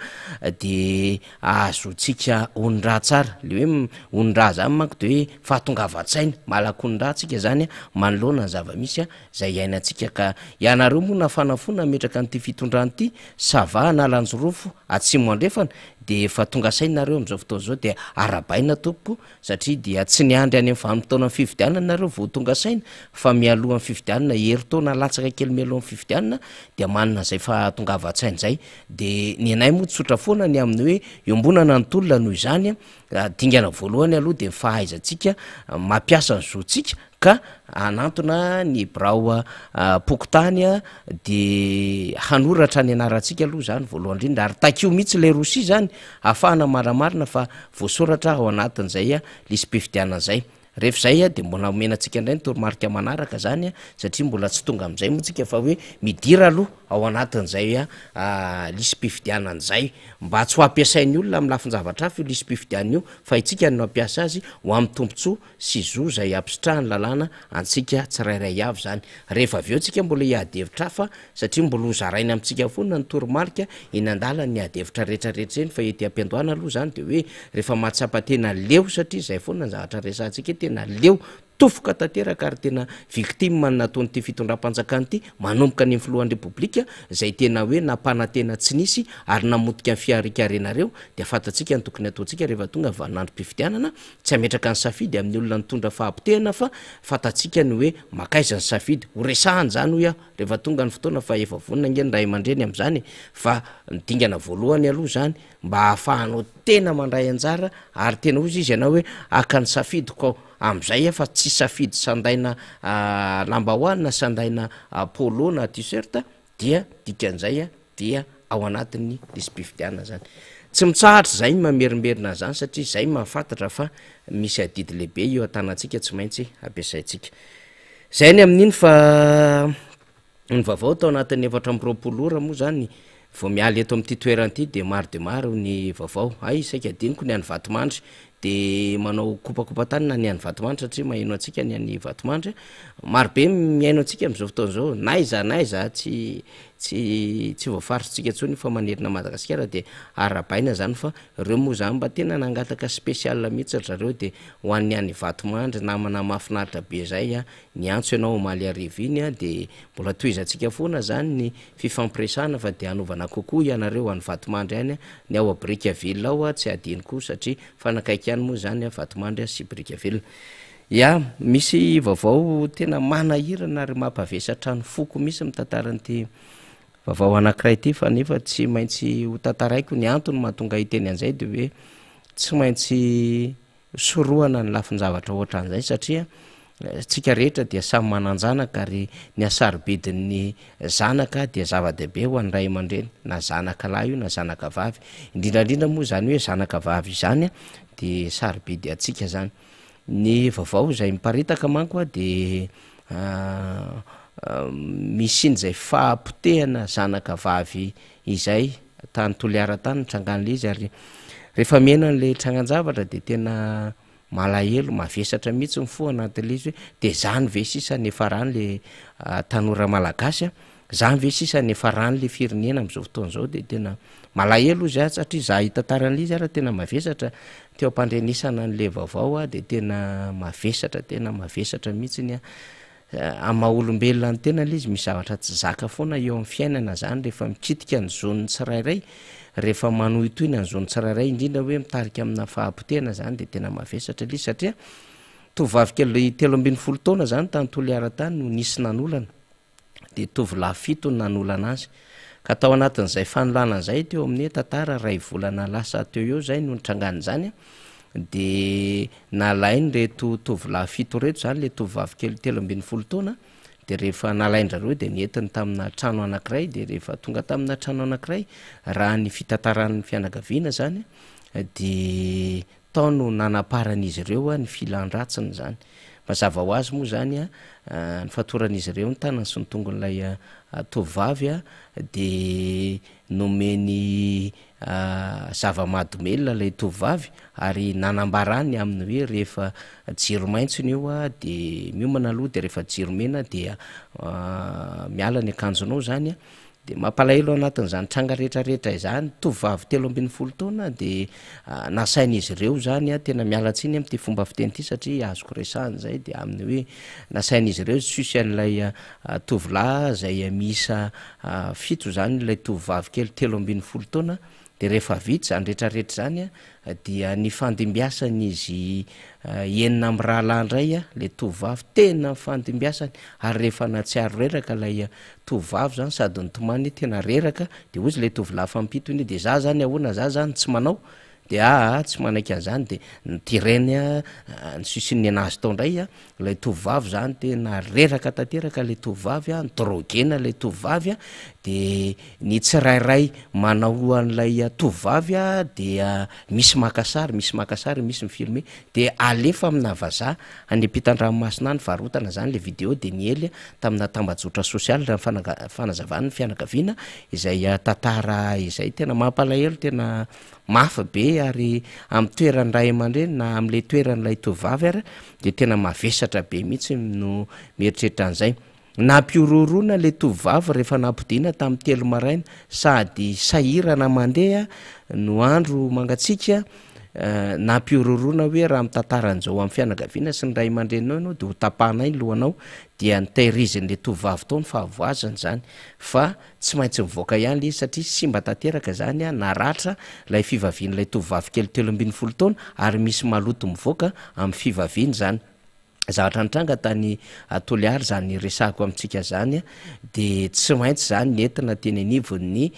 de ahazoantsika onin-draha tsara, le hoe onin-draha zany manko de hoe fahatongavan-tsaina, malaka onin-draha tsika zany manoloana ny zava-misy izay iainantsika ka ianareo moa nafana fo nametraka an'ity fitondrana ity, Sava Analanjirofo atsimo andrefana dia efa tonga saina nareo amin'izao fotoana izao dia arahabaina tompoko satria dia tsy niandry any amin'ny vanim-potoanan'ny fifidianana nareo vao tonga saina fa mialohan'ny fifidianana herintaona latsaka kely mialohan'ny fifidianana dia manana izay fahatongavan-tsaina izay dia ny anay moa tsotra foana ny amin'ny hoe iombonana ny tolona noho izany dingana voalohany aloha dia ny fahaizantsika mampiasa ny zontsika ka hanantona ny birao pokontany de hanoratra ny anarantsika aloha zany voalohany indrindra ary takio mihitsy ilay rosia zany ahafahana manamarina fa voasoratra ao anatin'izay lisi-pifidianana zay. Rehefa izay de mbola omena antsika indray ny toromarika manaraka zany satria mbola tsy tonga amin'izay moa tsika fa hoe midira aloha ao anatin'izay lisi-pifidianana izay mba tsy ho ampiasain'ny olona amin'ny lafin-javatra hafa io lisi-pifidianana io fa itsika no hampiasa azy ho amin'ny tombontsoa sy zo izay ampisitrahan'ny lalàna antsika tsirairay avy izany. Rehefa avy eo tsika mbola hiady hevitra hafa satria mbola ho zaraina amintsika foana ny toromarika eny an-dalana ny ady hevitra rehetra rehetra eny fa ety am-piandohana aloha izany dia hoe rehefa mahatsapa tena leo satria izay foana ny zavatra resahantsika hoe tena leo, tofoka tanteraka ary tena victime ny nataon'ity fitondram-panjakana ity manomboka any amin'ny filohan'ny repoblika izay tena hoe nampanantena tsy nisy ary namotika ny fiharikarenareo dia fantatsika ny tokony hataontsika rehefa tonga ny vaninandrom-pifidianana Tsy hametraka ny safidy amin'ny olona nitondra fahapotehana fa fantatsika ny hoe mankaiza ny safidy. Ho resahana izany hoy aho rehefa tonga ny fotoana fa efa vonona ange ny ray aman-dreny amin'izany e! Fa ny dingana voalohany aloha izany mba hahafahanao tena mandray anjara ary tena hoy izy ianao hoe haka ny safidiko aho amin'izay aho fa tsy safidy sandaina lambahoany na sandaina polo na t-shirt dia dikan'izay dia ao anatin'ny lisi-pifidianana zany. Tsy mitsahatra izay ny mamerimberina an'izany satria izay mahafantatra fa misy adidy lehibe eo an-tanantsika tsy maintsy ampiasaintsika. Izay ny amin'iny fa ny vaovao tao anatin'ny 24 ora moa izany vao miala eto amin'ity toerana ity dia maro dia maro ny vaovao. Hay saika adinoko ny any Vatomandry dia manao kopakopa-tanana ny any Vatomandry satria maheno antsika ny any Vatomandry. Maro be mihaino antsika amin'izao fotoana izao n'aiza n'aiza tsy tsy tsy voafaritsika intsony fa manerana an'i Madagasikara dia arahabaina izany fa ireo moa izany mba tena nangataka spécial mihitsy ry zareo dia ho an'ny any Vatomandry namana mahafinaritra be izay a, niantso ianao omaly hariva iny a, dia mbola tohizantsika foana izany ny fifampiresahana fa dia hanaovana kokoa ianareo any Vatomandry any a, ny ao a Brickaville ao a tsy hadino koa satria mifanakaiky ihany moa izany a Vatomandry sy Brickaville. Ya, misy vaovao tena manahirana ary mampavesatra ny foko mihitsy mitantara an'ity vaovao anankiray ity fa nefa tsy maintsy ho tantaraiko ny antony mahatonga ahy hiteny an'izay dia hoe tsy maintsy sorohana ny lafin-javatra ohatran'izay satria tsika rehetra dia samy manan-janaka ary ny hasarobidin'ny zanaka dia zava-dehibe ho an'ny ray aman-dreny na zanaka lahy io na zanaka vavy, indrindra indrindra moa izany hoe zanaka vavy izany dia sarobidy antsika zany. Ny vaovao izay miparitaka manko dia misy in'izay fahapotehana zanaka vavy izay tany Toliara tany nitrangan'ilay izy ary rehefa miheno an'ilay trangan-javatra dia tena malahelo, mavesatra mihitsy ny fo anatin'ilay izy hoe dia zany ve sisa ny hiafaran'ilay tanora malagasy a? Zany ve sisa ny hiafaran'ilay firenena amin'izao fotoana izao dia tena malahelo ozy aho satria za hitantara an'ilay izy ary tena mavesatra teo am-pandrenesana an'ilay vaovao aho dia tena mavesatra, tena mavesatra mihitsiny aho. Amin'ny maha olombelona ny tena ilay izy misy zavatra tsy zaka foana eo amin'ny fiainana zany rehefa mikitika ny zon'ny tsirairay, rehefa manohitohina ny zon'ny tsirairay indrindra hoe mitarika amina fahapotehana zany dia tena mavesatra ilay izy satria tovovavy kely 13 taona zany tany Toliara tany no nisy nanolana dia tovolahy fito no nanolana azy ka tao anatin'izay fanolana izay teo amin'ny hoe tantara iray volana lasa teo eo izay no nitrangan'izany dia nalain'ireto tovolahy fito ireto izany ilay tovovavy kely 13 taona dia rehefa nalain-dRareo dia nentiny tamina trano anankiray dia rehefa tonga tamina trano anankiray raha ny fitantaran'ny fianakaviana izany dia Tao no nanaparan'izy ireo ny filan-dratsiny izany. Mazava ho azy moa izany, ny fatoran'izy ireo ny tanany sy ny tongon'ilay tovovavy dia nomeny zava-mahadomelina ilay tovovavy ary nanambarany aminy hoe rehefa jiro maitso io dia miomana aloha dia rehefa jiro mena dia miala ny akanjonao izany. Dia mampalahelo anatin'izany tranga rehetra rehetra izany, tovovavy 13 taona dia nasain'izy ireo izany, tena miala tsiny amin'ity fomba fiteny ity satria azoko resahina izay, dia amin'ny hoe nasain'izy ireo suce an'ilay tovolahy izay miisa fito izany ilay tovovavy kely 13 taona, Dia rehefa vita izany rehetra rehetra izany dia nifandimbiasan'izy enina mirahalahy indray ilay tovovavy, tena nifandimbiasany, ary rehefa nahatsiaro reraka ilay tovovavy izany sady nitomany hoe tena reraka, dia hoy izy ilay tovolahy fampito iny hoe dia za izany ahoana, za izany tsy manao? Dia aa tsy manaiky an'izany, dia notereny nisusin'ny anazy tao indray Ilay tovovavy zany tena reraka tanteraka ilay tovovavy a, ni-droguer-na ilay tovovavy a, de ny tsirairay manao an'ilay tovovavy a dia misy maka sary, misy maka sary, misy mi-filmer, de alefa amina vazaha any ampitan-dranomasina any varotana zany le video de niely tamina tambajotra sosialy raha ny fanaga- fanazavan'ny fianakaviana izay tantara izay. Tena mampalahelo, tena mafy be ary amin'ny toeran'ny ray aman-dreny na amin'ilay toeran'ilay tovovavy ary dia tena mavesatra be mihitsy no mieritreritra an'izay. Nampihorohoroana ilay tovovavy rehefa nampodiana tamin'ny telo maraina, sady sahirana mandeha no andro mangatsiaka, nampihorohoroana hoe raha mitantara an'izao amin'ny fianakaviana sy ny ray aman-dreninao ianao dia ho tapahanay ny lohanao, dia notehirizin'ilay tovovavy tao ny fahavoazany izany fa Tsy maintsy mivoaka ihany ilay izy satria simba tanteraka izany, naratra ilay fivavian'ilay tovovavy kely 13 taona ary misy maloto mivoaka amin'ny fivaviany izany. Zavatra nitranga tany Toliara izany resahako amintsika izany dia tsy maintsy izany nentina teny anivon'ny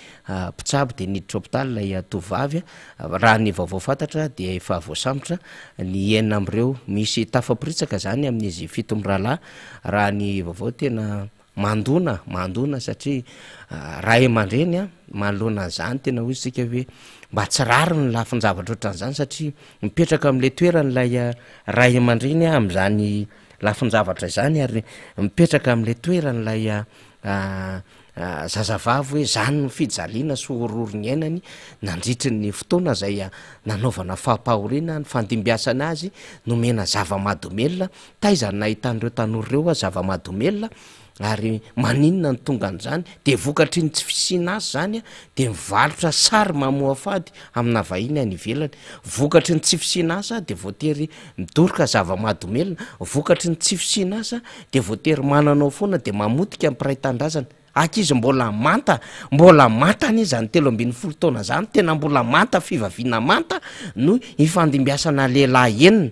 mpitsabo dia niditra hopitaly ilay tovovavy. Raha ny vaovao fantatra dia efa voasambotra ny enina amin'ireo. Misy tafaporitsaka izany amin'izy fito mirahalahy raha ny vaovao tena Mandona, mandona satria ray aman-dreny a, manoloana an'izany tena hoy isika hoe mba tsy rariny ny lafin-javatra ohatran'izany satria mipetraka amin'ilay toerany ilay ray aman-dreny amin'izany. lafin-javatra izany ary mipetraka amin'ilay toeran'ilay zazavavy hoe zany no fijaliana sy horohoro niainany nandritry ny fotoana izay nanaovana fampahoriana, nifandimbiasana azy, nomena zava-mahadomelina, taiza no nahitan'ireo tanora ireo zava-mahadomelina ary maninona no tonga an'izany, de vokatry ny tsy fisiana asa zany de mivarotra sary mamoafady amina vahiny any ivelany, vokatry ny tsy fisiana asa de voatery midoroka zava-mahadomelina, vokatry ny tsy fisiana asa de voatery mananao foana de mamotika ny mpiray tanindrazana, ankizy mbola manta, mbola manta anie zany 13 taona zany, tena mbola manta, fivaviana manta no ifandimbiasana lehilahy enina.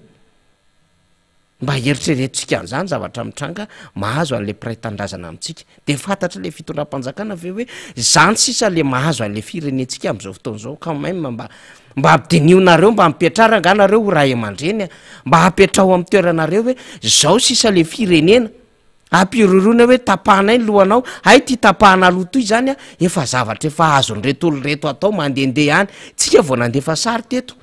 Mba eritreretintsika an'izany zavatra mitranga mahazo an'ilay mpiray tanindrazana amintsika. Dia fantatr'ilay fitondram-panjakana ve hoe izany sisa ilay mahazo an'ilay firenentsika amin'izao fotoana izao quand même mba mba diniho-nareo mba mipetraha angaha nareo ho ray aman-dreny a, mba apetraho amin'ny toeranareo hoe izao sisa ilay firenena, ampihorohoroina hoe tapahanay ny lohanao, hay ity tapahana loha toy izany a, efa zavatra efa azon'ireto olona ireto atao mandehandeha any, tsika vao nandefa sary teto.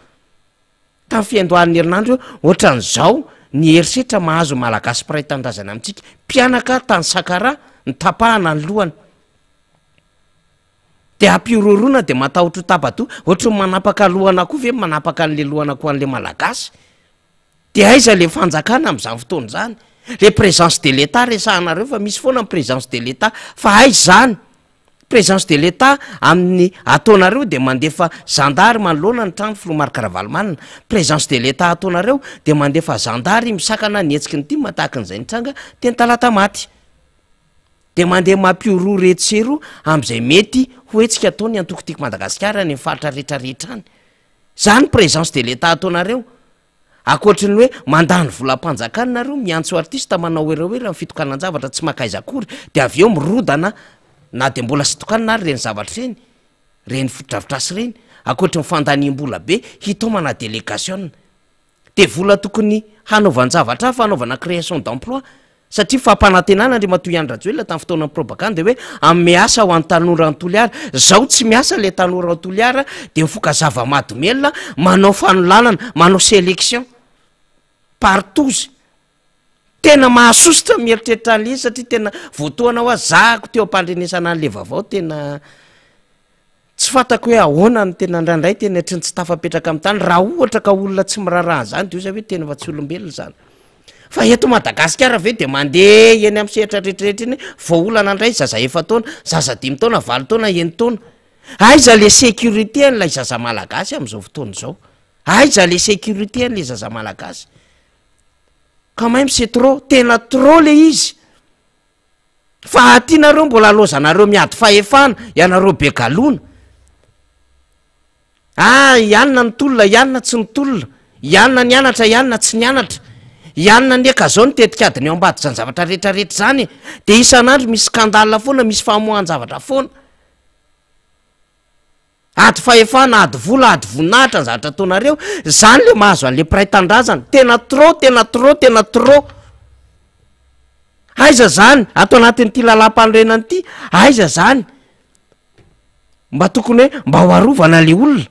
Tamin'ny fiandohan'ny herinandro io, ohatran'izao ny herisetra mahazo ny Malagasy mpiray tanindrazana amintsika. Mpianaka tany Sakara, notapahana ny lohany. Dia ampihorohoroana dia matahotra ho tapa-doha. Ohatry ny manapaka lohan'akoho ve ny manapaka an'ilay lohan'akoho an'ilay Malagasy? Dia aiza ilay fanjakana amin'izany fotoana izany? Ilay présence de l'Etat resahanareo fa misy foana ny présence de l'Etat, fa aiza izany? Présence de l'Etat amin'ny ataonareo dia mandefa zandary manoloana ny trano filoha Marc Ravalomanana. Présence de l'Etat ataonareo dia mandefa zandary misakana ny hetsiky ny tim tahaka an'izay nitranga teny Talatamaty. Dia mandeha mampihorohoro etsy sy eroa amin'izay mety ho hetsika ataon'ny antoko Tiako Madagasikara any amin'ny faritra rehetra rehetra any. Zany présence de l'Etat ataonareo. Ankoatry ny hoe mandany volam-panjakana nareo miantso artiste manao herohero amin'ny fitokanan-javatra tsy mankaiza akory dia avy eo mirodana na dia mbola tsy tokanana ary ireny zavatra ireny, ireny fotodrafitrasa ireny, ankoatry ny fandaniam-bola be hitaomana delegasiona. Dia vola tokony hanaovan-javatra hafa hanaovana création d'emploi Satria fampanantenana Andriamatoa Andry Rajoelina tamin'ny fotoanan'ny propagandy dia hoe hanome asa ho an'ny tanora any Toliara. Zao tsy miasa ilay tanora ao Toliara dia mifoka zava-mahadomelina, manao fanolanana, manao sélection partouze. Tena mahasosotra ny mieritreritra an'ilay izy satria tena voatohana hoa zahako teo am-pandrenesana an'ilay vaovao tena Tsy fantako hoe ahoana no tena indraindray tena ohatry ny tsy tafapetraka amin'ny tany, raha ohatra ka olona tsy miraharaha an'izany de oza hoe tena efa tsy olombelona izany. Fa eto Madagasikara ve de mandeha eny amin'ny sehatra rehetrarehetra eny hoe voaolana indray zaza efa-taona, zaza dimy taona, valo taona, enin-taona. Aiza le sécurité an'ilay zaza malagasy amin'izao fotoana izao? Aiza le sécurité an'ilay zaza malagasy? Quand même c'est trop, tena trop le izy. Fa aty nareo mbola lozanareo miady fahefana, ianareo be galona. Ah, i anona nitolona, i anona tsy nitolona, i anona nianatra, i anona tsy nianatra, i anona anie ka zao ny tetikadiny ao ambadika zany zavatra rehetra rehetra zany e. De isan'andro misy scandale foana, misy famoahan-javatra foana. Ady fahefana, ady vola, ady voninahitra ny zavatra ataonareo, zany le mahazo an'le mpiray tanindrazana, tena trop, tena trop, tena trop. Aiza zany ato anatin'ity lalam-panorenana ity, aiza zany? Mba tokony hoe mba ho arovana le olona.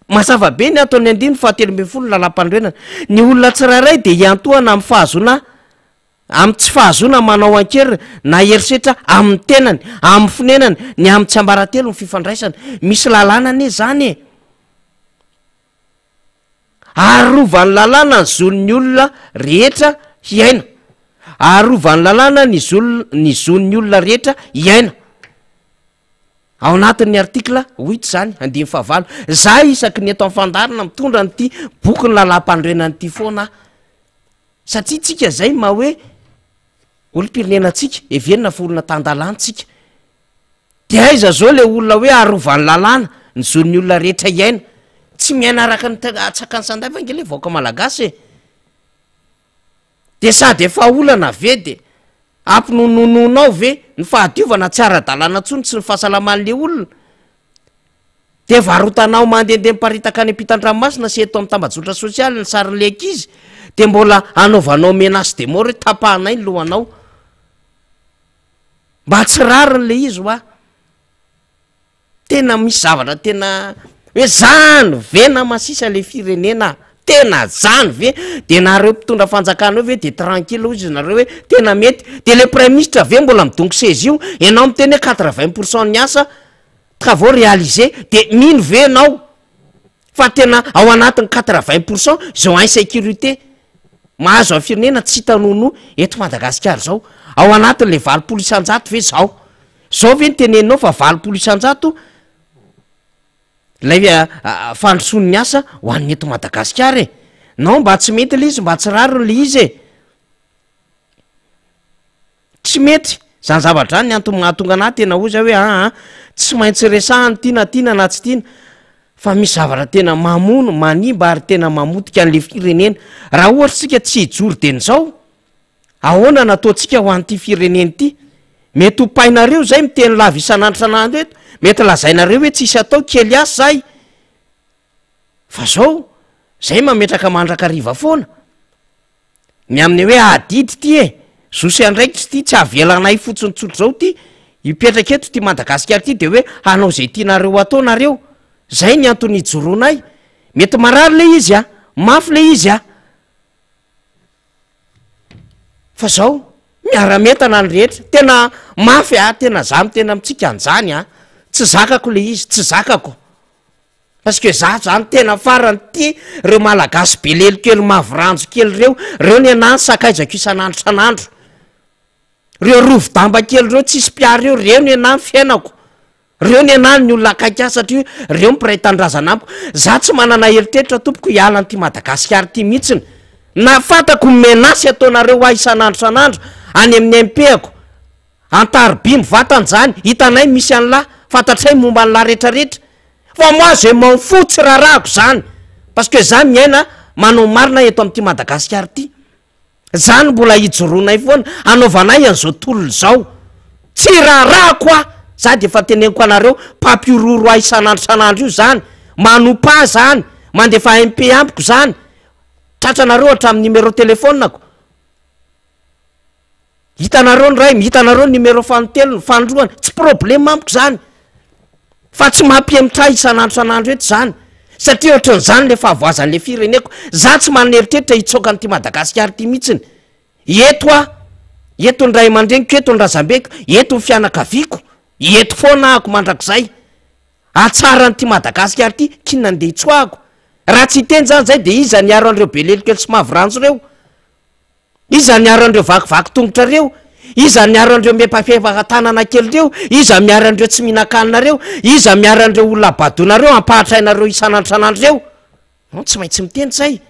Mazava be ny ato amin'ny andininy faha-13 ny lalam-panorenana. Ny olona tsirairay dia hiantohana amin'ny fahazoana Amin'ny tsy fahazoana manao an-keriny na herisetra amin'ny tenany, amin'ny fonenany, ny amin'ny tsiambaratelo ny fifandraisana. Misy lalàna anie izany e! Arovan'ny lalàna ny zon'ny olona rehetra hiaina. Arovan'ny lalàna ny zon- ny zon'ny olona rehetra hiaina. Ao anatin'ny article huit izany, andininy fahavalo. Za isaky ny eto amin'ny fandaharana mitondra an'ity bokin'ny lalàm-panorenana ity foana aho. Satria tsika zay maha hoe olom-pirenena antsika, heverina fa olona tan-dalàna tsika. De aiza zao le olona hoe arovan'ny lalàna ny zon'ny olona rehetra hiaina? Tsy miaina araka ny atsakan'ny sandaiva ange le vahoaka malagasy e! De sady efa olana ve de ampinononoinao ve ny fahadiovana tsy ara-dalàna tsony sy ny fahasalaman'le olona? Dia varotanao mandehandeha miparitaka any ampitan-dranomasina sy eto amin'ny tambajotra sosialy ny sarin'ilay ankizy, dia mbola anaovanao menace de mort hoe tapahanay ny lohanao. Mba tsy rariny ilay izy hoa. Tena misy zavatra tena hoe zany ve nama sisa ilay firenena. Tena zany ve? De nareo mpitondra fanjakana eo ve de tranquille ozy nareo hoe tena mety? De le praiministra ve mbola midongy seza io? Enao miteny hoe 80 pour cent ny asa travaux réalisés de mino ve enao fa tena ao anatin'ny 80 pour cent zao insécurité mahazo an'ny firenena tsy hita nonoa eto Madagasikara zao? Ao anatin'le 80% ve zao? Zao ve ny teneninao fa 80% Ilay fandrosoan'ny asa ho an'ny eto Madagasikara e! Non mba tsy mety ilay izy, mba tsy rariny ilay izy e! Tsy mety! Zany zavatra zany ny antony mahatonga anah tena hoy zah hoe aa tsy maintsy resahana ity na tiana na tsy tiana fa misy zavatra tena mamono, manimba ary tena mamotika an'le firenena. Raha ohatra isika tsy hijoro dieny izao, Ahoana no ataontsika ho an'ity firenena ity? Mety ho painareo izay miteny lava isan'andro isan'andro eto, mety lazainareo hoe tsisy atao, kely asa izahay. Fa zao, zay mametraka mandrakariva foana. Ny amin'ny hoe adidy ity e, zo sy andraikitra ity, tsy avelanay fotsiny tsotra izao ity, hipetraka eto ity Madagasikara ity dia hoe hanao izay tianareo atao nareo. Zay ny antony ijoroanay. Mety marary le izy a, mafy le izy a. Fa zao, miara-mientana ny rehetra, tena mafy a, tena za miteny amintsika an'zany a, tsy zakako le izy, tsy zakako, parce que za zany tena farany tia reo malagasy be lelo kely mavo ranjo kely reo, reo ny anahy ny sakaizako isan'andro isan'andro, reo rovi-damba kely reo tsisy mpiaro reo, reo ny anahy ny fiainako. Reo ny anah ny olona akaiky ahy satria reo mpiray tanindrazana amiko. Za tsy manana eritreritra tompoko hiala an'ity Madagasikara ity mihitsiny. Na fantako ny menace ataonareo ahy isan'andro isan'andro any amin'ny MP-ako. Antaroby mivantana zany, hitanay misy an'lah, fantatray momba an'lah retraretra. Fa moi je m'en fous tsy rarahako zany parce que za miaina manao marina eto amin'ity Madagasikara ity. Zany mbola hijoroanay foana hanaovanay an'izao tolona izao. Tsy raharahako aho, za de efa teneniko anareo mpampihorohoro ahy isan'andro isan'andro io zany, manompa ahy zany, mandefa MP amiko zany, tratranareo hatramin'ny numéro téléphone-ko. Hitanareo ny rainy, hitanareo ny numéro fanintelony, fanindroany, tsy problème amiko zany. Fa tsy mampihemotra ahy isan'andro isan'andro eto zany. Satria ohatran'izany le fahavoazan'le fireneko. Za tsy manana eritreritra hitsoaka an'ity Madagasikara ity mihitsiny. Eto aho, eto ny ray aman-dreniko, eto ny razambeko, eto ny fianakaviako, eto foana ahako mandrakizay. Hahatsara an'ity Madagasikara ity, k'inona ndeha hitsoahako? Raha tsy hiteny zany zay de iza niaro an'ireo belelokely sy mavo ranjo reo? Iza niaro an'ireo vakivaky tongotra ireo? Iza niaro an'ireo mepapepaka tanana kely ireo? Iza miaro an'ireo tsy mihinan-kanina ireo? Iza miaro an'ireo olona badoana ireo, ampahatrainareo isan'andro isan'andro ireo? Non, tsy maintsy miteny zay.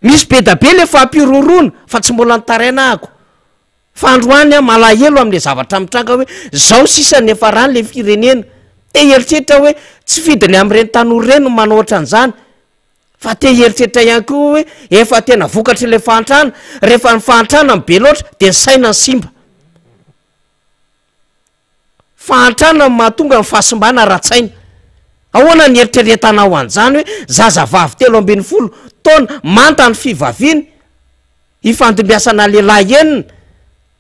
Misy be da be le fampihorohoroana fa tsy mbola nitaraina ahako. Fa androany aho malahelo amin'le zavatra mitranga hoe zao sisa ny niafaran'le firenena. Te hieritreritra hoe tsy fidiny amin'ireny tanora ireny no manao ohatran'izany. Fa te hieritreritra ihany koa hoe efa tena vokatr'ilay fahantrana, rehefa ny fahantrana no be loatra dia ny saina no simba. Fahantrana no mahatonga ny fahasimbana ara-tsaina. Ahoana ny eritreretanao an'izany hoe zazavavy 13 taona manta ny fivaviany, hifandimbiasana lehilahy enina,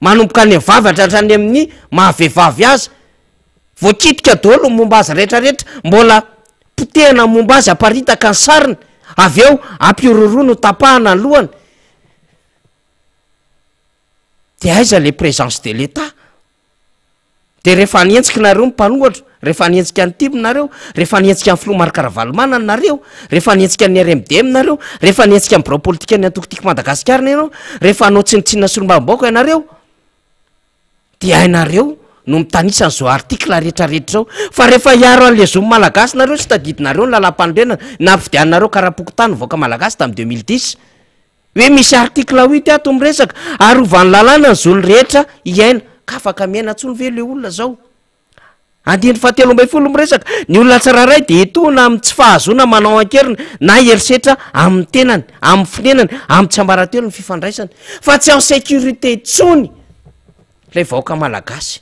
manomboka any amin'ny vavy hatratrany amin'ny maha vehivavy azy. Voakitika daholo ny momba azy rehetra rehetra, mbola potehina ny momba azy, aparitaka ny sariny, avy eo ampihorohoroana ho tapahana ny lohany. De aiza le présence de l'Etat? De rehefa hanenjika nareo ny mpanohatra, rehefa hanenjika ny tim nareo, rehefa hanenjika ny filoha Marc Ravalomanana nareo, rehefa hanenjika ny RMDM nareo, rehefa hanenjika ny birao politikan'ny antoko Tiako Madagasikara nareo, rehefa hanao tsinontsinona solombavambahoaka ianareo, Dia hainareo no mitanisa an'izao article rehetra rehetra izao. Fa rehefa hiaro an'le zon'ny Malagasy nareo tsy tadidinareo ny lalam-panorenana nampifidiananareo kara-pokontany ny vahoaka Malagasy tamin'ny 2010. Hoe misy article huit ato miresaka arovan'ny lalàna ny zon'ny rehetra hiaina. Ka afaka miaina intsony ve le olona zao? Andininy fahatelo ambin'ny folo miresaka, ny olona tsirairay dia etoana amin'ny tsy fahazoana manao an-keriny na herisetra amin'ny tenany, amin'ny fonenany, amin'ny tsiambaratelo ny fifandraisany. Fa tsy en sécurité intsony ilay vahoaka malagasy.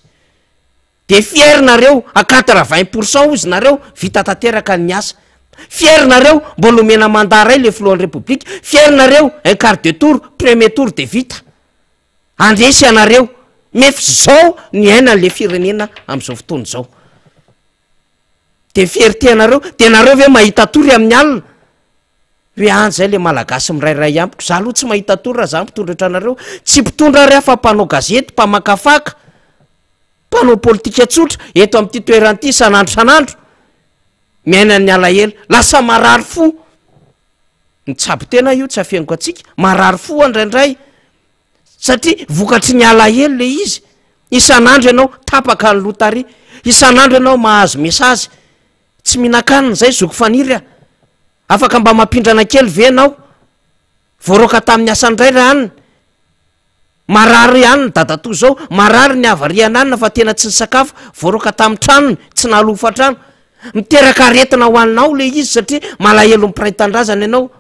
Dia fier nareo, à quatre-vingt pour cent hozy nareo, vita tanteraka ny asa. Fier nareo, mbola omena mandat iray le filohan'ny Repoblika. Fier nareo, un quart de tour, premier tour dia vita. Handresy ianareo nefa izao no iainan'le firenena amin'izao fotoana izao. De fierté anareo, de nareo ve mahita tory amin'ny alina? Hoe any zay le malagasy mirairay amiko, za aloha tsy mahita tory raha za mpitondra ohatranareo, tsy mpitondra ary aho fa mpanao gazety, mpamakafaka, mpanao politika tsotra eto amin'ity toerana ity isan'andro isan'andro, miaina ny alahelo, lasa marary fo, mitsabo tena io tsy afeniko antsika, marary fo aho indraindray satria vokatry ny alahelo le izy, isan'andro ianao tapaka ny lotaria, isan'andro ianao mahazo message, tsy mihinan-kanina zay zoky faniry a! Afaka mba mampindrana kely ve ianao? Voaroaka tamin'ny asany indray ry anona. Marary anona dadatoa zao, marary ny havariana anona fa tena tsy nisakafo, voaroaka tamin'ny tranony, tsy nahaloa hofantrano. Miteraka aretina ho anao le izy satria malahelo ny mpiray tanindrazana ianao.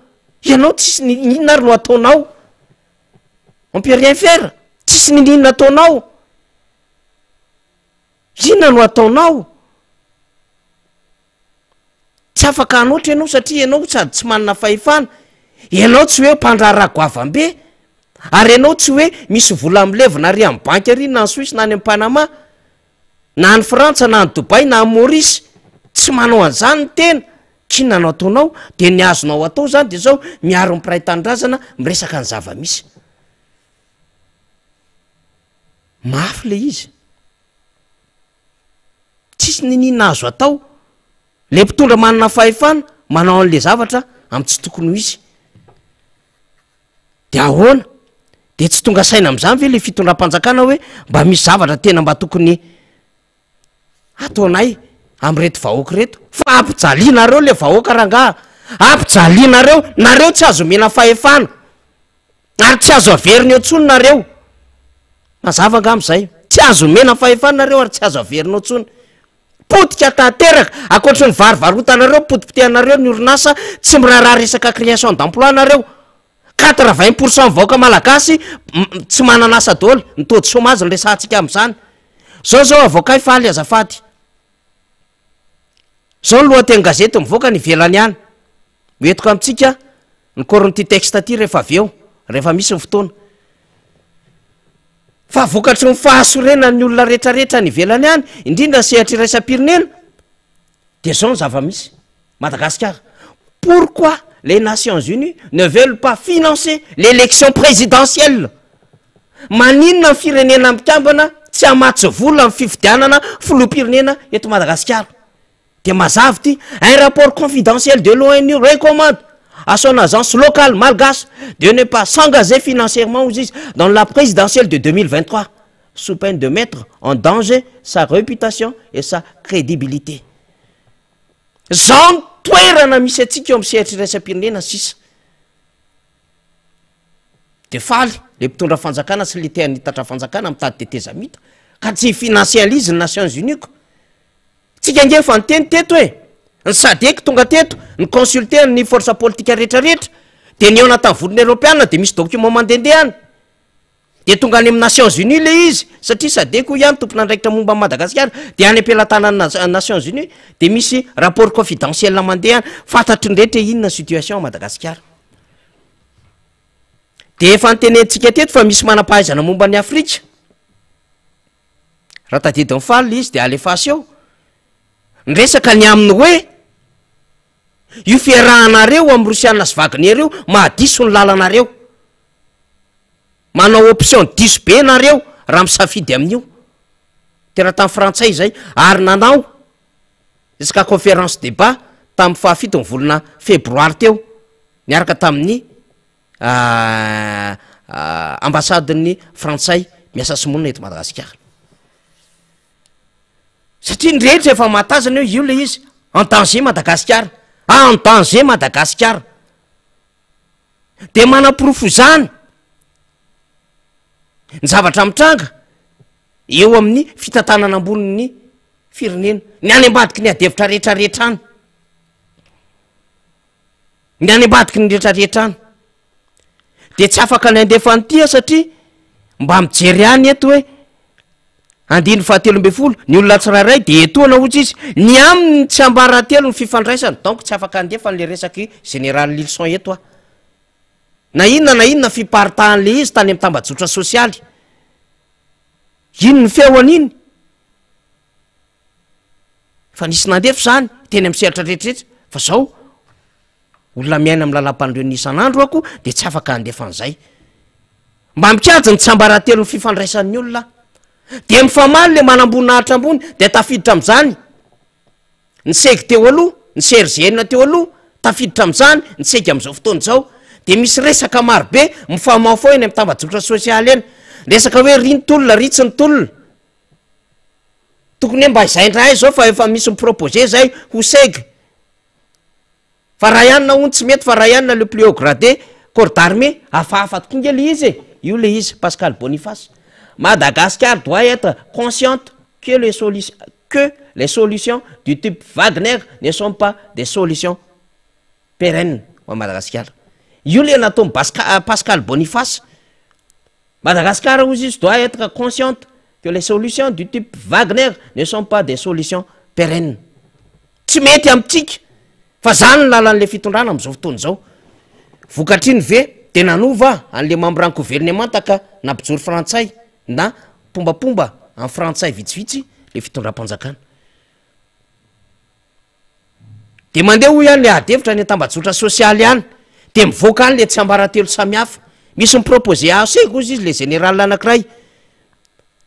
Ianao tsisy n'inona ary no ataonao. On peut rien faire, tsisy n'inon'inona ataonao. Inona no ataonao? Tsy afaka hanoatra ianao satria ianao sady tsy manana fahefana, ianao tsy hoe mpandraharaha goavam-be, ary ianao tsy hoe misy vola milevina ary amin'ny banky ary na any Suisse na any amin'ny Panama, na any Frantsa na any Dubaï na any Maurice, tsy manao an'izany ny tena, k'inona no ataonao? De ny azonao atao zany de zao, miaro ny mpiray tanindrazana, miresaka ny zava-misy. Mafy le izy. Tsisy niniana azo atao. Le mpitondra manana fahefana manao an'le zavatra amin'ny tsy tokony ho izy. De ahoana? De tsy tonga saina am'zany ve le fitondram-panjakana hoe mba misy zavatra tena mba tokony ataonay am'reto vahoaka reto? Fa ampijalianareo le vahoaka rangaha, ampijalianareo, nareo tsy azo omena fahefana. Ary tsy azo averina eo intsony nareo. Mazava angamba izay. Tsy azo omena fahefana nareo ary tsy azo averina eo intsony. Potika tanteraka. Ankoatry ny vary varotanareo, potipotehanareo ny orinasa, tsy miraharaha resaka création d'emploi nareo. 80 pour cent vahoaka malagasy tsy manana asa daholo. Ny taux de chômage no resahantsika amin'izany. Zao zao avoakay faly azafady. Zao ny lohatenin-gazety mivoaka any ivelany any. Hoentiko amintsika ny corps-n'ity texte ity rehefa avy eo, rehefa misy ny fotoana. Fa vokatry ny fahasorenan'ny olona rehetrarehetra any ivelany any, indrindra ny sehatra iraisam-pirenena, dia izao ny zava-misy. Madagasikara, pourquoi les Nations Unies ne veulent pas financer l'élection présidentielle? Maninona ny firenena mikambana tsy hamatsy vola ny fifidianana filoham-pirenena eto Madagasikara? Dia mazava ity, un rapport confidentiel de l'ONU recommande à son agence locale malgache de ne pas s'engager financièrement hozy izy dans la présidentielle de 2023 sous peine de mettre en danger sa réputation et sa crédibilité. Zao ny toerana misy antsika eo amin'ny sehatra iraisam-pirenena sisa. De faly le mpitondra fanjakana sy le te hanitatra fanjakana mitady tetezamita ka tsy hi-financer an'izy ny Nations Unies ko. Tsika ange efa niteny teto e! Ny sadec tonga teto, ni consulter ny force politika rehetra rehetra, de nihaona tamin'ny vondrona eropeana de misy document mandehandeha any, de tonga any amin'ny Nations Unies le izy, satria sadec hoy ihany tompon'andraikitra momba an'i Madagasikara, de any am-pelatanan'ny Nations Unies de misy rapport confidentiel mandeha any, fantatry ny rehetra hoe inona ny situation à Madagasikara. De efa nitenentsika teto fa misy manam-pahaizana momba an'i Afrika. Raha tadidin'i Faly izy dia alefaso eo. Niresaka ny amin'ny hoe io fiarahanareo amin'ny Rosiana sy Wagner io mahadiso ny lalanareo. Manao option diso be nareo raha misafidy amin'io. Teratany frantsay izay ary nanao resaka conférence débat tamin'ny fahafito ny volana febroary teo niaraka tamin'ny Ambasadin'ny frantsay miasa sy monina eto Madagasikara. Satria ny rehetra efa mahatazana hoe io le izy, en danger Madagasikara, en danger Madagasikara. De manaporofo izany ny zavatra mitranga eo amin'ny fitantanana ambonin'ny firenena, ny any ambadiky ny adihevitra rehetrarehetra any. Ny any ambadiky ny retraretra any de tsy afaka ny handefa an'ity aho satria mba mijery ihany eto hoe andininy fahatelo ambin'ny folo, ny olona tsirairay de etoana hozy izy, ny aminy ny tsiambaratelo ny fifandraisany, donc tsy afaka handefa an'le resak'i général Lylison eto aho. Na inona na inona fiparitahan'le izy tany amin'ny tambajotra sosialy. Iny ny feo an'iny. Fa nisy nandefa izany teny amin'ny sehatra rehetrarehetra fa zao. Olona miaina amin'ny lalam-panorenana isan'andro ako dia tsy afaka handefa an'izay. Mba mikajy ny tsiambaratelon'ny fifandraisan'ny olona aho. Dia mifamaly le manamboninahitra ambony dia tafiditra amin'izany ny seg teo aloha, ny CRGN teo aloha, tafiditra amin'izany ny seg amin'izao fotoana izao. Dia misy resaka marobe mifamahofaho eny amin'ny tambajotra sosialy eny. Resaka hoe ry ny tolona, ry tsy ny tolona. Tokony hoe mba izay indray izao fa efa misy mi-proposer izay ho seg. Fa raha ihany na hono tsy mety fa raha ihany na le plus haut gradé, corps d'armée, hafahafa tokoa nge le izy e! Io le izy, Pascal Boniface. Madagascar doit être consciente que les solutions que les solutions du type Wagner ne sont pas des solutions pérennes ho an'i Madagasikara. Io le nataon'i Basca Pascal Boniface. Madagascar hozy izy doit être consciente que les solutions du type Wagner ne sont pas des solutions pérennes. Tsy mety amintsika fa zany ny lalan'le fitondrana am'zao fotoana izao. Vokatr'iny ve de nanova an'le membre ny governemanta ka nampijoro frantsay na mpombapomba an'ny frantsay vitsivitsy le fitondram-panjakana. De mandeha hoy aho le ady hevitra any an-tambajotra sosialy any de mivoaka any le tsiambaratelo samihafa. Misy mi-proposer AC hozy izy le général anakiray.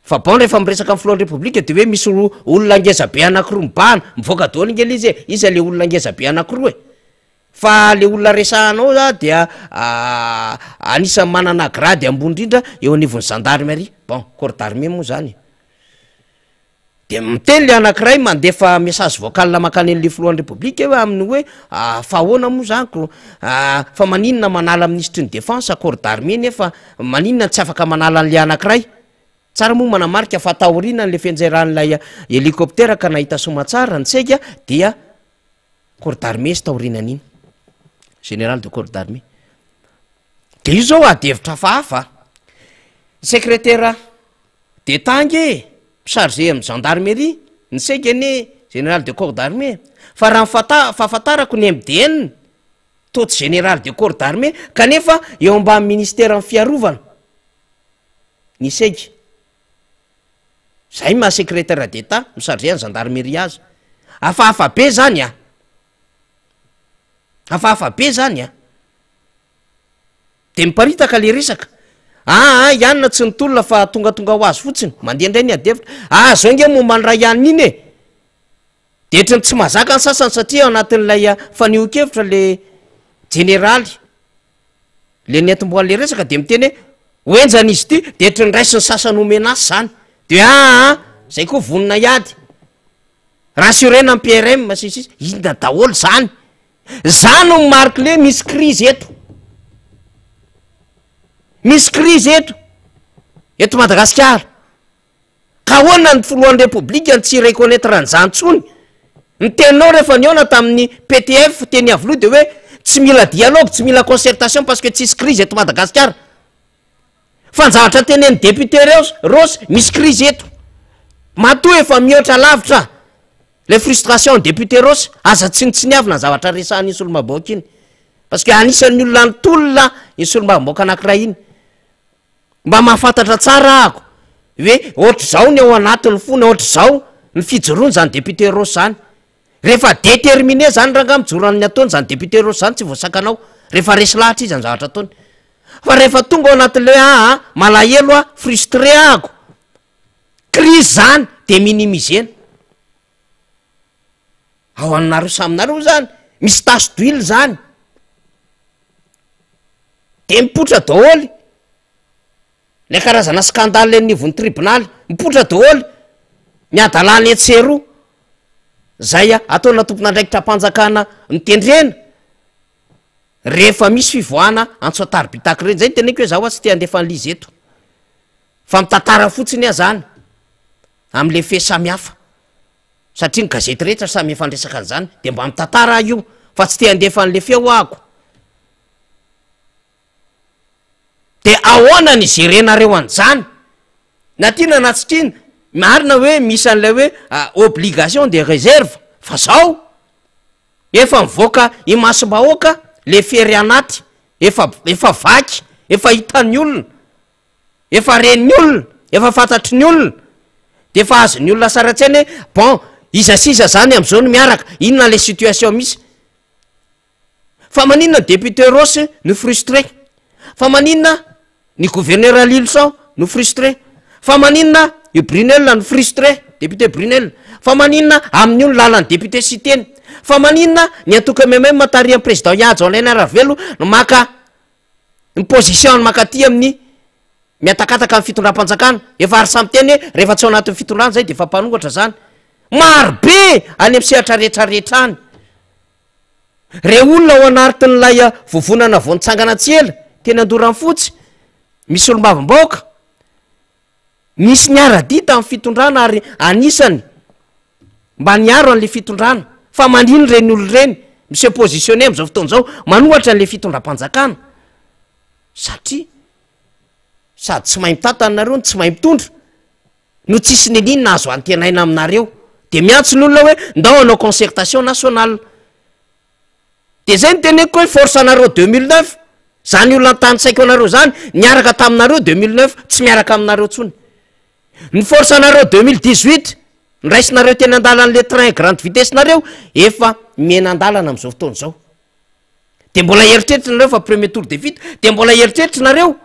Fa bon rehefa miresaka amin'ny filohan'ny repoblika de hoe misy olona ngeza be anakiroa mibahana, mivoaka daholo nge le izy e, iza le olona ngeza be anakiroa e? Fa le olona resahanao za dia anisan'ny manana grade ambony indrindra eo anivon'ny gendarmerie, bon corps d'armée moa zany e. De miteny le anakiray mandefa message vocal mankany an'le filohan'ny repoblika hoe amin'ny hoe fa ahoana moa zany ko fa maninona manala minisitry ny defense corps d'armée nefa maninona tsy afaka manala an'le anakiray? Tsara moa manamarika fa taorianan'le fianjeran'ilay hélicoptère ka nahita soamatsara ny sega dia corps d'armée izy taorianan'iny, général de corps d'armée. De io zao ady hevitra hafahafa a! Ny secrétaire d'Etat ange e, chargé amin'ny gendarmerie, ny sega anie général de corps d'armée e, fa raha ny fata- fahafantarako ny MDN toa tsy général de corps d'armée kanefa eo ambany ministeran'ny fiarovana. Ny seg. Zay maha secretaire d'Etat mi-charger ny gendarmerie azy. Hafahafa be zany a! Hafahafa be zany a! De miparitaka le resaka. Aa i anona tsy nitolona fa tongatonga ho azy fotsiny. Mandeha indray ny ady hevitra. Aa zao nge momba ny ray anona iny e! De ohatran'ny tsy mahazaka ny sasany satria ao anatin'ilay fanehoan-kevitra le jeneraly. Le nentim-boa le resaka de miteny hoe ho henjana izy ity de ohatry ny raisin'ny sasany ho menace zany de aa zay koa vonona hiady, rassurena ny PRM sy ny sisa, inona daholo zany? Zany no mariky le misy crise eto, misy crise eto, eto Madagasikara. Ka ahoana ny filohan'ny repoblika no tsy hi-reconnaitre an'izany intsony? Ny teninao rehefa nihaona tamin'ny PTF teny Iavoloha dia hoe tsy mila dialogue, tsy mila concertation parce que tsisy crise eto Madagasikara. Fa ny zavatra tenenin'ny député reo Rossy, misy crise eto. Matoa efa mihoatra lavitra ilay frustration ny député Rossy, aza tsinontsiniavina ny zavatra resahan'iny solombavambahoaka iny. Parce que anisan'ny olona nitolona iny solombavambahoaka anankiray iny. Mba mahafantatra tsara ahako hoe ohatr'izao ny ao anatin'ny fony, ohatr'izao ny fijoroany zany député Rossy zany. Rehefa déterminé zany rangaha mijoro amin'ny ataony zany député Rossy zany tsy voasakanao, rehefa resy lahatra izy amin'ny zavatra ataony. Fa rehefa tonga ao anatin'le hoe aa malahelo aho, frustré ahako, crise zany de minimiser-na. Ao aminareo samy nareo zany, misy tache d'huile zany. De mipoitra daholo le karazana scandale eny anivon'ny tribonaly, mipoitra daholo ny hadalana etsy sy eroa, zay ataona tompon'andraikitra am-panjakana notendrena rehefa misy fivoahana antso an-tariby tahaka ireny, zay no teneniko hoe za hoa tsy te handefa an'le izy eto fa mitantara fotsiny aho zany am'le fait samihafa. Satria ny gazety rehetra samy efa niresaka an'izany de mba mitantara aho io fa tsy te handefa an'le feo ahako. De ahoana ny gerenareo an'izany? Na tiana na tsy tiana, marina hoe misy an'ilay hoe obligation de réserve fa zao efa mivoaka imasom-bahoaka le fery anaty, efa efa vaky, efa hitan'ny olona. Efa ren'ny olona, efa fantatry ny olona, de efa azon'ny olona sary an-tsaina hoe bon, iza sy iza zany am'zao no miaraka, inona le situation misy. Fa maninona ny député Rossy no frustré? Fa maninona ny gouverneur Lilison no frustré? Fa maninona i Brunelle no frustré, député Brunelle? Fa maninona amin'io ny lalan'ny député Siteny? Fa maninona ny antoko MMM tarihan'ny président Ihaja Rajaonarivelo no maka ny position-ny mankaty amin'ny mihatakataka ny fitondram-panjakana? Efa ary samy miteny hoe rehefa tsy ao anatin'ny fitondrana zay de efa mpanohatra zany. Maro be any amin'ny sehatra rehetrarehetra any. Reo olona ao anartin'ilay vovonana vao nitsangana tsy ela teny Andoranfotsy, misy solombavambahoaka, nisy niara-dia tamin'ny fitondrana ary anisany mba niaro an'le fitondrana, fa manino ireny olona ireny mi-se positionner amin'izao fotoana izao manohatra an'le fitondram-panjakana? Satria sady tsy mahay mitantana nareo no tsy mahay mitondra. no tsisy niniana azo antenaina aminareo de miantso ny olona hoe ndao hanao concertation nationale de zay no teneniko hoe force anareo 2009 zany olona nitanisaiko anareo zany niaraka taminareo 2009 tsy miaraka aminareo tsony ny force anareo 2018 nraisinareo teny andalan'le train grande vitesse nareo efa mihena andalana am'izao fotoana izao de mbola eritreritry nareo fa premier tour de vita de mbola eritreritry nareo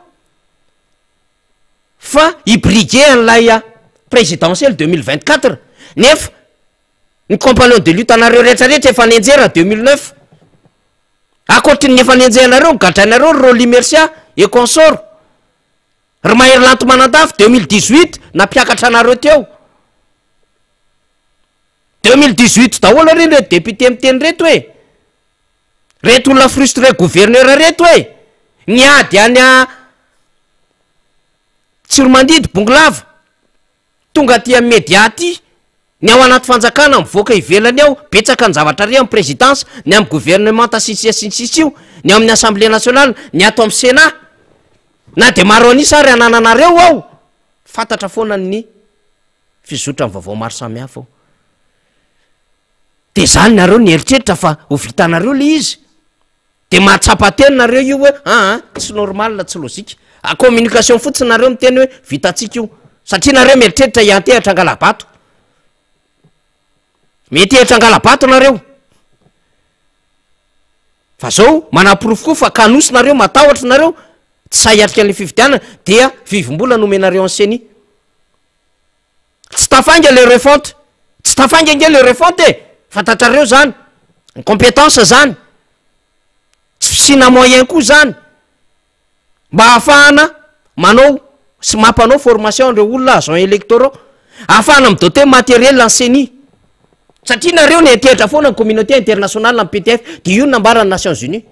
fa hi briguer an'ilay présidentielle 2024 nefa ny compagnon de lutte anareo rehetra rehetra efa nenjera 2009 akoatry ny efa nenjehanareo gadrainareo ry Rolly Mercia et consort ry Mahery Lanto Manandafy 2018 nampiakatra anareo teo 2018 daholo ary reto député miteny reto e reto olona frustré gouverneur reto e niady any a Tsiromandidy Bongolava tonga aty amin'ny media aty ny ao anaty fanjakana mivoaka ivelany ao betsaka ny zavatra re amin'ny présidence ny amin'ny gouvernementa sy ny sisa sy ny sisa io ny ao amin'ny assemblée nationale ny ato amin'ny sénat na de maro an'isa ary anananareo ao fantatra foana ny fizotran'ny vaovao maro samihafa ao de zany nareo nieritreritra fa ho vitanareo le izy De mahatsapa tena nareo io hoe aa tsy normal tsy logique. A communication fotsiny nareo miteny hoe vitantsika io. Satria nareo mieritreritra hiantehatra angala-bato. Miantehatra angala-bato nareo. Fa zao manaporofo koa fa kanosy nareo, matahotra nareo, tsy sahy hiatrika an'le fifidianana dia vivim-bola no omenareo an'i ceni. Tsy tafainga le refonte, tsy tafainga ange le refonte e! Fantatrareo zany, incompetence zany, tsy fisiana moyen koa zany mba ahafahana manao sy mampanao formation an'ireo olona agents électoraux, ahafahana mi-doter matériel ny ceni, satria nareo niantehitra foana ny communauté internationale ny PTF, de io no nambaran'ny Nations Unies,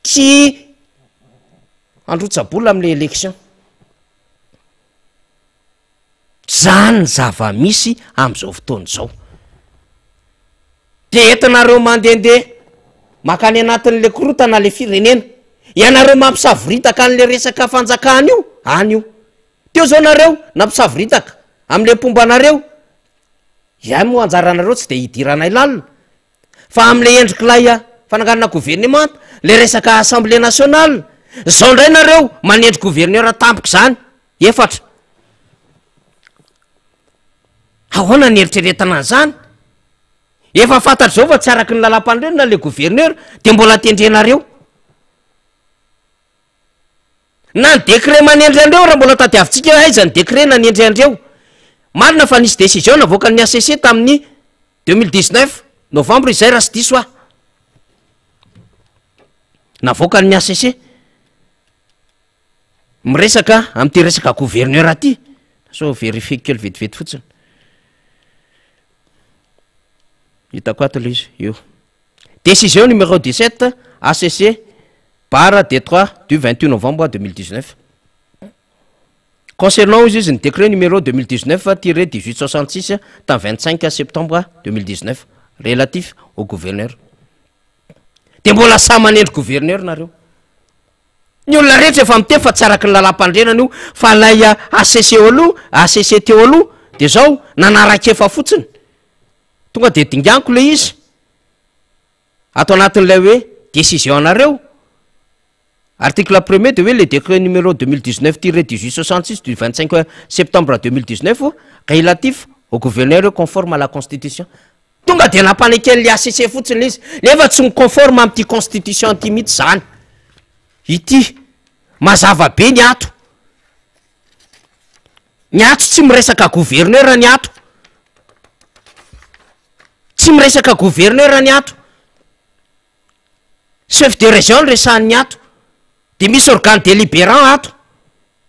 tsy handrotsa-bola am'le élection. Zany ny zava-misy am'zao fotoana izao. De entinareo mandehandeha makany anatin'le korotana le firenena. Ianareo mampisavoritaka an'le resaka fanjakana io, any io. Teo zao nareo nampisavoritaka am'le mpomba anareo, iay moa anjaranareo tsy de idiranay lalina. Fa am'le endrik'ilay fananganana governemanta, le resaka assemblée nationale, zao ndray nareo manendry gouverneur tampoka zany. Efatra. Ahoana ny eritreretana an'izany? Efa fantatra izao fa tsy araky ny lalàmpanorenana le gouverneur de mbola tendrenareo. Na ny décret manendry an'ireo raha mbola tadiavintsika hoe aiza ny décret nanendry an'ireo. Marina fa nisy décision navoakan'ny HCC tamin'ny 2019 novembre izay raha tsy diso aho. Navoakan'ny HCC. Miresaka amin'ity resaka gouverneur ity, sao verifieko kely vetivety fotsiny. Hitako ato ilay izy, io. Décision numéro 17 HCC barre D3 du 28 novembre 2019. Concernant hozy izy ny décret numéro 2019 tiré 1866 tamin'ny 25 septembre 2019 relatif au gouverneur. De mbola sahy manendry gouverneur nareo. Ny olona rehetra efa miteny fa tsy araky ny lalam-panorenana io fa ilay HCC eo aloha, HCC teo aloha de zao nanara-kefa fotsiny. Tonga de dinganiko le izy ato anatin'ilay hoe décision anareo. Article premier de hoe le décret numéro 2019 tiret 1866 du 25 septembre 2019 relatif au gouverneur conforme à la constitution. Tonga dia nampaneken'le HCC fotsiny le izy, nefa tsy mi-conforme amin'ity constitution ity mihitsy zany. Ity. Mazava be ny ato. Ny ato tsy miresaka gouverneur ny ato. Tsy miresaka gouverneur ny ato. Chef de région no resahan'ny ato. De misy organe délibérant ato.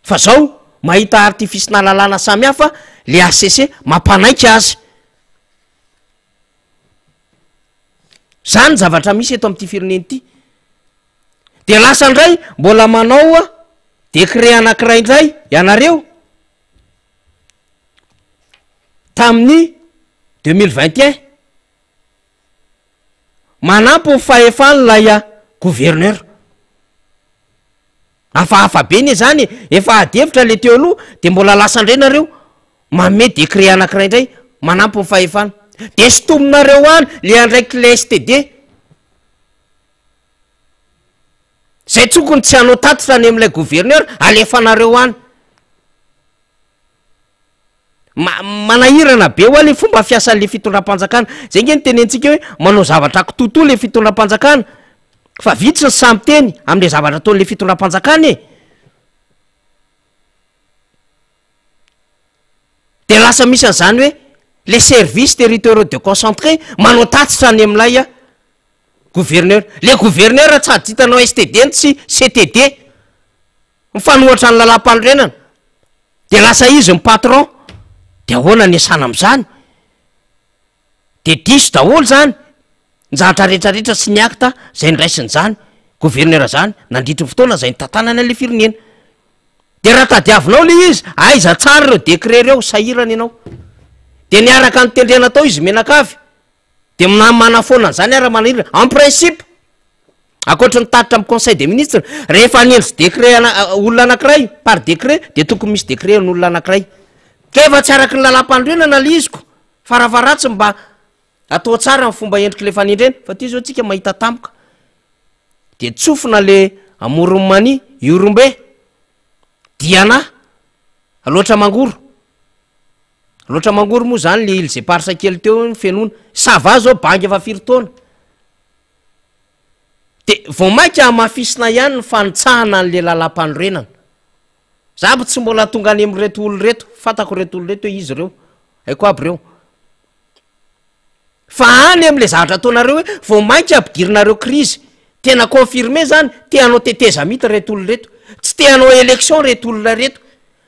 Fa zao mahita artifice-na lalàna samihafa le HCC mampanaiky azy. Zany ny zavatra misy eto amin'ity firenena ity. De lasa indray mbola manao décret anankiray indray ianareo tamin'ny 2021. Manampy ny fahefan'ilay gouverneur. Hafahafa be anie zany e, efa ady hevitra le teo aloha de mbola lasa indray nareo manome décret anakiray indray manampy ny fahefana. De sintominareo any le andraikitr'ilay STD. Zay tsokony tsy hanao tatitra any amin'ilay gouverneur, alefanareo any. Ma- manahirana be hoa le fomba fiasan'le fitondram-panjakana. Zay nge no tenentsika hoe manao zavatra kitoatoa le fitondram-panjakana fa vitsy ny sahy miteny am'le zavatra ataon'le fitondram-panjakana e. De lasa misy an'zany hoe les services territoriaux déconcentrés manao tatitra any amin'ilay gouverneur. Le gouverneur tsy aditanao STD no tsy CTD. Mifanohatra ny lalàm-panorenana. De lasa izy ny patron, de ahoana ny iasana am'zany? De diso daholo zany ny zavatra rehetrarehetra sy ny acte zay noraisin'zany gouverneur zany nandritry ny fotoana zay nitantanany an'le firenena. De raha tadiavinao le izy, aiza tsara ireo décret reo, sahirana ianao. De niaraka notendrena tao izy mianakavy, De na manafoana an'izany ara manahirana. En principe, ankoatry ny tatitra amin'ny conseil des ministres, rehefa hanendry décret ana- olona anankiray par décret de tokony misy décret an'olona anankiray. Ka efa tsy araky ny lalàmpanorenana le izy ko, farafaharatsiny mba atao tsara ny fomba endrik'le fanendrena, fa ty zao tsika mahita tampoka. De tsofina le Amoron'i Mania, Ihorombe, Diana, Alaotra Mangoro. Loatra Mangoro moa zany le îles éparses kely teo iny fenoina. Sava zao banky efa firy taona. De vao mainka hamafisina ihany ny fanitsahana an'le lalam-panorenana. Za mbo tsy mbola tonga any amin'ireto olona ireto, fantako ireto olona ireto hoe iza ireo, haiko aby ireo. Fa any am'le zavatra ataonareo hoe vao mainka ampidirinareo crise, tena confirmé zany, te hanao tetezamita ireto olona ireto, tsy te hanao élection ireto olona ireto.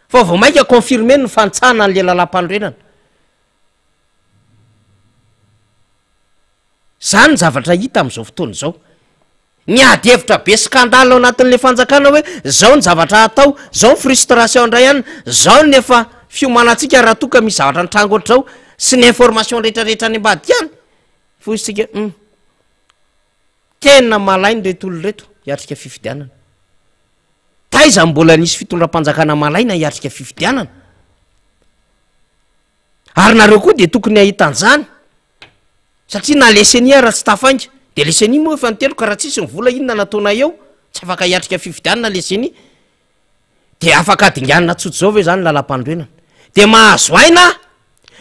Fa vao mainka confirmer ny fanitsahana an'le lalam-panorenana. Zany ny zavatra hita amin'izao fotoana izao. Ny ady hevitra be scandale ao anatin'le fanjakana hoe zao ny zavatra atao, zao ny frustration indray any, zao ny efa fiomanantsika raha toa ka misy zavatra nitranga ohatr'izao sy ny information rehetrarehetra any ambadika any. Fa hoy isika hum. Tena malaina ireto olona ireto hiatrika fifidianana. Taiza no mbola nisy fitondram-panjakana malaina hiatrika fifidianana? Ary nareo koa dia tokony hahita an'izany satria na le ceni ara tsy tafainga, de le ceni moa efa niteny ka raha tsisy ny vola inona no ataonay eo? Tsy afaka hiatrika fifidianana le ceni. De afaka dinganina tsotra izao ve zany ny lalam-panorenana? De mahazo aina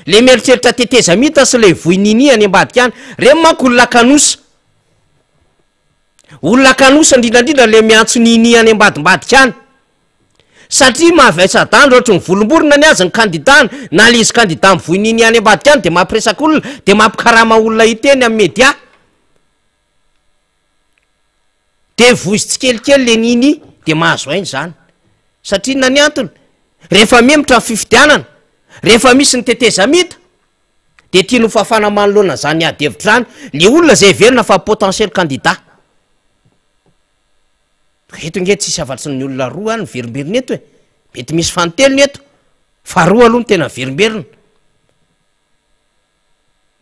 le mieritreritra tetezamita sy le voy nini any ambadika any, reny manko olona kanosa. Olona kanosa indrindra indrindra le miantso nini any ambadimbadika any. Satria mahavesa-dandra ohatry ny volomborona ny azy ny kandidany, na le izy kandida mivoy nini any ambadika any de mampiresaka olona, de mampikarama olona hiteny amin'ny media. De voizy tsikelikely le nini de mahazo aina izany. Satria inona ny antony? Rehefa mihemotra ny fifidianana, rehefa misy ny tetezamita, de tiany ho fafana manoloana an'izany ady hevitra izany le olona izay heverina fa potentiel candidat. Eto nge tsisy afa-tsy ny olona roa any miverimberina eto e, mety misy fanintelony eto, fa roa aloha no tena miverimberina.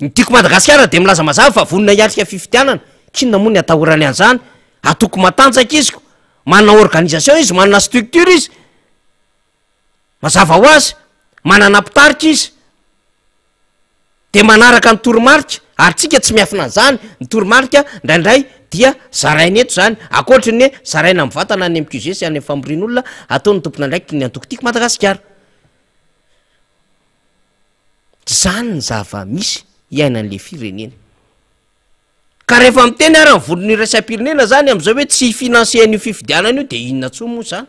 Ny Tiako Madagasikara dia milaza mazava fa vonona hiatrika fifidianana, k'inona moa ny atahorany an'izany, atoko matanjaka izy ko, manana organisation izy, manana structure izy, Mazava ho azy, manana mpitarika izy, dia manaraka ny toromarika, ary tsika tsy miafina an'izany, ny toromarika indraindray dia zaraina eto izany, ankoatry ny hoe zaraina mivantana any amin'ny QG sy any amin'ny famorian'olona ataon'ny tompon'andraikitry ny antoko Tiako Madagasikara. Izany ny zava-misy. iainan'le firenena. Ka rehefa miteny ara ny vondrona iraisam-pirenena zany am'zao hoe tsy hi-financer an'io fifidianana io de inona tsony moa zany?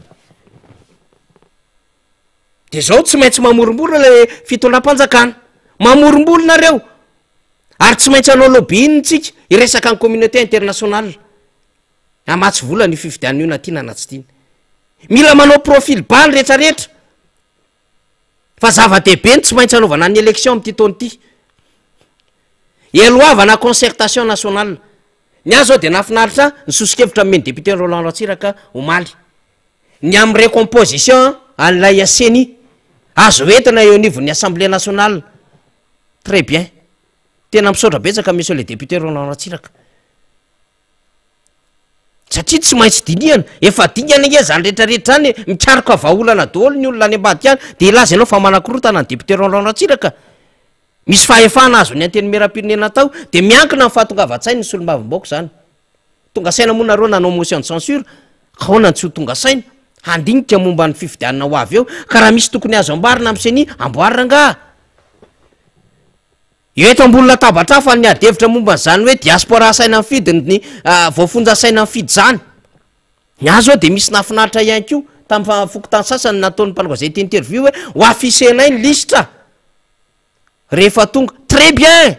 De zao tsy maintsy mamoromborona le fitondram-panjakana, mamoromborona reo ary tsy maintsy hanao lobbying tsika hiresaka ny communauté internationale hamatsy vola an'io fifidianana io na tiana na tsy tiana. Mila manao profil bas ny retraretra fa zava-dehibe ny tsy maintsy hanaovana ny élection amin'ity taona ity. Eloavana concertation nationale. Ny ahy zao de nahafinaritra ahy ny soso-kevitra nomen'ny député Roland Ratsiraka omaly. Ny amin'ny recomposition an'ilay ceni azo entina eo anivon'ny assemblée nationale. Très bien. Tena misaotra betsaka monsieur le député Roland Ratsiraka. Satria tsy maintsy dinihana, efa dingana ange zany rehetra rehetra zany e, mikaroka vahaolana daholo ny olona any ambadika any, de hilaza ianao fa manakorontana ny député Roland Ratsiraka? Misy fahefana azon'ny antenimierampirenena atao, de miankina amin'ny fahatongavan-tsain'ny solombavambahoaka zany. Tonga saina moa nareo nanao motion de censure, ahoana no tsy ho tonga saina? Handinika momba ny fifidianana ho avy eo, ka raha misy tokony azo amboarina amin'ny ceni, amboary rangaha! Eto ambony latabatra hafa ny ady hevitra momba an'izany hoe diaspora asaina mifidy ny voafonja asaina mifidy izany. Ny ahy zao dia misy nahafinaritra ihany koa tamin'ny fokontany sasany nataon'ny mpanao gazety interview hoe ho afficher-nay ny lisitra rehefa tonga. Très bien!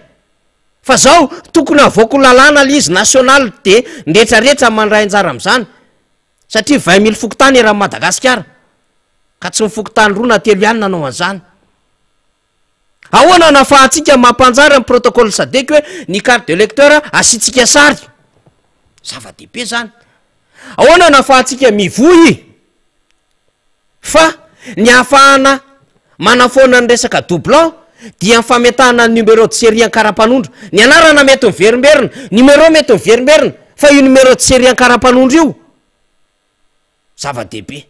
Fa zao tokony havoaka ho lalàna le izy national de ny retraretra mandray anjara amin'izany satria 20 mille fokontany eran'i Madagasikara ka tsy ny fokontany roa na telo ihany nanao an'izany. Ahoana no ahafahantsika mampanjary amin'ny protocole sadec hoe ny carte de lecteur asiantsika sary? Zava-dehibe izany. Ahoana no ahafahantsika mivoy fa ny ahafahana manafoana ny resaka doublon dia ny fametahana ny numéro de série an-karapanondro. Ny anarana mety miverimberina, numéro mety miverimberina, fa io numéro de série an-karapanondro io zava-dehibe.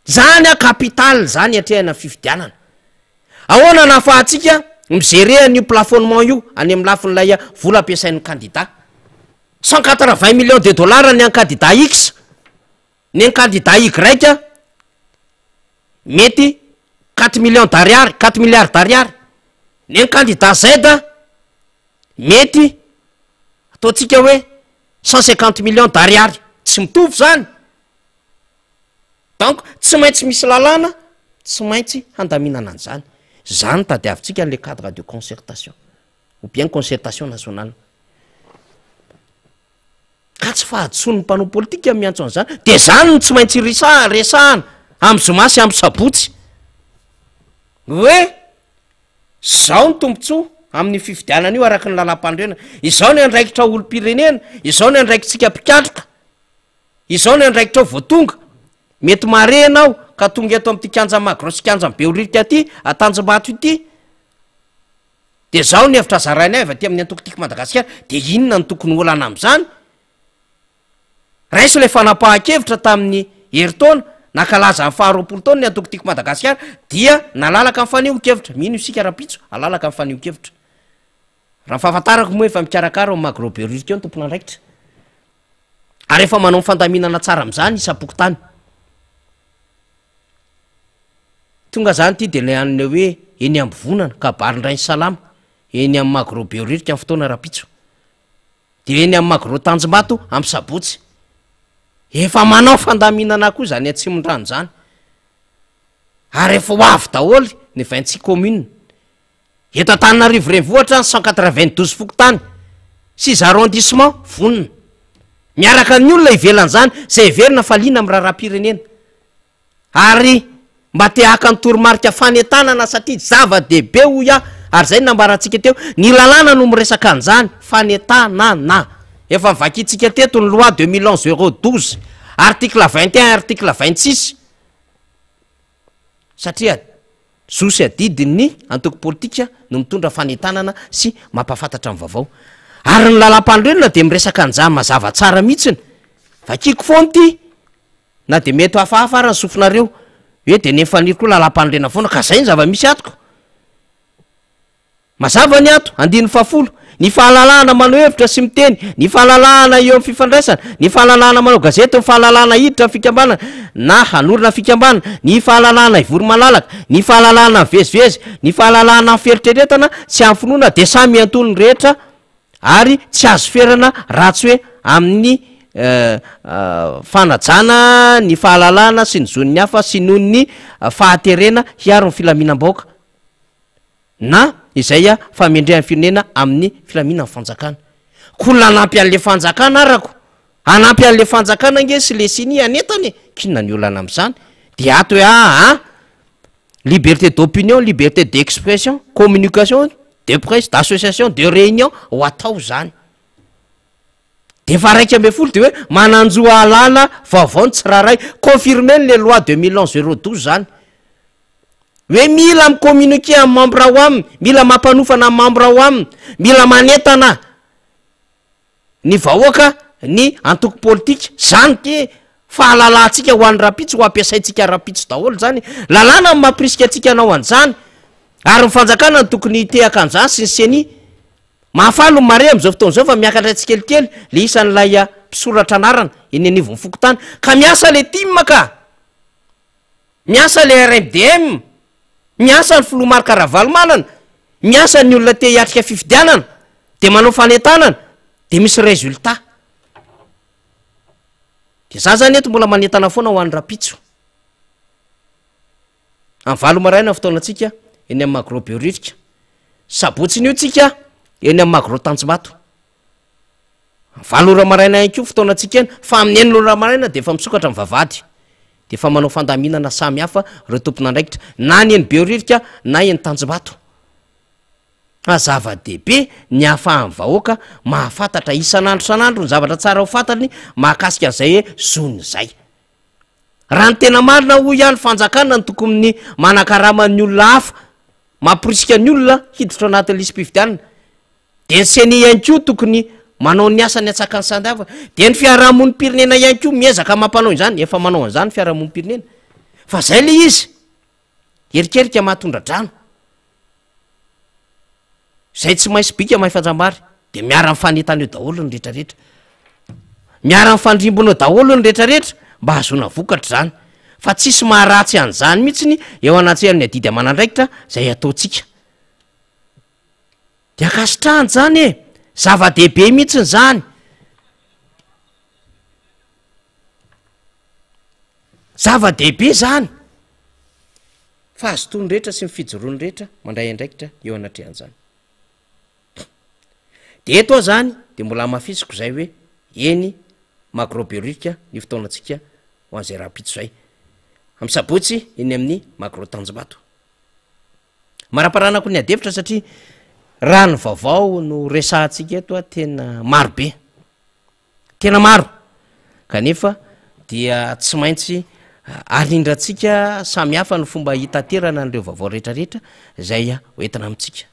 Zany an capital zany hiatrehana fifidianana. Ahoana no ahafahantsika mi-gerer an'io plafonnement io any amin'ny lafin'ilay vola ampiasain'ny kandida? 180 millions de dollars ny an'ny kandida X, ny an'ny kandida Y mety quatre millions d'ariary, quatre milliards d'ariary, ny an'ny kandida Z mety ataontsika hoe 150 millions d'ariary, tsy mitovy zany. Donc tsy maintsy misy lalàna tsy maintsy handaminana an'izany. Zany tadiavintsika an'le cadre de concertation ou bien concertation nationale. Ka tsy fahadisoan'ny mpanao politika ny miantso an'izany, de zany no tsy maintsy risa- resahana amin'ny zoma sy amin'ny sabotsy hoe zao ny tombontsoa amin'io fifidianana io araka ny lalàm-panorenana, izao ny andraikitra olom-pirenena, izao ny andraikitsika mpikatroka. Izao ny andraikitrao vao tonga, mety mahare ianao ka tonga eto amin'ity kianja Magro sy kianja Behoririka ity, Antanjombato ity, dia izao ny hevitra zarainay avy aty amin'ny antoko Tiako Madagasikara, dia inona no tokony olana amin'izany? Raiso ilay fanapahan-kevitra tamin'ny herintaona, nankalaza ny faha roapolo taona ny antoko Tiako Madagasikara, dia nalalaka ny fanehoan-kevitra, mino isika rahampitso, halalaka ny fanehoan-kevitra. Raha ny fahafantarako moa efa mikarakara ao Magro Behoririka eo ny tompon'andraikitra. Ary efa manao ny fandaminana tsara amin'izany isam-pokontany. Tonga zany ity de le an'le hoe eny Ambovonana, kabarin-dRainy Salama, eny amin'ny Magro Behoririka ny fotoana rahampitso. De eny amin'ny Magro Tanjombato amin'ny sabotsy. Efa manao fandaminana koa zany Atsimondrano zany. Ary efa ho avy daholo ny 26 communes. Eto Antananarivo Renivohitra ny 192 fokontany, six arrondissements vonona. Miaraka ny olona ivelan'izany izay heverina fa liana amin'ny raharaham-pirenena. Ary mba te haka ny toromarika fanentanana satria zava-dehibe hoy aho, ary izay no nambarantsika teo, ny lalàna no miresaka an'izany, fanentanana. Efa novakintsika teto ny loi 2011 012, article 21, article 26. Satria zo sy adidin'ny antoko politika no mitondra fanentanana sy mampahafantatra ny vaovao. Ary ny lalàmpanorenana dia miresaka an'izany mazava tsara mihitsiny. Vakiko foana ity, na dia mety ho hafahafa ara ny sofinareo, hoe dia nen'i Faniry koa lalàmpanorenana foana, ka zay ny zava-misy ato ko. Mazava ny ato, andininy fahafolo. Ny fahalalahana maneho hevitra sy miteny, ny fahalalahana eo amin'ny fifandraisana, ny fahalalahana manao gazety, ny fahalalahana hiditra amin'ny fikambanana na hanorina fikambanana, ny fahalalahana hivory malalaka, ny fahalalahana mivezivezy, ny fahalalahana amin'ny fieritreretana sy amin'ny finoana dia samy iantoan'ny rehetra ary tsy azo ferana raha tsy hoe amin'ny fanajana ny fahalalahana sy ny zon'ny hafa sy noho ny fahaterena hiaro ny filaminam-bahoaka. Na izay fahamendrehan'ny firenena amin'ny filaminan'ny fanjakana. Koa nanampy an'le fanjakana arako. Hanampy an'le fanjakana ange sy le ceni hanentana e! K'inona ny olana amin'izany? Dia ato hoe aa liberté d'opinion, liberté d'expression, communication, de presse, d'association, de réunion, ho atao izany. De efa 11 de hoe manan-jo hahalala vaovao ny tsirairay, confirmer-n'le loi 2011 012 zany. Hoe mila mi-communiquer amin'ny membre ao aminy, mila mampanofana ny membre ao aminy, mila manentana ny vahoaka ny antoko politika, zany ty fahalalahantsika ho an'ny rahampitso, ho ampiasaintsika rahampitso daholo zany, lalàna no mampirisika antsika hanao an'izany, ary ny fanjakana no tokony hitehaka an'izany sy ny ceni. Mahafaly ny mare amin'izao fotoana izao fa miakatra tsikelikely le isan'ilay mpisoratra anarana eny anivon'ny fokontany, ka miasa le tim ka! Miasa le RMDM, miasa ny filoha Marc Ravalomanana, miasa ny olona te hiatrika fifidianana, de manao fanentanana, de misy résultat. De za zany eto mbola manentana foana ho an'ny rapitso. Amin'ny valo maraina ny fotoanantsika eny amin'ny Magro Behoririka. Sabotsy io tsika eny amin'ny Magro Tanjombato. Valo ora maraina ihany koa fotoanantsika eny fa amin'ny enina ora maraina dia efa misokatra ny vavahady. Dia efa manao fandaminana samy hafa ireo tompon'andraikitra na ny eny Behoririka na eny Tanjombato. Fa zava-dehibe ny ahafahan'ny vahoaka mahafantatra isan'andro isan'andro ny zavatra tsara ho fantany mahakasika an'izay hoe zony izay. Raha ny tena marina hoy aho ny fanjakana no tokony manakarama ny olona hafa mamporisika ny olona hiditra ao anatin'ny lisi-pifidianana. Dia ny ceni ihany koa tokony manao ny asany antsakany sandava. Dia ny fiarahamonim-pirenena ihany koa miezaka mampanao izany, efa manao an'izany ny fiarahamonim-pirenena. Fa zay le izy, erikerika mahatondra-drano. Zay tsy mahay sobika mahay fanjambary, dia miara-mifanentana eo daholo ny retraretra. Miara-mifandrimbona eo daholo ny retraretra mba hahazoana vokatra izany. Fa tsisy maharatsy an'izany mihitsiny eo anatrehan'ny adidy aman'andraikitra izay ataontsika. De ankasitrahana izany e! Zava-dehibe mihitsiny izany. Zava-dehibe izany. Fahazotoan'ny rehetra sy ny fijoroan'ny rehetra mandray andraikitra eo anatrehan'izany. De eto aho izany de mbola hamafisiko izay hoe eny Magro Behoririka ny fotoanantsika ho an'izay rahampitso izay. Amin'ny sabotsy eny amin'ny Magro Tanjombato. Maraparanako ny adihevitra satria raha ny vaovao no resahantsika eto a tena maro be, tena maro kanefa dia tsy maintsy arindrantsika samy hafa ny fomba hitaterana an'ireo vaovao rehetrarehetra izay hoentina amintsika.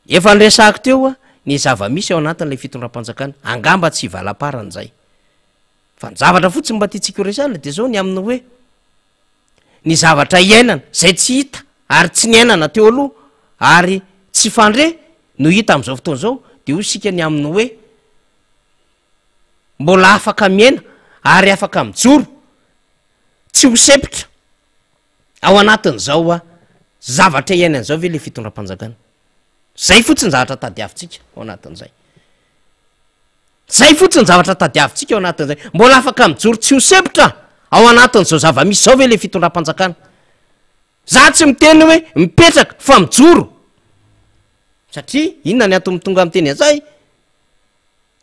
Efa niresahako teo a ny zava-misy ao anatin'ilay fitondram-panjakana, angamba tsy hivalam-parany izay fa ny zavatra fotsiny mba tiantsika ho resahana dia zao ny amin'ny hoe ny zavatra iainana izay tsy hita ary tsy niainana teo aloha ary tsy fandre no hita amin'izao fotoana izao dia hoy isika ny amin'ny hoe mbola afaka miaina ary afaka mijoro tsy ho sempotra ao anatin'izao a zavatra iainana izao ve le fitondram-panjakana zay fotsiny zavatra tadiavintsika ao anatin'izay Zay fotsiny zavatra tadiavintsika ao anatin'izay. Mbola afaka mijoro tsy ho sempotra ao anatin'izao zava-misy izao ve le fitondram-panjakana? Za tsy miteny hoe mipetraka fa mijoro. Satria inona ny antony tonga miteny an'izay?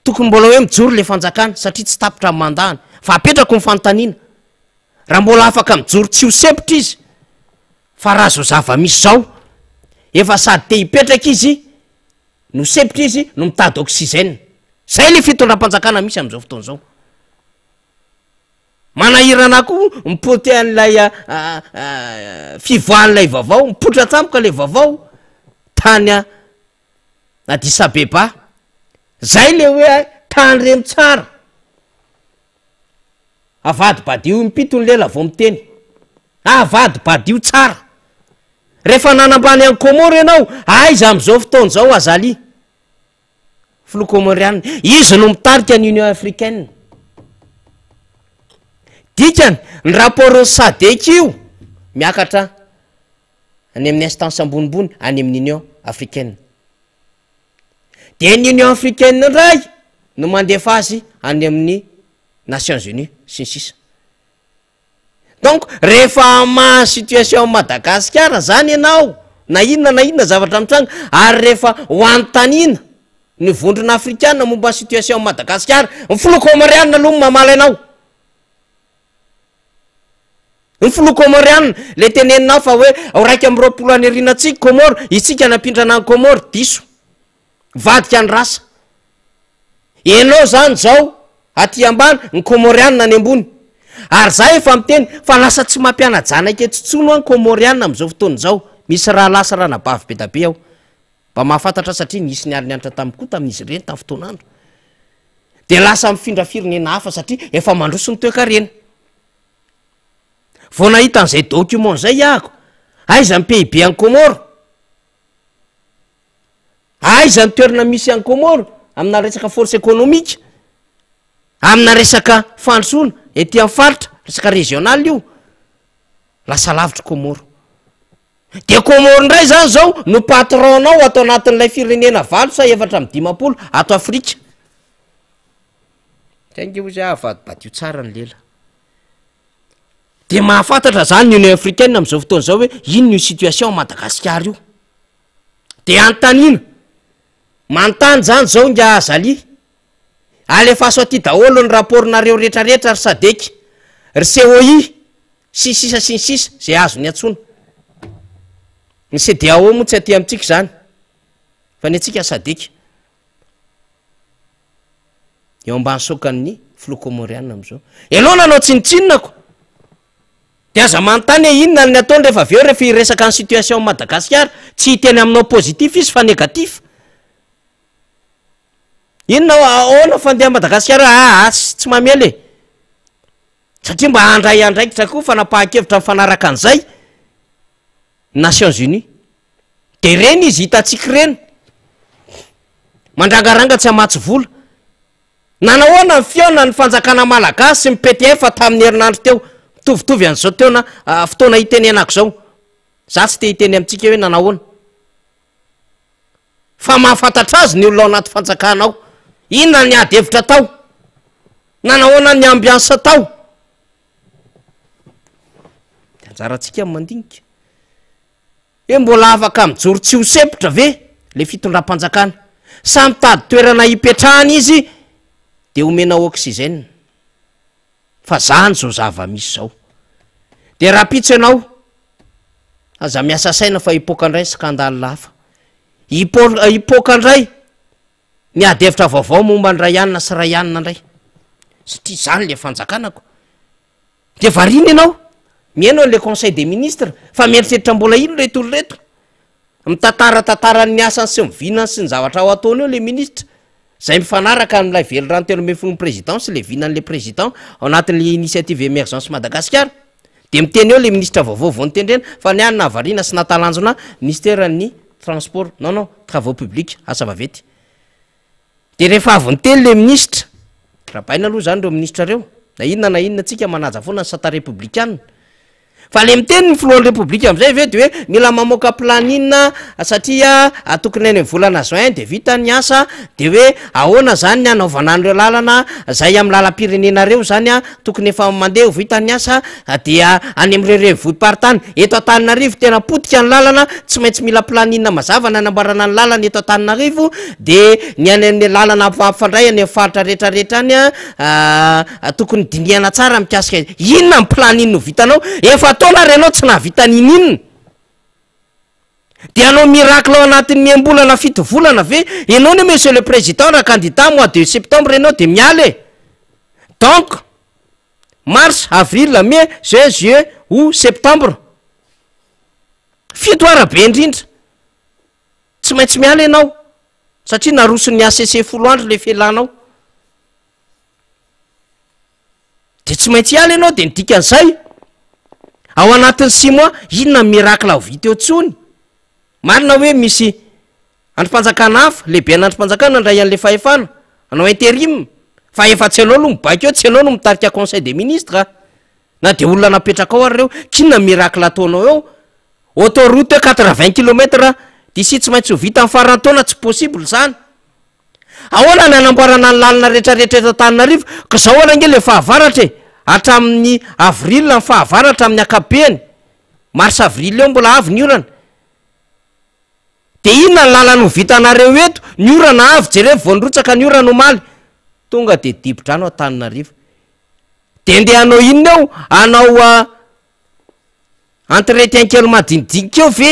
Tokony mbola hoe mijoro le fanjakana satria tsy tapitra ny mandat-ny. Fa apetrako ny fanontaniana, raha mbola afaka mijoro tsy ho sempotra izy, fa raha zao zava-misy zao, efa sady te hipetraka izy, No sempotra izy no mitady oxygène. Zay le fitondram-panjakana misy amin'izao fotoana izao. Manahirana ahy koa mipote an'ilay fivoahan'ilay vaovao, mipoitra tampoka le vaovao tany Addis Abeba. Zay le hoe tandremo tsara. Avadibadiho impito ny lela vao miteny. Avadibadiho tsara. Rehefa nanambany an'i Comores ianao, aiza amin'izao fotoana izao Azali? Filoha Comoriana. Izy no mitarika ny Union Africaine. Dikany, ny rapport-n'ny Sadec io miakatra any amin'ny instance ambonimbony any amin'ny Union Africaine. Dia ny Union Africaine indray no mandefa azy any amin'ny Nations Unies sy ny sisa. Donc rehefa hamaha situation an'i Madagasikara zany ianao na inona na inona zavatra mitranga ary rehefa ho anontaniana ny vondrona afrikana momba ny situation an'i Madagasikara, ny filoha kômôrianina aloha no mamaly anao. Ny filoha kômôrianina, le teneninao fa hoe 21 any aoriana antsika Kômôro, isika nampindrana an'i Kômôro, diso. Mivadika ny rasa. Enao zany zao aty ambany, ny Kômôrianina any ambony. Ary za efa miteny fa lasa tsy mampiana-janaka eto intsony hoa ny Kômôrianina amin'izao fotoana izao. Misy rahalahy sy ranabavy be da be ao. Mba mahafantatra satria nisy niara-nianatra tamiko koa tamin'izy ireny tamin'ny fotoan'andro. Dia lasa mifindra firenena hafa satria efa mandroso ny toekarena. Vao nahita an'izay document izay ahako, aiza ny PIB an'i Kômôro? Aiza ny toerana misy an'i Comores amina resaka force économique, amina resaka fandrosoana ety amin'ny faritra, resaka régional io, lasa lavitra Comores. De Comores indray zany zao no patron-nao ato anatin'ilay firenena valo sa 54 ato Afrika. Zay nge ozy ah, avadibadio tsara ny lela. De mahafantatra zany ny Union Africaine am'zao fotoana zao hoe inona io situation à Madagasikara io. De anontaniana, manontany zany zao ingahy Azali, alefaso aty daholo ny rapport-nareo retraretra ry Sadec, ry COI, sy ny sisa sy ny sisa, zay azony antsoina. Ny CEDEAO moa tsy aty amintsika izany, fa ny antsika Sadec. Eo ambany saokan'ny filoha Kômôriana amin'izao. Ianao nanao tsinontsinona ko! De aza manontany hoe inona ny ataony rehefa avy eo rehefa hiresaka ny situation Madagasikara, tsy hiteny aminao positif izy fa négatif. Inona ahoana fandeha Madagasikara aa tsy mamely e! Satria mba handray andraikitra koa fanapahan-kevitra mifanaraka an'izay ny Nations Unies. De reny izy hitantsika ireny, mandrangaranga tsy hamatsy vola. Nanahoana ny fihaonan'ny fanjakana malagasy sy ny PTF tamin'ny herinandro teo? Mitovitovy an'izao taona fotoana itenenako izao. Za tsy te hiteny amintsika hoe nanahoana. Fa mahafantatra azy ny olona ao anaty fanjakana ao. Inona ny ady hevitra tao? Nanahoana ny ambiance tao? De anjarantsika ny mandinika. Hoe mbola afaka mijoro tsy ho sempotra ve le fitondram-panjakana? Sa mitady toerana hipetrahana izy de omena oxygène? Fa zany zao zava-misy zao. De rahampitso ianao, aza miasa saina fa hipoaka indray ny scandale hafa. Hipo- hipoaka indray ny ady hevitra vaovao momba ny Raianina sy Raianina indray. Satria zany le fanjakana ko. Dia variana ianao mihaino an'ilay conseil des ministres fa mieritreritra mbola ino ireto olona ireto? Mitantara tantaran'ny asany sy ny vinany sy ny zavatra ao ataony eo ilay ministra, izay mifanaraka amin'ilay velirano 13 ny président sy ilay vinan'ilay président ao anatin'ilay initiative émergence Madagasikara. Dia miteny eo ilay ministra vaovao vao notendrena fa ny ahy ny nahavariana sy nahatalanjona ahy ministeran'ny transport, non non, travaux publics, asa vaventy. De rehefa avy niteny le minisitra, rabaina aloha zany reo minisitra reo, na inona na inona tsika manaja foana ny sata repoblikana, fa le miteny ny filohan'ny repoblika amizay ve de hoe mila mamoaka planning satria tokony any amin'ny volana juin de vita ny asa, de hoe ahoana zany ny hanaovana an'ireo lalana zay amin'ny lalam-pirenena reo zany an, tokony efa mandeha ho vita ny asa dia any amin'ireo renivohi-paritany eto Antananarivo tena potika ny lalana, tsy maintsy mila planning mazava ny hanamboarana ny lalana eto Antananarivo de ny any amin'ny lalana mampifandray any amin'ny faritra rehetra rehetra any an, tokony dinihana tsara mikasika inona ny planning ho vitanao, efa-taona ary ianao tsy nahavita n'ininona. Dia hanao miracle ao anatin'ny enim-bolana fito volana ve ianao anie monsieur le président raha candidat mois de septembre ianao dia miala e! Donc mars, avril, mai, juin, juillet, aout, septembre. Fito ara be indrindra. Tsy maintsy miala ianao satria naroson'ny HCC folo andro le fialanao. Dia tsy maintsy hiala ianao dia ny dikan'izay. Ao anatin'ny six mois, inona ny miracle ho vita eo tsony? Marina hoe misy andrim-panjakana hafa, lehiben'andrim-panjakana handray an'ilay fahefana, hanao interim, fa efa tsy anao aloha mibaiko eo, tsy anao no mitarika conseil des ministres a! Na dia olona napetrakao ary ireo, k'inona ny miracle ataonao eo? Autoroute 80 kilomètres d'ici tsy maintsy ho vita amin'ny faran'ny taona, tsy possible izany. Ahoana ny hanamboarana ny lalana rehetra rehetra eto Antananarivo? Ka zao ary ange le fahavaratra e! Hatramin'ny avril ny fahavaratra amin'ny ankapobeny, mars avril eo mbola avy ny orana. De inona ny lalana ho vitanareo eto? Ny orana avy, jereo vao nirotsaka ny orana omaly. Tonga de dibo-drano Antananarivo. De ndeha hanao inona eo? Hanao entretien kely madinidinika eo ve?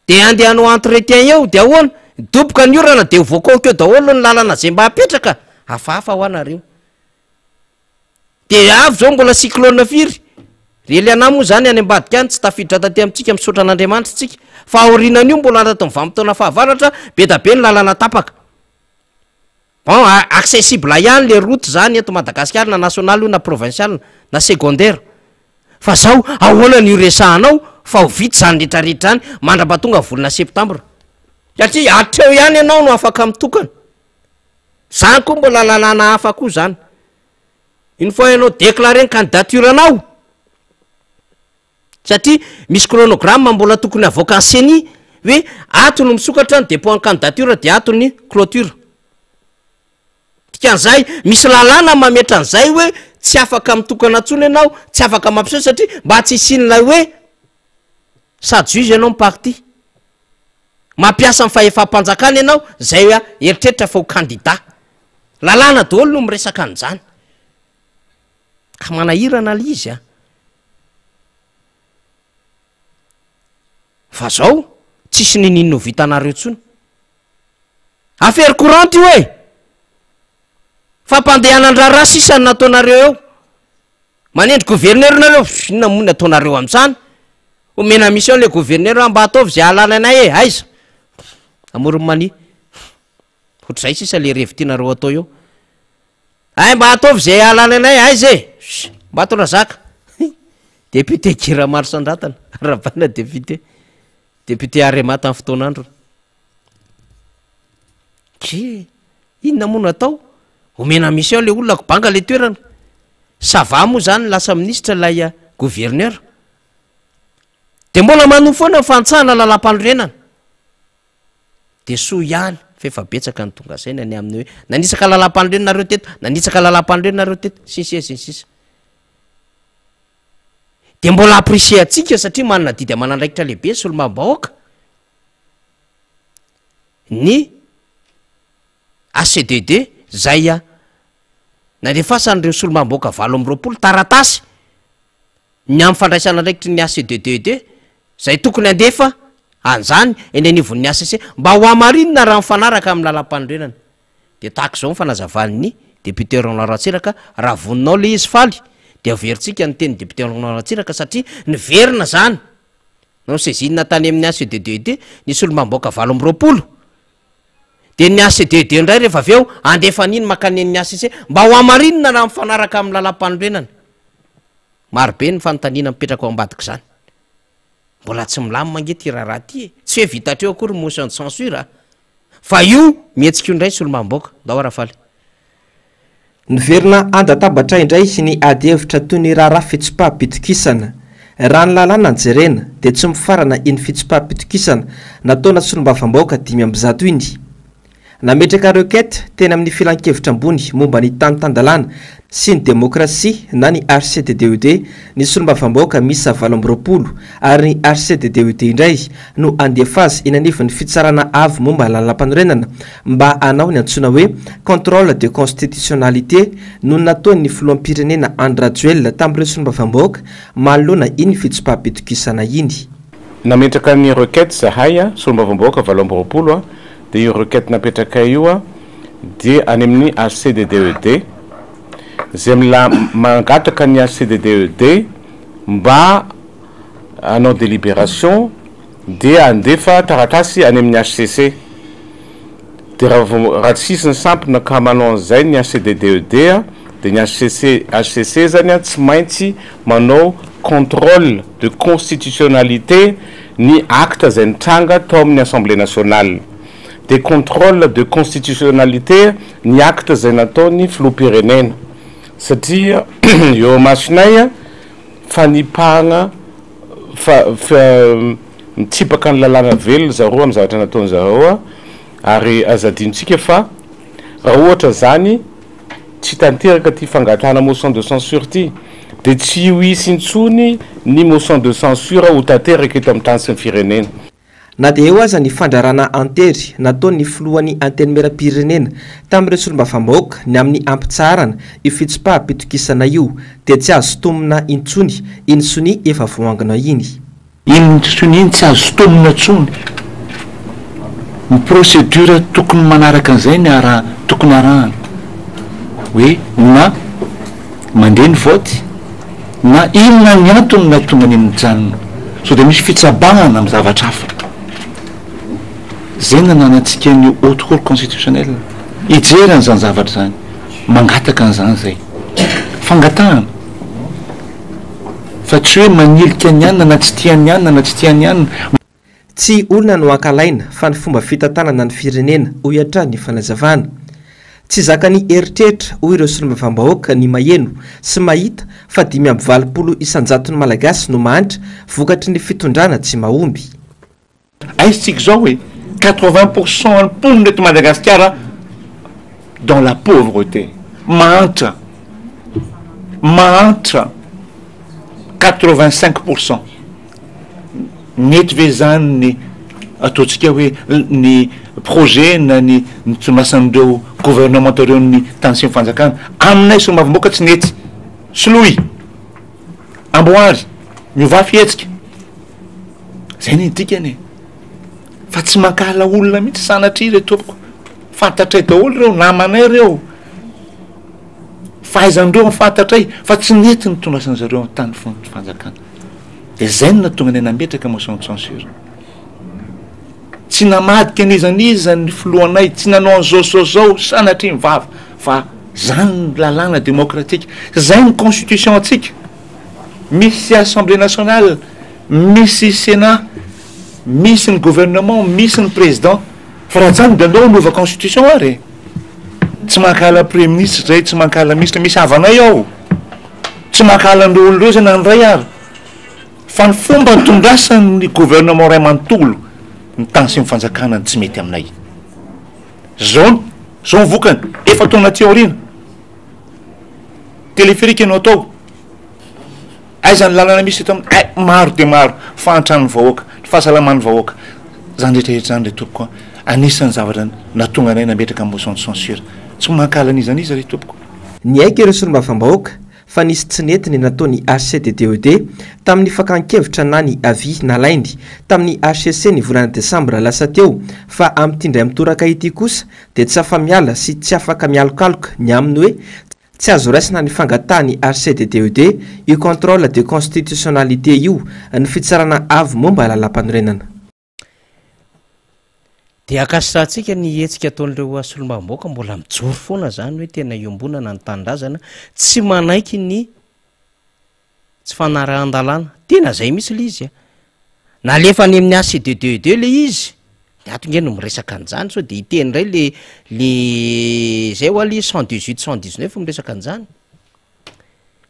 De andeha hanao entretien eo de ahoana? Midoboka ny orana de ho voakaoka eo daholo ny lalana zay mba apetraka? Hafahafa hoa nareo. De avy zao mbola cyclone firy? Ry Eliana moa zany any ambadika any tsy tafiditra taty amintsika misaotra an'Andriamanitra tsika fa aorianan'io mbola anatin'ny vanim-potoana fahavaratra be da be ny lalana tapaka. Bon, accessible ihany le route zany eto Madagasikara na national io na provincial na secondaire. Fa zao ahoana no iresahanao fa ho vita izany rehetra rehetra izany mandrapa tonga volana septembre. Satria hatreo ihany ianao no afaka mitokana. Zany koa mbola lalàna hafa koa zany. Une fois ianao déclarer ny candidature anao, Satria misy chronogramme mbola tokony havoakan'ny ceni hoe ato no misokatra ny depot en candidature dia ato ny cloture. Dikan'izay, misy lalàna mametra an'izay hoe tsy afaka mitokana intsony ianao, tsy afaka mampiseho satria mba tsy hisian'ilay hoe sady juge ianao mi-parti. Mampiasa ny fahefam-panjakana ianao izay eritreritra fa ho candidat. Lalàna daholo no miresaka an'izany. Ka manahirana le izy a! Fa zao tsisy niniana ho vitanareo tsony. Affaire courante io e! Fampandehanan-draharaha sisa no nataonareo eo. Manendry gouverneur nareo, inona moa ny ataonareo amin'izany? Omena mission le gouverneur mba ataovy izay hahalana anay e, aiza? Amoron'i Mania. Ohatr'izay sisa le revy tianareo atao eo. Hay mba ataovy izay hahalana anay aiza e! Sh! Ambatonazaka! Député Guy Ramarosandratana, Rabaina député, député Arema tamin'ny fotoan'androny. Ke inona moa no atao? Omena mission le olona ko banga le toerana. Ça va moa zany lasa minisitra ilay gouverneur. De mbola manohy foana ny fantsahana lalam-panorenana. Dia soa ihany fa efa betsaka ny tonga saina ny amin'ny hoe nanitsaka lalam-panorenana nareo teto, nanitsaka lalam-panorenana nareo teto, sy ny sisa sy ny sisa. Dia mbola apprécier antsika satria manana adidy aman'andraikitra lehibe ny solombavambahoaka ny HCDD izay nandefasan'ireo solombavambahoaka 28 taratasy Ny amin'ny fandraisana andraikitry ny HCDDED izay tokony handefa an'izany eny anivon'ny hcc mba ho hamarinina raha mifanaraka amin'ny lalàmpanorenana. Dia tahaka izao ny fanazavan'ny député Roland Ratsiraka, raha vonona ao ilay izy faly dia averintsika ny tenin'ny député Roland Ratsiraka satria niverina izany nosaisine tany amin'ny HCDDED ny solombavambahoaka 28 dia ny HCDED indray rehefa avy eo handefa an'iny mankany amin'ny hcc mba ho hamarinina raha mifanaraka amin'ny lalàmpanorenana. Maro be ny fanontaniana mipetraka ao ambadik'izany. Mbola tsy milamina ange ity raharaha ity e! Tsy hoe vita hatreo akory ny motion de censure a! Fa io mihetsika io indray ny solombavambahoaka. Ndao Rafaly. Niverina an-databatra indray ny adihevitra toy ny raharaha fitsipaham-pitokisana. Raha ny lalàna no jerena dia tsy mifarana iny fitsipaham-pitokisana nataona solombavambahoaka 105 iny. Nametraka requête teny amin'ny Filankevitra ambony momba ny tany tan-dalàna sy ny demokrasia na ny HCDDED ny solombavambahoaka miisa 28 ary ny HCDDED indray no handefa azy eny anivon'ny Fitsarana avo momba ny lalàmpanorenana mba hanao ny antsoina hoe contrôle de constitutionnalité noho ny nataon'ny filoham-pirenena Andry Rajoelina tamin'ireo solombavambahoaka manoloana iny fitsipaham-pitokisana iny. Nametraka ny requête zahay a, solombavambahoaka 28 a, dia io requête napetrakay io a, dia any amin'ny HCDDED, izay mila mangataka ny HCDDED mba hanao délibération dia handefa taratasy any amin'ny HCC. Dia raha vao raha tsisy ny sampona ka manao an'izay ny HCDDED a, dia ny HCC HCC zany a tsy maintsy manao. contrôle de constitutionnalité ny acte izay nitranga tao amin'ny Assemblée nationale, dia contrôle de constitutionnalité ny acte izay nataon'ny filoham-pirenena satria eo imasonay fanipahana fa mitsipaka ny lalàna velona zareo amin'ny zavatra nataony zareo ary aza adinontsika fa raha ohatra zany tsy tanteraka ity fangatahana motion de censure ity dia tsy ho hisy intsony ny motion de censure ho tanteraka eto amin'ny tany sy ny firenena. Na dia eo aza ny fandrarana an-tery nataon'ny filohan'ny Antenimierampirenena tamin'ireo solombavambahoaka ny amin'ny hampitsaharana io fitsipaham-pitokisana io dia tsy azo sintomina intsony iny sonia efa voaangona iny. Iny sonia iny tsy azo sintomina intsony. Ny procédure tokony manaraka an'izay ny ara tokony arahana hoe na mandeha ny vote na inona ny antony nahatonga an'iny nijanona. Sao dia misy fitsabahana amin'ny zavatra hafa. Izay no nananantsika ny Haute Cour constitutionnelle hijery an'izany zavatra izany. Mangataka an'izany izay. Fangatahana. Fa tsy hoe manilika ny anona na tsy tia ny anona na tsy tia ny anona. Tsy olona no ankalaina fa ny fomba fitantanana ny firenena, hoy hatrany ny fanazavana. Tsy zakan'ny eritreritra, hoy ireo solombavambahoaka, ny maheno sy mahita fa 85 isan-jaton'ny Malagasy no mahantra vokatry ny fitondrana tsy mahomby. Aiza tsika izao e? 80 pour cent ny mponina eto Madagasikara dans la pauvreté, mahantra, mahantra 85 pour cent. Mety ve izany ny ataontsika hoe ny projet na ny nitondrasan'ireo gouvernementa ireo ny tany sy ny fanjakana? Aminay solombavambahoaka tsy nety. Soloy! Amboary! Miovà fihetsika! Zay ny dikany e! Fa tsy mankahala olona mihitsy sanatria re tompoko! Fantatray daholo ireo namanay ireo! Fahaizan'ireo no fantatray fa tsy nety nitondrasan'zareo ny tany fanjakana. Dia zay no nahatonga anay nametraka motion de censure. Tsy namadika an'iza n'iza ny filohanay, tsy nanao an'izao sy zao sy zao sanatria ny vava fa zany ny lalàna demokratika, zay ny constitution antsika. Misy assemblée nationale, misy sénat, misy ny gouvernement, misy ny président. Fa raha tsy zany dia andao hanova constitution ary e. Tsy mankahala premier ministre zay, tsy mankahala ministre, misy havanay ao. Tsy mankahala an'ireo olona ireo zay na ny iray ary. Fa ny fomba nitondrasan'ny gouvernement iray manontolo ny tany sy ny fanjakana no tsy mety aminay. Zao, zao ny vokany, efa-taona aty aoriana. Téléphérique no atao. Aiza ny lalana misy eto amin'ny, ay, maro dia maro, fahantran'ny vahoaka, ny fahasalaman'ny vahoaka. Izany rehetra rehetra izany ry tompoko a, anisan'ny zavatra nahatonga anay nametraka ny motion de censure. Tsy mankahala an'iza n'iza ry tompoko. Niaiky ireo solombavambahoaka fa nisy tsy nety ny nataon'ny HCDDED tamin'ny fakan-kevitra na ny avis nalainy tamin'ny hcc ny volana desambra lasa teo fa amin'ity indray mitoraka ity kosa dia tsy afa-miala sy tsy afaka mialokaloka ny amin'ny hoe Tsy azo raisina ny fangatahan'ny HCDDED io contrôle de constitutionnalité io ny Fitsarana Avo momba Lalàmpanorenana. Dia ankasitrahantsika ny hetsika ataon'ireo solombavambahoaka mbola mijoro foana izany hoe tena iombonana ny tanindrazana, tsy manaiky ny Tsy fanarahan-dalàna. Tena zay mihitsy le izy a! Nalefa any amin'ny HCDDED le izy, de ato nge no miresaka an'izany sao de hiteny indray le le zay hoa le 118 119 miresaka an'izany.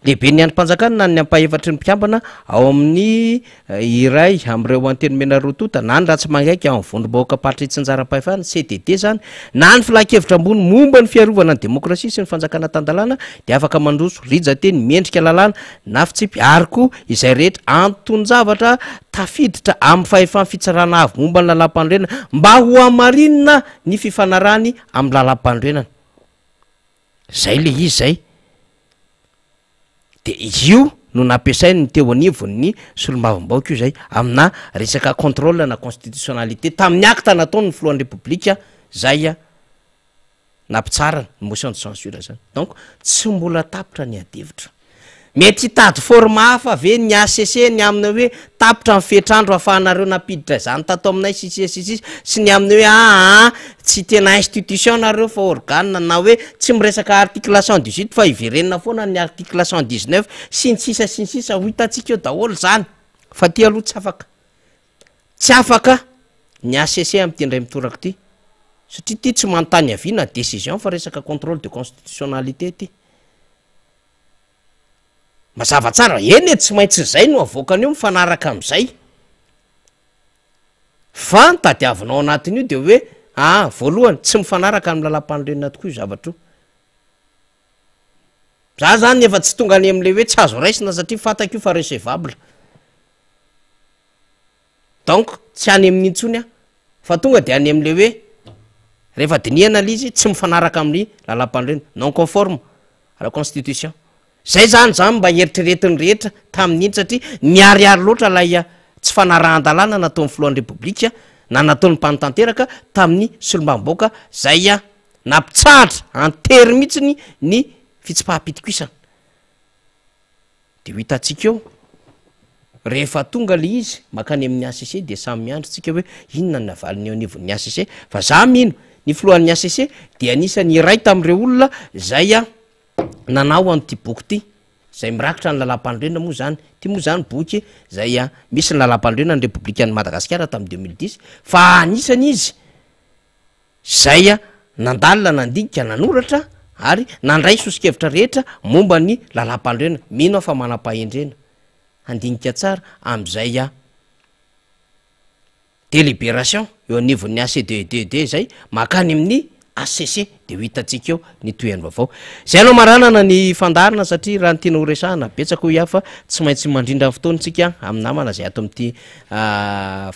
Lehiben'ny andrim-panjakana na ny ampahefatry ny mpikambana ao amin'ny iray amin'ireo antenimiera roa tonta na ny Ratsimangaiky ao amin'ny vondrom-bahoakam-paritry Itsinjaram-pahefana, CDD, izany, na ny Filankevitra ambony momba ny fiarovana ny demokrasia sy ny fanjakana tan-dalàna dia afaka mandroso rijan-teny miendrika lalàna na fitsipy ary koa izay rehetra anton-javatra tafiditra amin'ny fahefan'ny Fitsarana Avo momba ny Lalàmpanorenana mba hohamarinina ny fifanarahany amin'ny Lalàmpanorenana. Izay ilay izy izay. De io no nampiasainy ny teo anivon'ny solombavambahoaka io zay aminà resaka contrôle na constitutionnalité tamin'ny acte nataony ny filohan'ny repoblika zay nampitsarana ny motion de censure zany. Donc tsy mbola tapitra ny adihevitra. Mety hitady forme hafa ve ny HCC ny amin'ny hoe tapitra ny fetr'andro ahafahanareo nampiditra izany tato aminay sy sisa sy sisa sy ny amin'ny hoe aa tsy tena institution nareo fa organe na hoe tsy miresaka article 118 fa hiverenina foana ny article 119 sy ny sisa sy ny sisa ho hitantsika eo daholo izany fa ty aloha tsy afaka tsy afaka ny HCC amin'ity indray mitoraka ity satria ity tsy manontany avis na décision fa resaka contrôle de constitutionnalité ity. Mazava tsara, eny e, tsy maintsy izay no avoakany eo mifanaraka amin'izay. Fa ny tadiavina ao anatin'io dia hoe, aa, voalohany, tsy mifanaraka amin'ny lalàmpanorenana tokoa io zavatra io. Za zany efa tsy tonga any amin'ilay hoe tsy azo raisina satria fantako io fa recevable. Donc tsy any amin'iny intsony aho fa tonga dia any amin'ilay hoe rehefa dinihana ilay izy tsy mifanaraka amin'ny lalàmpanorenana, non conforme à la constitution. Zay zany zany mba eritreretin'ny rehetra tamin'iny satria niharihary loatra ilay tsy fanarahan-dalàna nataon'ny filohan'ny Repoblika na nataon'ny mpanatanteraka tamin'ny solombavambahoaka zay nampitsahatra an-tery mihitsy ny fitsipaham-pitokisana. De ho hitantsika eo, rehefa tonga le izy mankany amin'ny HCC de samy miandry tsika hoe inona ny navaliny eo anivon'ny HCC, fa za mino ny filohan'ny HCC de anisan'ny iray tamin'ireo olona zay nanao an'ity boky ity, zay mirakitra ny lalàmpanorenana moa zany, ity moa zany boky zay misy ny lalàmpanorenana ny repoblikan'i Madagasikara tamin'ny 2010, fa anisany izy Izay nandalina, nandinika, nanoratra ary nandray soso-kevitra rehetra momba ny lalàmpanorenana. Mino aho fa manam-pahendrena handinika tsara amin'izay délibération eo anivon'ny ACDEDED izay mankany amin'ny HCC dia ho hitantsika eo ny tohin'ny vaovao. Izay no hamaranana ny fandaharana satria raha ny tiana ho resahana betsaka hoy aho fa tsy maintsy mandrindra ny fotoana isika amin'ny namana izay ato amin'ity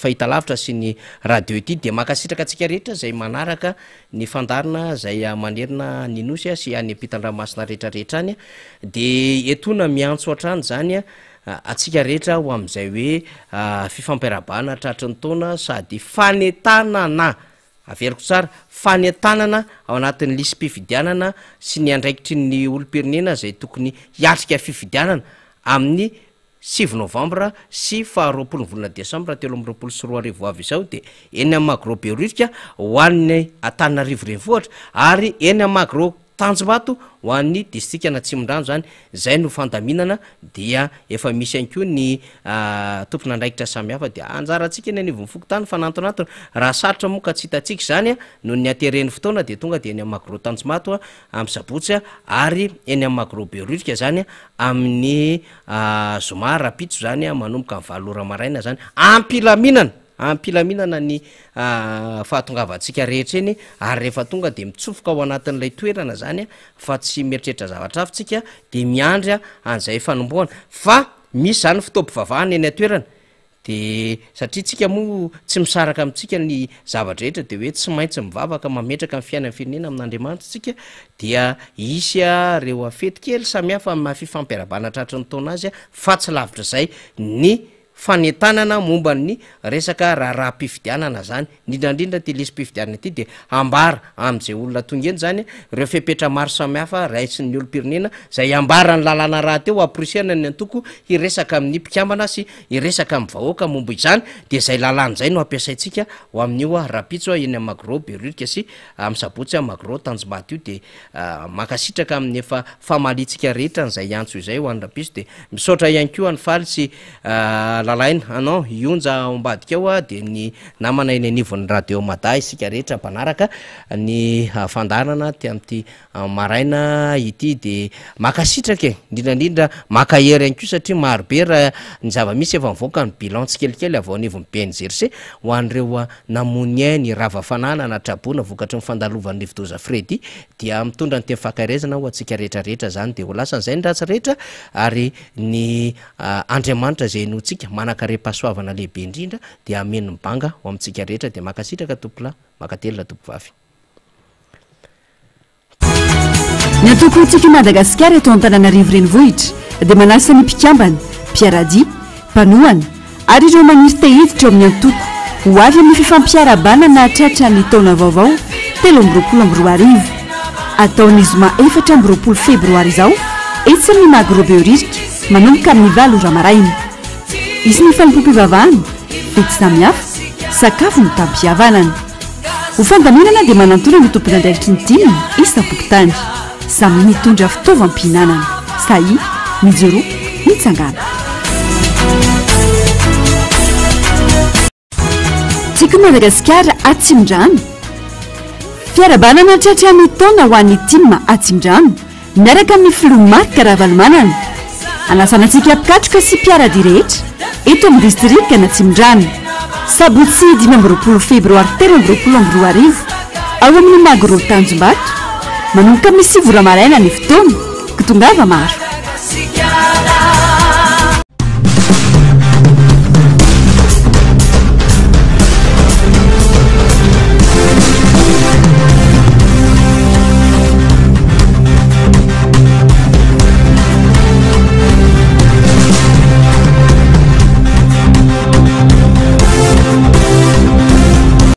fahitalavitra sy ny radio ity dia mankasitraka antsika rehetra izay manaraka ny fandaharana izay manerina ny nosy sy any ampitan-dranomasina rehetra rehetra any dia etoana miantso hatrany izany antsika rehetra ho amin'izay hoe fifampiarahabana tratry ny taona sady fanentanana Averiko tsara, fanentanana ao anatin'ny lisi-pifidianana sy ny andraikitry ny olom-pirenena izay tokony hiatrika fifidianana amin'ny sivy novambra sy faha 20 ny volana desambra 2023 ho avy izao dia eny amin'ny Magro Behoririka ho an'ny Antananarivo Renivohitra ary eny amin'ny Magro Tanjombato ho an'ny distrikan'Atsimondrano izany, izay no fandaminana dia efa misy ihany koa ny tompon'andraikitra samihafa dia anjarantsika eny anivon'ny fokontany fanantonantona, raha sarotra moa ka tsy hitantsika izany noho ny hateren'ny fotoana dia tonga dia eny amin'ny Magro Tanjombato amin'ny sabotsy ary eny amin'ny Magro Behoririka izany amin'ny zoma rahampitso izany manomboka amin'ny valo ora maraina izany am-pilaminana. Am-pilaminana ny fahatongavantsika rehetra eny ary rehefa tonga dia mitsofoka ao anatin'ilay toerana zany fa tsy mieritreritra zavatra hafa tsika dia miandry an'izay fanombohana fa misy zany fotoam-pivavahana eny an-toerana de satria tsika moa tsy misaraka amintsika ny zava-drehetra de hoe tsy maintsy mivavaka mametraka ny fiainan'ny firenena amin'Andriamanitra tsika dia hisy reo fety kely samihafa amin'ny maha fifampiarahabana tratry ny taona azy fa tsy lavitra izay ny fanentanana momba ny resaka raharaham-pifidianana zany, indrindra indrindra ity lisi-pifidianana ity dia hambara amin'izay olona tonga eny zany ireo fepetra maro samihafa raisin'ny olom-pirenena izay ambaran'ny lalàna rahateo hamporisihana ny antoko hiresaka amin'ny mpikambana sy hiresaka amin'ny vahoaka momba izany dia izay lalàna izay no hampiasaintsika ho amin'io rahampitso eny amin'ny Magro Behoririka sy amin'ny sabotsy amin'ny Magro Tanjombato io dia Mankasitraka amin'ny efa famaliantsika rehetra an'izay antso izay ho an'i Rapiso dia misaotra ihany koa an'i Faly sy Lalaina anao i Onja ao ambadika ao dia ny namana eny anivon'ny Radio Mada isika rehetra mpanaraka ny fandaharana aty amin'ity maraina ity dia mankasitraka e indrindra indrindra mankahery ihany koa satria maro be raha ny zava-misy efa mivoaka ny bilan tsikelikely avy ao anivon'ny BNGRC ho an'ireo Namoy ny rava fananana traboina vokatry ny fandalovan'ny rivodoza Freddy dia mitondra ny teny fankaherezana ho antsika rehetra rehetra izany dia ho lasan'izay ny ratsy rehetra ary ny Andriamanitra izay inoantsika manankarem-pahasoavana lehibe indrindra dia hameno ny banga ho amintsika rehetra dia mankasitraka tompokolahy mankatelina tompokovavy. Ny antoko Tiako i Madagasikara eto Antananarivo Renivohitra dia manasa ny mpikambana, mpiara-dia, mpanohana ary ireo maniry te hiditra ao amin'ny antoko ho avy amin'ny fifampiarahabana nahatratra ny taona vaovao 2023. Atao ny zoma 24 febroary izao etsy amin'ny Magro Behoririka. Manomboka amin'ny valo ora maraina. Hisy ny fanompoam-pivavahana, fety samihafa, sakafo mitam-pihavanana. Ho fandaminana dia manantona ny tompon'andraikitry ny tim isam-pokontany. Samy mitondra fitaovam-pihinanana. Sahia, mijoroa, mitsangàna. Tiako Madagasikara Atsimondrano. Fiarahabana nahatratra ny taona ho an'ny tim Atsimondrano miaraka amin'ny filoha Marc Ravalomanana. Anasana antsika mpikatroka sy mpiara-dia rehetra eto amin'ny distrikan'Atsimondrano. Sabotsy 25 febroary 2023 ao amin'ny Magro Tanjombato, manomboka amin'ny sivy ora maraina ny fotoana, ka tongava maro.